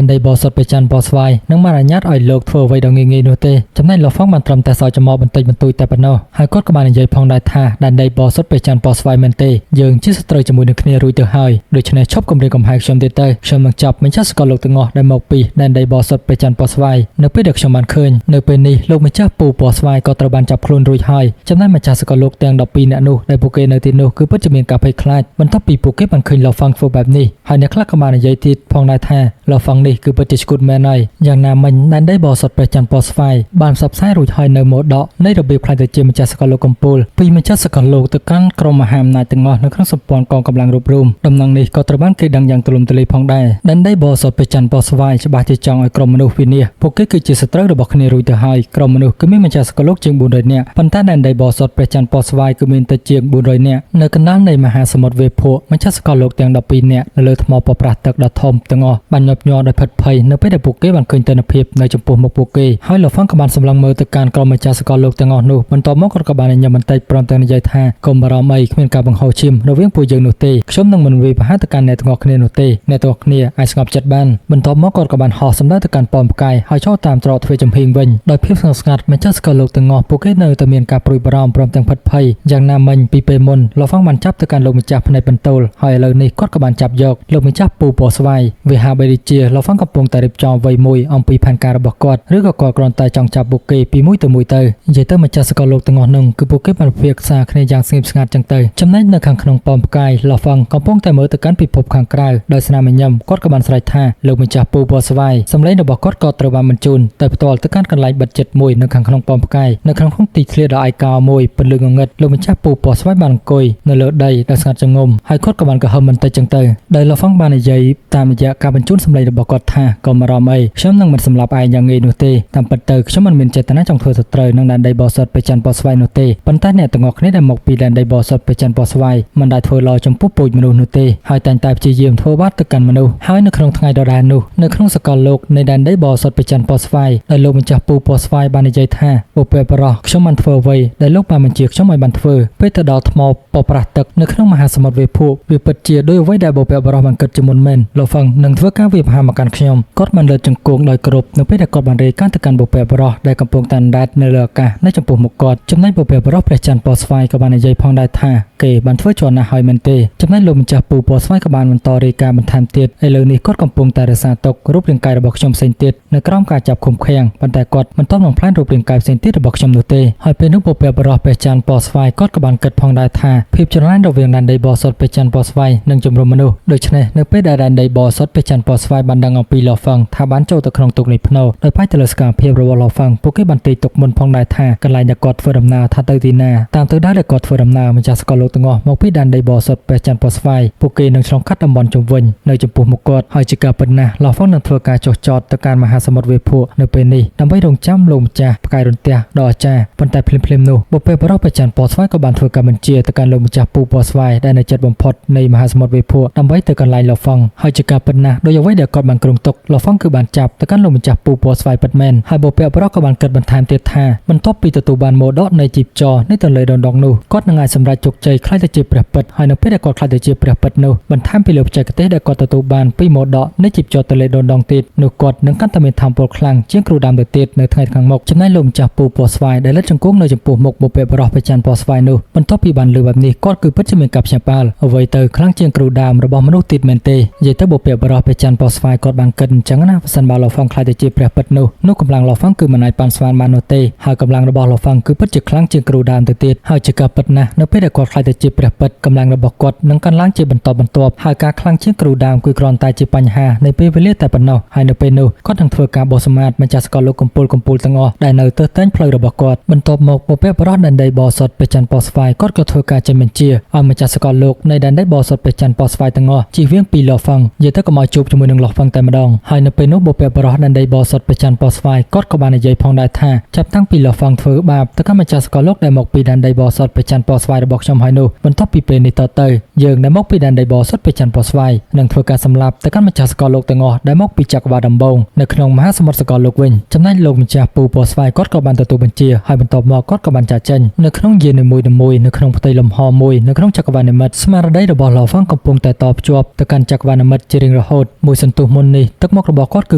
នដីបរិសុទ្ធព្រះច័ន្ទពណ៌ស្វាយនឹងមិនអនុញ្ញាតឲ្យលោកធ្វើអ្វីដ៏ងាយៗនោះទេចំណែកលោហ្វឹងបានត្រឹមតែសើចច្មោបន្តិចបន្តួចតែប៉ុណ្ណោះហើយគាត់ក៏បាននិយាយផងដែរថាដែនដីបរិសុទ្ធព្រះច័ន្ទពណ៌ស្វាយមែនទេយើងជាសត្រូវជាមួយនឹងគ្នារួចទៅហើយដូច្នេះឈប់គំរាមកំហែងខ្ញុំទៀតទៅខ្ញុំនឹងចាប់ម្ចាស់សកលលោកទាំងអស់ដែលមកពីដែនដីបរិសុទ្ធព្រះច័ន្ទពណ៌ស្វាយនៅពេលដែលខ្ញុំបានឃើញនៅពេលនេះលោកម្ចាស់ពូពណ៌ស្វាយក៏ត្រូវបានចាប់ខ្លួនរួចហើយចំណែកម្ចាស់សកលលោកទាំង12នាក់នោះដែលពួកគេនៅទីនោះគឺពិតជាមានការភ័យខ្លាចបន្ទាប់ពីពួកគេបានឃើញលោហ្វឹងធ្វើបែបនេះហើយអ្នកខ្លះក៏បាននិយាយទៀតផងដែរថាលោហ្វឹងនេះគឺពិតជាឈ្គួតមែនហើយយ៉ាងណាមិញដែនដីបរិសុទ្ធព្រះច័ន្ទពណ៌ស្វាយបានផ្សព្វផ្សាយរួចហើយនៅមរតកនៃរបៀបក្លាយទៅជាម្ចាស់សកលលោកកំពូលពីម្ចាស់សកលលោកទៅកាន់ក្រុមមហាអំណាចទាំងអស់នៅក្នុងសម្ព័ន្ធកងកម្លាំងរួបរួមដំណឹងនេះក៏ត្រូវបានគេដឹងយ៉ាងទូលំទូលាយផងដែរដែនដីបរិសុទ្ធព្រះច័ន្ទពណ៌ស្វាយច្បាស់ជាចង់ឲ្យក្រុមមនុស្សវិនាសពួកគេគឺជាសត្រូវរបស់គ្នារួចទៅហើយក្រុមមនុស្សគឺមានម្ចាស់សកលលោកជាង400នាក់ប៉ុន្តែដែនដីបរិសុទ្ធព្រះច័ន្ទពណ៌ស្វាយគឺមានតែជាង400នាក់នៅកណ្ដាលនៃមហាសមុទ្រវេភក់ម្ចាស់សកលលោកទាំង12នាក់នៅលើថ្មប៉ប្រះទឹកដ៏ធំទាំងអស់បានញាប់ញ័រដោយភិតភ័យនៅពេលដែលពួកគេបានឃើញទិដ្ឋភាពនៅចំពោះមុខពួកគេហើយលោកហ្វឹងក៏បានសម្លឹងមើលទៅកាន់ក្រុមម្ចាស់សកលលោកទាំងអស់នោះបន្ទាប់មកគាត់ក៏បានញញឹមបន្តិចព្រមទាំងនិយាយថាកុំបារម្ភអីគ្មានការបង្ហូរឈាមរវាងពួកយើងនោះទេខ្ញុំនឹងមិនវាយប្រហារទៅកាន់អ្នកទាំងអស់គ្នានោះទេអ្នកទាំងអស់គ្នាអាចស្ងប់ចិត្តបានបន្ទាប់មកគាត់ក៏បានហោះសម្ដៅទៅកាន់ប៉មផ្កាយហើយចូលតាមច្រកទ្វារចំហៀងវិញដោយភាពស្ងប់ស្ងាត់ម្ចាស់សកលលោកទាំងអស់ពួកគេនៅតែមានការព្រួយបារម្ភព្រមទាំងភិតភ័យយ៉ាងណាមិញពីពេលមុនលោកហ្វឹងបានចាប់ទៅកាន់លោកម្ចាស់ភ្នែកបន្ទោលហើយឥឡូវនេះគាត់ក៏បានចាប់យកលោកម្ចាស់ពូពណ៌ស្វាយវាហាក់បីដូចជាលោកហ្វឹងកំពុងតែរៀបចំអ្វីមួយអំពីផែនការរបស់គាត់ឬក៏គាត់គ្រាន់តែចង់ចាប់ពួកគេពីមួយទៅមួយទៅនិយាយទៅម្ចាស់សកលលោកទាំងអស់នោះគឺពួកគេបានពិភាក្សាគ្នាយ៉ាងស្ងៀមស្ងាត់ចឹងទៅចំណែកនៅខាងក្នុងប៉មផ្កាយលោកហ្វឹងកំពុងតែមើលទៅកាន់ពិភពខាងក្រៅដោយស្នាមញញឹមគាត់ក៏បានស្រែកថាលោកម្ចាស់ពូពណ៌ស្វាយសម្លេងរបស់គាត់ក៏ត្រូវបានបញ្ជូនទៅផ្ទាល់ទៅកាន់កន្លែងបិទចិត្តមួយនៅខាងក្នុងប៉មផ្កាយនៅក្នុងទីធ្លាដ៏ឯកោមួយពន្លឺងងឹតលោកម្ចាស់ពូពណ៌ស្វាយបានអង្គុយនៅលើដីដោយស្ងាត់ចងំហើយគាត់ក៏បានកំហឹងបន្តិចចឹងទៅដោយលោកហ្វឹងបាននិយាយតាមរយៈការបញ្ជូនសម្លេងរបស់គាត់ថាកុំបារម្ភអីខ្ញុំនឹងមិនសម្លាប់ឯងយ៉ាងងាយនោះទេតាមពិតទៅខ្ញុំមិនមានចេតនាចង់ធ្វើសត្រូវនឹងដែនដីបរិសុទ្ធព្រះច័ន្ទពណ៌ស្វាយនោះទេប៉ុន្តែអ្នកទាំងអស់គ្នាដែលមកពីដែនដីបរិសុទ្ធព្រះច័ន្ទពណ៌ស្វាយមិនដែលធ្វើល្អចំពោះពូជមនុស្សនោះទេហើយតែងតែព្យាយាមធ្វើបាបទៅកាន់មនុស្សហើយនៅក្នុងថ្ងៃដដែលនោះនៅក្នុងសកលលោកនៃដែនដីបរិសុទ្ធព្រះច័ន្ទពណ៌ស្វាយដោយលោកម្ចាស់ពូពណ៌ស្វាយបាននិយាយថាបុព្វបុរសខ្ញុំបានធ្វើអ្វីដែលលោកបានបញ្ជាខ្ញុំឲ្យបានធ្វើពេលទៅដល់ថ្មប៉ប្រះទឹកនៅក្នុងមហាសមុទ្រវេភក់វាពិតជាដោយអ្វីដែលបុព្វបុរសបានគិតជាមុនមែនលោកហ្វឹងនឹងធ្វើការវាយប្រហារមកកាន់ខ្ញុំគាត់បានលើកជង្គង់ដោយគោរពនៅពេលដែលគាត់បានរាយការណ៍ទៅកាន់បុព្វបុរសដែលកំពុងតែអណ្ដែតនៅលើអាកាសនៅចំពោះមុខគាត់ចំណែកបុព្វបុរសព្រះច័ន្ទពណ៌ស្វាយក៏បាននិយាយផងដែរថាគេបានធ្វើជាន់ណាស់ហើយមែនទេចំណែកលោកម្ចាស់ពូពណ៌ស្វាយក៏បានបន្តរាយការណ៍បន្ថែមទៀតឥឡូវនេះគាត់កំពុងតែរក្សាទុករូបរាងកាយរបស់ខ្ញុំផ្សេងទៀតនៅក្រោមការចាប់ឃុំឃាំងប៉ុន្តែគាត់មិនទាន់បំផ្លាញរូបរាងកាយផ្សេងទៀតរបស់ខ្ញុំនោះទេហើយពេលនោះបុព្វបុរសព្រះច័ន្ទពណ៌ស្វាយគាត់ក៏បានគិតផងដែរថាភាពច្រឡែងរវាងដែនដីបរិសុទ្ធព្រះច័ន្ទពណ៌ស្វាយនិងជំរំមនុស្សដូច្នេះនៅពេលដែលដែនដីបរិសុទ្ធព្រះច័ន្ទពណ៌ស្វាយបានដឹងអំពីលោហ្វឹងថាបានចូលទៅក្នុងទូកនៃភ្នោដោយផ្អែកទៅលើសកម្មភាពរបស់លោហ្វឹងពួកគេបានទាយទុកមុនផងដែរថាកន្លែងដែលគាត់ធ្វើដំណើរថាទៅទីណាតាមទិសដៅដែលគាត់ធ្វើដំណើរម្ចាស់សកលលោកទាំងអស់មកពីដែនដីបរិសុទ្ធព្រះច័ន្ទពណ៌ស្វាយពួកគេនឹងឆ្លងកាត់តំបន់ជុំវិញនៅចំពោះមុខគាត់ហើយជាការពិតណាស់លោហ្វឹងនឹងធ្វើការចុះចតទៅកាន់មហាសមុទ្រវេភក់នៅពេលនេះដើម្បីរងចាំលោកម្ចាស់ផ្កាយរន្ទះដ៏អស្ចារ្យប៉ុន្តែភ្លាមៗនោះបុព្វបុរសព្រះច័ន្ទពណ៌ស្វាយក៏បានធ្វើការបញ្ជាទៅកាន់លោកម្ចាស់ពូពណ៌ស្វាយដែលនៅជិតបំផុតនៃមហាសមុទ្រវេភក់ដើម្បីទៅកន្លែងលោហ្វឹងហើយជាការពិតណាស់ដោយអ្វីដែលគាត់បានគ្រោងទុកលោហ្វឹងគឺបានចាប់ទៅកាន់លោកម្ចាស់ពូពណ៌ស្វាយពិតមែនហើយបុព្វបុរសក៏បានគិតបន្ថែមទៀតថាបន្ទាប់ពីទទួលបានមរតកនៃជីពចរនៃទន្លេដនដងនោះគាត់នឹងអាចសម្រេចជោគជ័យក្លាយទៅជាព្រះពិតហើយនៅពេលដែលគាត់ក្លាយទៅជាព្រះពិតនោះបន្ថែមពីលើបច្ចេកទេសដែលគាត់ទទួលបានពីមរតកនៃជីពចរទន្លេដនដងទៀតនោះគាត់នឹងកាន់តែមានធម៌ពលខ្លាំងជាងគ្រូដើមទៅទៀតនៅថ្ងៃខាងមុខចំណែកលោកម្ចាស់ពូពណ៌ស្វាយដែលលិចជង្គង់នៅចំពោះមុខបុព្វបុរសព្រះច័ន្ទពណ៌ស្វាយនោះបន្ទាប់ពីបានលើបែបនេះគាត់គឺពិតជាមានការភ្ញាក់ផ្អើលអ្វីទៅខ្លាំងជាងគ្រូដើមរបស់មនុស្សទៀតមែនទេនិយាយទៅបុព្វបុរសព្រះច័ន្ទពណ៌ស្វាយគាត់បានគិតអញ្ចឹងណាប្រសិនបើលោហ្វឹងក្លាយទៅជាព្រះពិតនោះនោះកម្លាំងលោហ្វឹងគឺមិនអាចប៉ាន់ស្មានបាននោះទេហើយកម្លាំងរបស់លោហ្វឹងគឺពិតជាខ្លាំងជាងគ្រូដើមទៅទៀតហើយជាការពិតណាស់នៅពេលដែលគាត់ក្លាយទៅជាព្រះពិតកម្លាំងរបស់គាត់នឹងកើនឡើងជាបន្តបន្ទាប់ហើយការខ្លាំងជាងគ្រូដើមគឺគ្រាន់តែជាបញ្ហានៃពេលវេលាតែប៉ុណ្ណោះហើយនៅពេលនោះគាត់នឹងធ្វើការបោសសម្អាតម្ចាស់សកលលោកកំពូលកំពូលទាំងអស់ដែលនៅទើសតែងផ្លូវរបស់គាត់បន្ទាប់មកបុព្វបុរសដែនដីបរិសុទ្ធព្រះច័ន្ទពណ៌ស្វាយគាត់ក៏ធ្វើការចេញបញ្ជាឲ្យម្ចាស់សកលលោកនៃដែនដីបរិសុទ្ធព្រះច័ន្ទពណ៌ស្វាយទាំងអស់ជៀសវាងពីលោហ្វឹងនិយាយទៅកុំឲ្យជួបជាមួយនឹងលោហ្វឹងតែម្ដងហើយនៅពេលនោះបុព្វបុរសដែនដីបរិសុទ្ធព្រះច័ន្ទពណ៌ ពណ៌ស្វាយគាត់ក៏បាននិយាយផងដែរថាចាប់តាំងពីលហ្វងធ្វើបាបទៅកាន់ម្ចាស់សកលលោកដែលមកពីដែនដីបរិសុទ្ធប្រច័នពណ៌ស្វាយរបស់ខ្ញុំហើយនោះបន្ទាប់ពីពេលនេះតទៅយើងដែលមកពីដែនដីបរិសុទ្ធប្រច័នពណ៌ស្វាយនឹងធ្វើការសម្លាប់ទៅកាន់ម្ចាស់សកលលោកទាំងអស់ដែលមកពីចក្រវាឡដំបូងនៅក្នុងមហាសមុទ្រសកលលោកវិញចំណែកលោកម្ចាស់ពូពណ៌ស្វាយគាត់ក៏បានទទួលបញ្ជាហើយបន្ទាប់មកគាត់ក៏បានចាកចេញនៅក្នុងយាននីមួយៗនៅក្នុងផ្ទៃលំហមួយនៅក្នុងចក្រវាឡនិមិត្តស្មារតីរបស់ឡហ្វងកំពុងតែតភ្ជាប់ទៅកាន់ចក្រវាឡនិមិត្តជារៀងរហូតមួយសន្ទុះមុននេះទឹកមុខរបស់គាត់គឺ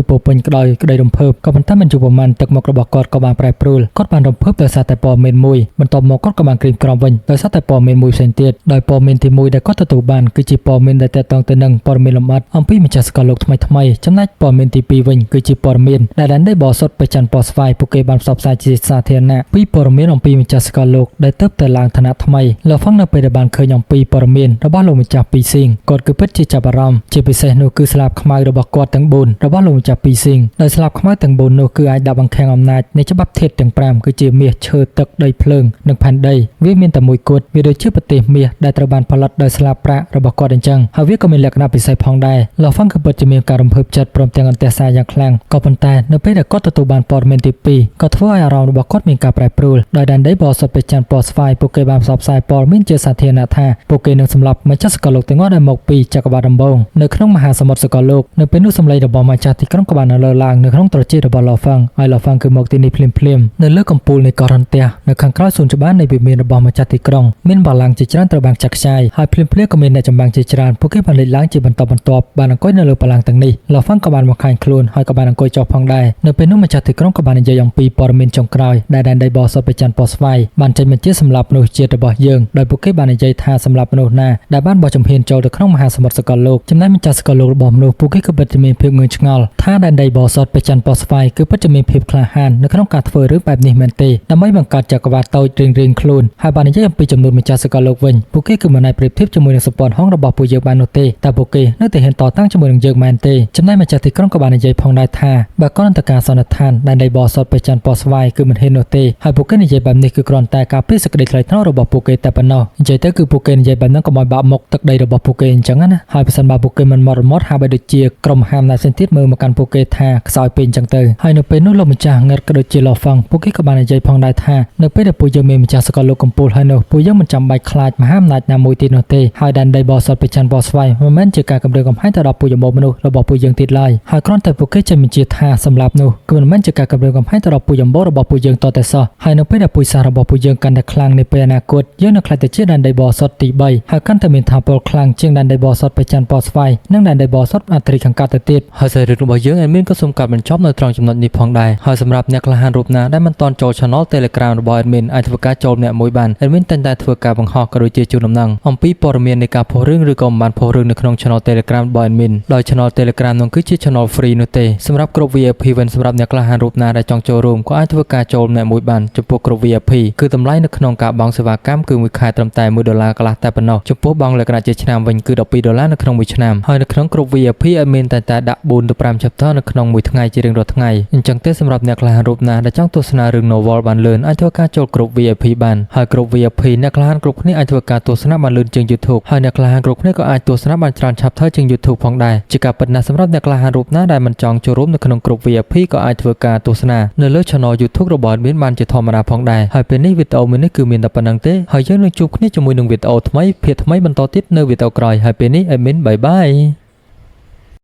ពោពេញដោយក្តីរំភើបក៏ប៉ុន្តែមិនយូរប៉ុន្មានទឹកមុខរបស់គាត់ក៏បានប្រែប្រួលគាត់បានរំភើបដោយសារតែព័ត៌មានមួយបន្ទាប់មកគាត់ក៏បានក្រៀមក្រំវិញដោយសារតែព័ត៌មានមួយផ្សេងទៀតដោយព័ត៌មានទី1ដែលគាត់ទទួលបានគឺជាព័ត៌មានដែលទាក់ទងទៅនឹងព័ត៌មានលម្អិតអំពីម្ចាស់សកលលោកថ្មីៗចំណែកព័ត៌មានទី2វិញគឺជាព័ត៌មានដែលដែនដីបរិសុទ្ធប្រច័នពណ៌ស្វាយពួកគេបានផ្សព្វផ្សាយជាសាធារណៈពីព័ត៌មានអំពីម្ចាស់សកលលោកដែលទើបតែឡើងឋានៈថ្មីលោកហ្វឹងនៅពេលដែលបានឃើញអំពីព័ត៌មានរបស់លោកម្ចាស់ពីស៊ីងគាត់គឺពិតជាចាប់អារម្មណ៍ជាពិសេសនោះគឺស្លាបខ្មៅរបស់គាត់ទាំង4របស់លោកម្ចាស់ពីស៊ីងដោយស្លាបខ្មៅទាំង4នោះគឺអាចដាក់បង្ខាំងអំណាចនៃច្បាប់ធាតុទាំង5គឺជាមាសឈើទឹកដីភ្លើងនិងផែនដីវាមានតែមួយគត់វាដូចជាប្រទេសមាសដែលត្រូវបានផលិតដោយស្លាបប្រាក់របស់គាត់អញ្ចឹងហើយវាក៏មានលក្ខណៈពិសេសផងដែរលោកហ្វឹងគឺពិតជាមានការរំភើបចិត្តព្រមទាំងអន្ទះសារយ៉ាងខ្លាំងក៏ប៉ុន្តែនៅពេលដែលគាត់ទទួលបានព័ត៌មានទី2ក៏ធ្វើឲ្យអារម្មណ៍របស់គាត់មានការប្រែប្រួលដោយដែនដីបរិសុទ្ធប្រច័នពណ៌ស្វាយពួកគេបានផ្សព្វផ្សាយព័ត៌មានជាសាធារណៈថាពួកគេនឹងសម្លាប់ម្ចាស់សកលលោកទាំងអស់ដែលមកពីចក្រវាឡដំបូងនៅក្នុងមហាសមុទ្រសកលលោកនៅពេលនោះសម្លេងរបស់ម្ចាស់ទីក្រុងក៏បានលើឡើងនៅក្នុងត្រចៀករបស់ឡហ្វឹងហើយឡហ្វឹងគឺមកទីនេះភ្លាមៗនៅលើកំពូលនៃកោះរន្ទះនៅខាងក្រោយសួនច្បារនៃវិមានរបស់ម្ចាស់ទីក្រុងមានបល្ល័ង្កជាច្រើនត្រូវបានចាក់ខ្ចាយហើយភ្លាមៗក៏មានអ្នកចម្បាំងជាច្រើនពួកគេបានលេចឡើងជាបន្តបន្ទាប់បានអង្គុយនៅលើបល្ល័ង្កទាំងនេះឡហ្វឹងក៏បានបង្ហាញខ្លួនហើយក៏បានអង្គុយចុះផងដែរនៅពេលនោះម្ចាស់ទីក្រុងក៏បាននិយាយអំពីព័ត៌មានចុងក្រោយដែលដែនដីបរិសុទ្ធប្រច័នពណ៌ស្វាយបានចេញបញ្ជាសម្លាប់មនុស្សជាតិរបស់យើងដោយពួកគេបាននិយាយថាសម្លាប់មនុស្សណាដែលបានបោះជំហានចូលទៅក្នុងមហាសមុទ្រសកលលោកចំណែកម្ចាស់សកលលោករបស់មនុស្សពួកគេក៏ពិតជាមានភាពងឿងឆ្ងល់ថាដែនដីបរិសុទ្ធប្រច័នពណ៌ស្វាយគឺពិតជាមានភាពក្លាហាននៅក្នុងការធ្វើរឿងបែបនេះមែនទេដើម្បីបង្កើតចក្រវាឡតូចរៀងៗខ្លួនហើយបាននិយាយអំពីចំនួនម្ចាស់សកលលោកវិញពួកគេគឺមិនអាចប្រៀបធៀបជាមួយនឹងសម្ព័ន្ធហងរបស់ពួកយើងបាននោះទេតែពួកគេនៅតែហ៊ានតតាំងជាមួយនឹងយើងមែនទេចំណែកម្ចាស់ទីក្រុងក៏បាននិយាយផងដែរថាបើគ្រាន់តែការសន្និដ្ឋានដែនដីបរិសុទ្ធប្រច័នពណ៌ស្វាយគឺមិនហ៊ាននោះទេហើយពួកគេនិយាយបែបនេះគឺគ្រាន់តែការពារសេចក្តីថ្លៃថ្នូររបស់ពួកគេតែប៉ុណ្ណោះនិយាយទៅគឺពួកគេនិយាយបែបហ្នឹងកុំឲ្យបាក់មុខទឹកដីរបស់ពួកគេអញ្ចឹងណាហើយប្រសិនបើពួកគេមិនមត់រមត់ហាក់បីដូចជាក្រុមហាមណាផ្សេងទៀតមើលមកកាន់ពួកគេថាខ្សោយពេកអញ្ចឹងទៅហើយនៅពេលនោះលោកម្ចាស់ងឹតក៏ដូចជាឡហ្វឹងពួកគេក៏បាននិយាយផងដែរថានៅពេលដែលពួកយើងមានម្ចាស់សកលលោកកំពូលហើយនោះពួកយើងមិនចាំបាច់ខ្លាចមហាអំណាចណាមួយទៀតនោះទេហើយដែនដីបរិសុទ្ធប្រច័នពណ៌ស្វាយមិនមែនជាការគំរាមកំហែងទៅដល់ពួកយមមនុស្សរបស់ពួកយើងទៀតឡើយហើយគ្រាន់តែពួកគេចេញបញ្ជាថាសម្លាប់នោះគឺមិនមែនជាការគំរាមកំហែងទៅដល់ពួកយមរបស់ពួកយើងតតែសោះហើយនៅពេលដែលពូជសាសន៍របស់ពួកយើងកាន់តែខ្លាំងនាពេលអនាគតយើងនឹងក្លាយទៅជាដែនដីបរិសុទ្ធទី3ហើយកាន់តែមានថាមពលខ្លាំងជាងដែនដីបរិសុទ្ធប្រច័នពណ៌ស្វាយនិងដែនដីបរិសុទ្ធអាទ្រីខាងកើតទៅទៀតហើយសាច់រឿងរបស់យើង admin ក៏សូមកាត់បញ្ចប់នៅត្រង់ចំណុចនេះផងដែរហើយសម្រាប់អ្នកក្លាហានរូបណាដែលមិនទាន់ចូល Channel Telegram របស់ admin អាចធ្វើការចូលអ្នកមួយបាន admin តែងតែធ្វើការបង្ហោះក៏ដូចជាជូនដំណឹងអំពីព័ត៌មាននៃការផុសរឿងឬក៏មិនបានផុសរឿងនៅក្នុង Channel Telegram របស់ admin ដោយ Channel Telegram នោះគឺជា Channel free នោះទេសម្រាប់គ្រប់ VIP វិញសម្រាប់អ្នកក្លាហានរូបណាដែលចង់ចូលរួមក៏អាចធ្វើការចូលអ្នកមួយបានចំពោះគ្រប់ VIP គឺតម្លៃនៅក្នុងការបង់សេវាកម្មគឺមួយខែត្រឹមតែ1ដុល្លារកន្លះតែប៉ុណ្ណោះចំពោះបង់លក្ខណៈជាឆ្នាំវិញគឺ12ដុល្លារនៅក្នុងមួយឆ្នាំហើយនៅក្នុងគ្រប់ VIP admin តែងតែដាក់4ទៅ5 chapter នៅក្នុងមួយថ្ងៃជារៀងរាល់ថ្ងៃអញ្ចឹងទេសម្រាប់អ្នកក្លាហានរូបណាដែលចង់ទស្សនារឿង novel បានលឿនអាចធ្វើការចូលគ្រប់ VIP បានហើយគ្រប់ VIP អ្នកក្លាហានគ្រប់គ្នាអាចធ្វើការទស្សនាបានលឿនជាង YouTube ហើយអ្នកក្លាហានគ្រប់គ្នាក៏អាចទស្សនាបានច្រើន chapter ជាង YouTube ផងដែរជាការពិតណាស់សម្រាប់អ្នកក្លាហានរូបណាដែលមិនចង់ចូលរួមនៅក្នុងក្រុម VIP ក៏អាចធ្វើការទស្សនានៅលើ Channel YouTube របស់ admin បានជាធម្មតាផងដែរហើយពេលនេះវីដេអូមួយនេះគឺមានតែប៉ុណ្ណឹងទេហើយយើងនឹងជួបគ្នាជាមួយនឹងវីដេអូថ្មីភាគថ្មីបន្តទៀតនៅវីដេអូក្រោយហើយពេលនេះ admin bye bye.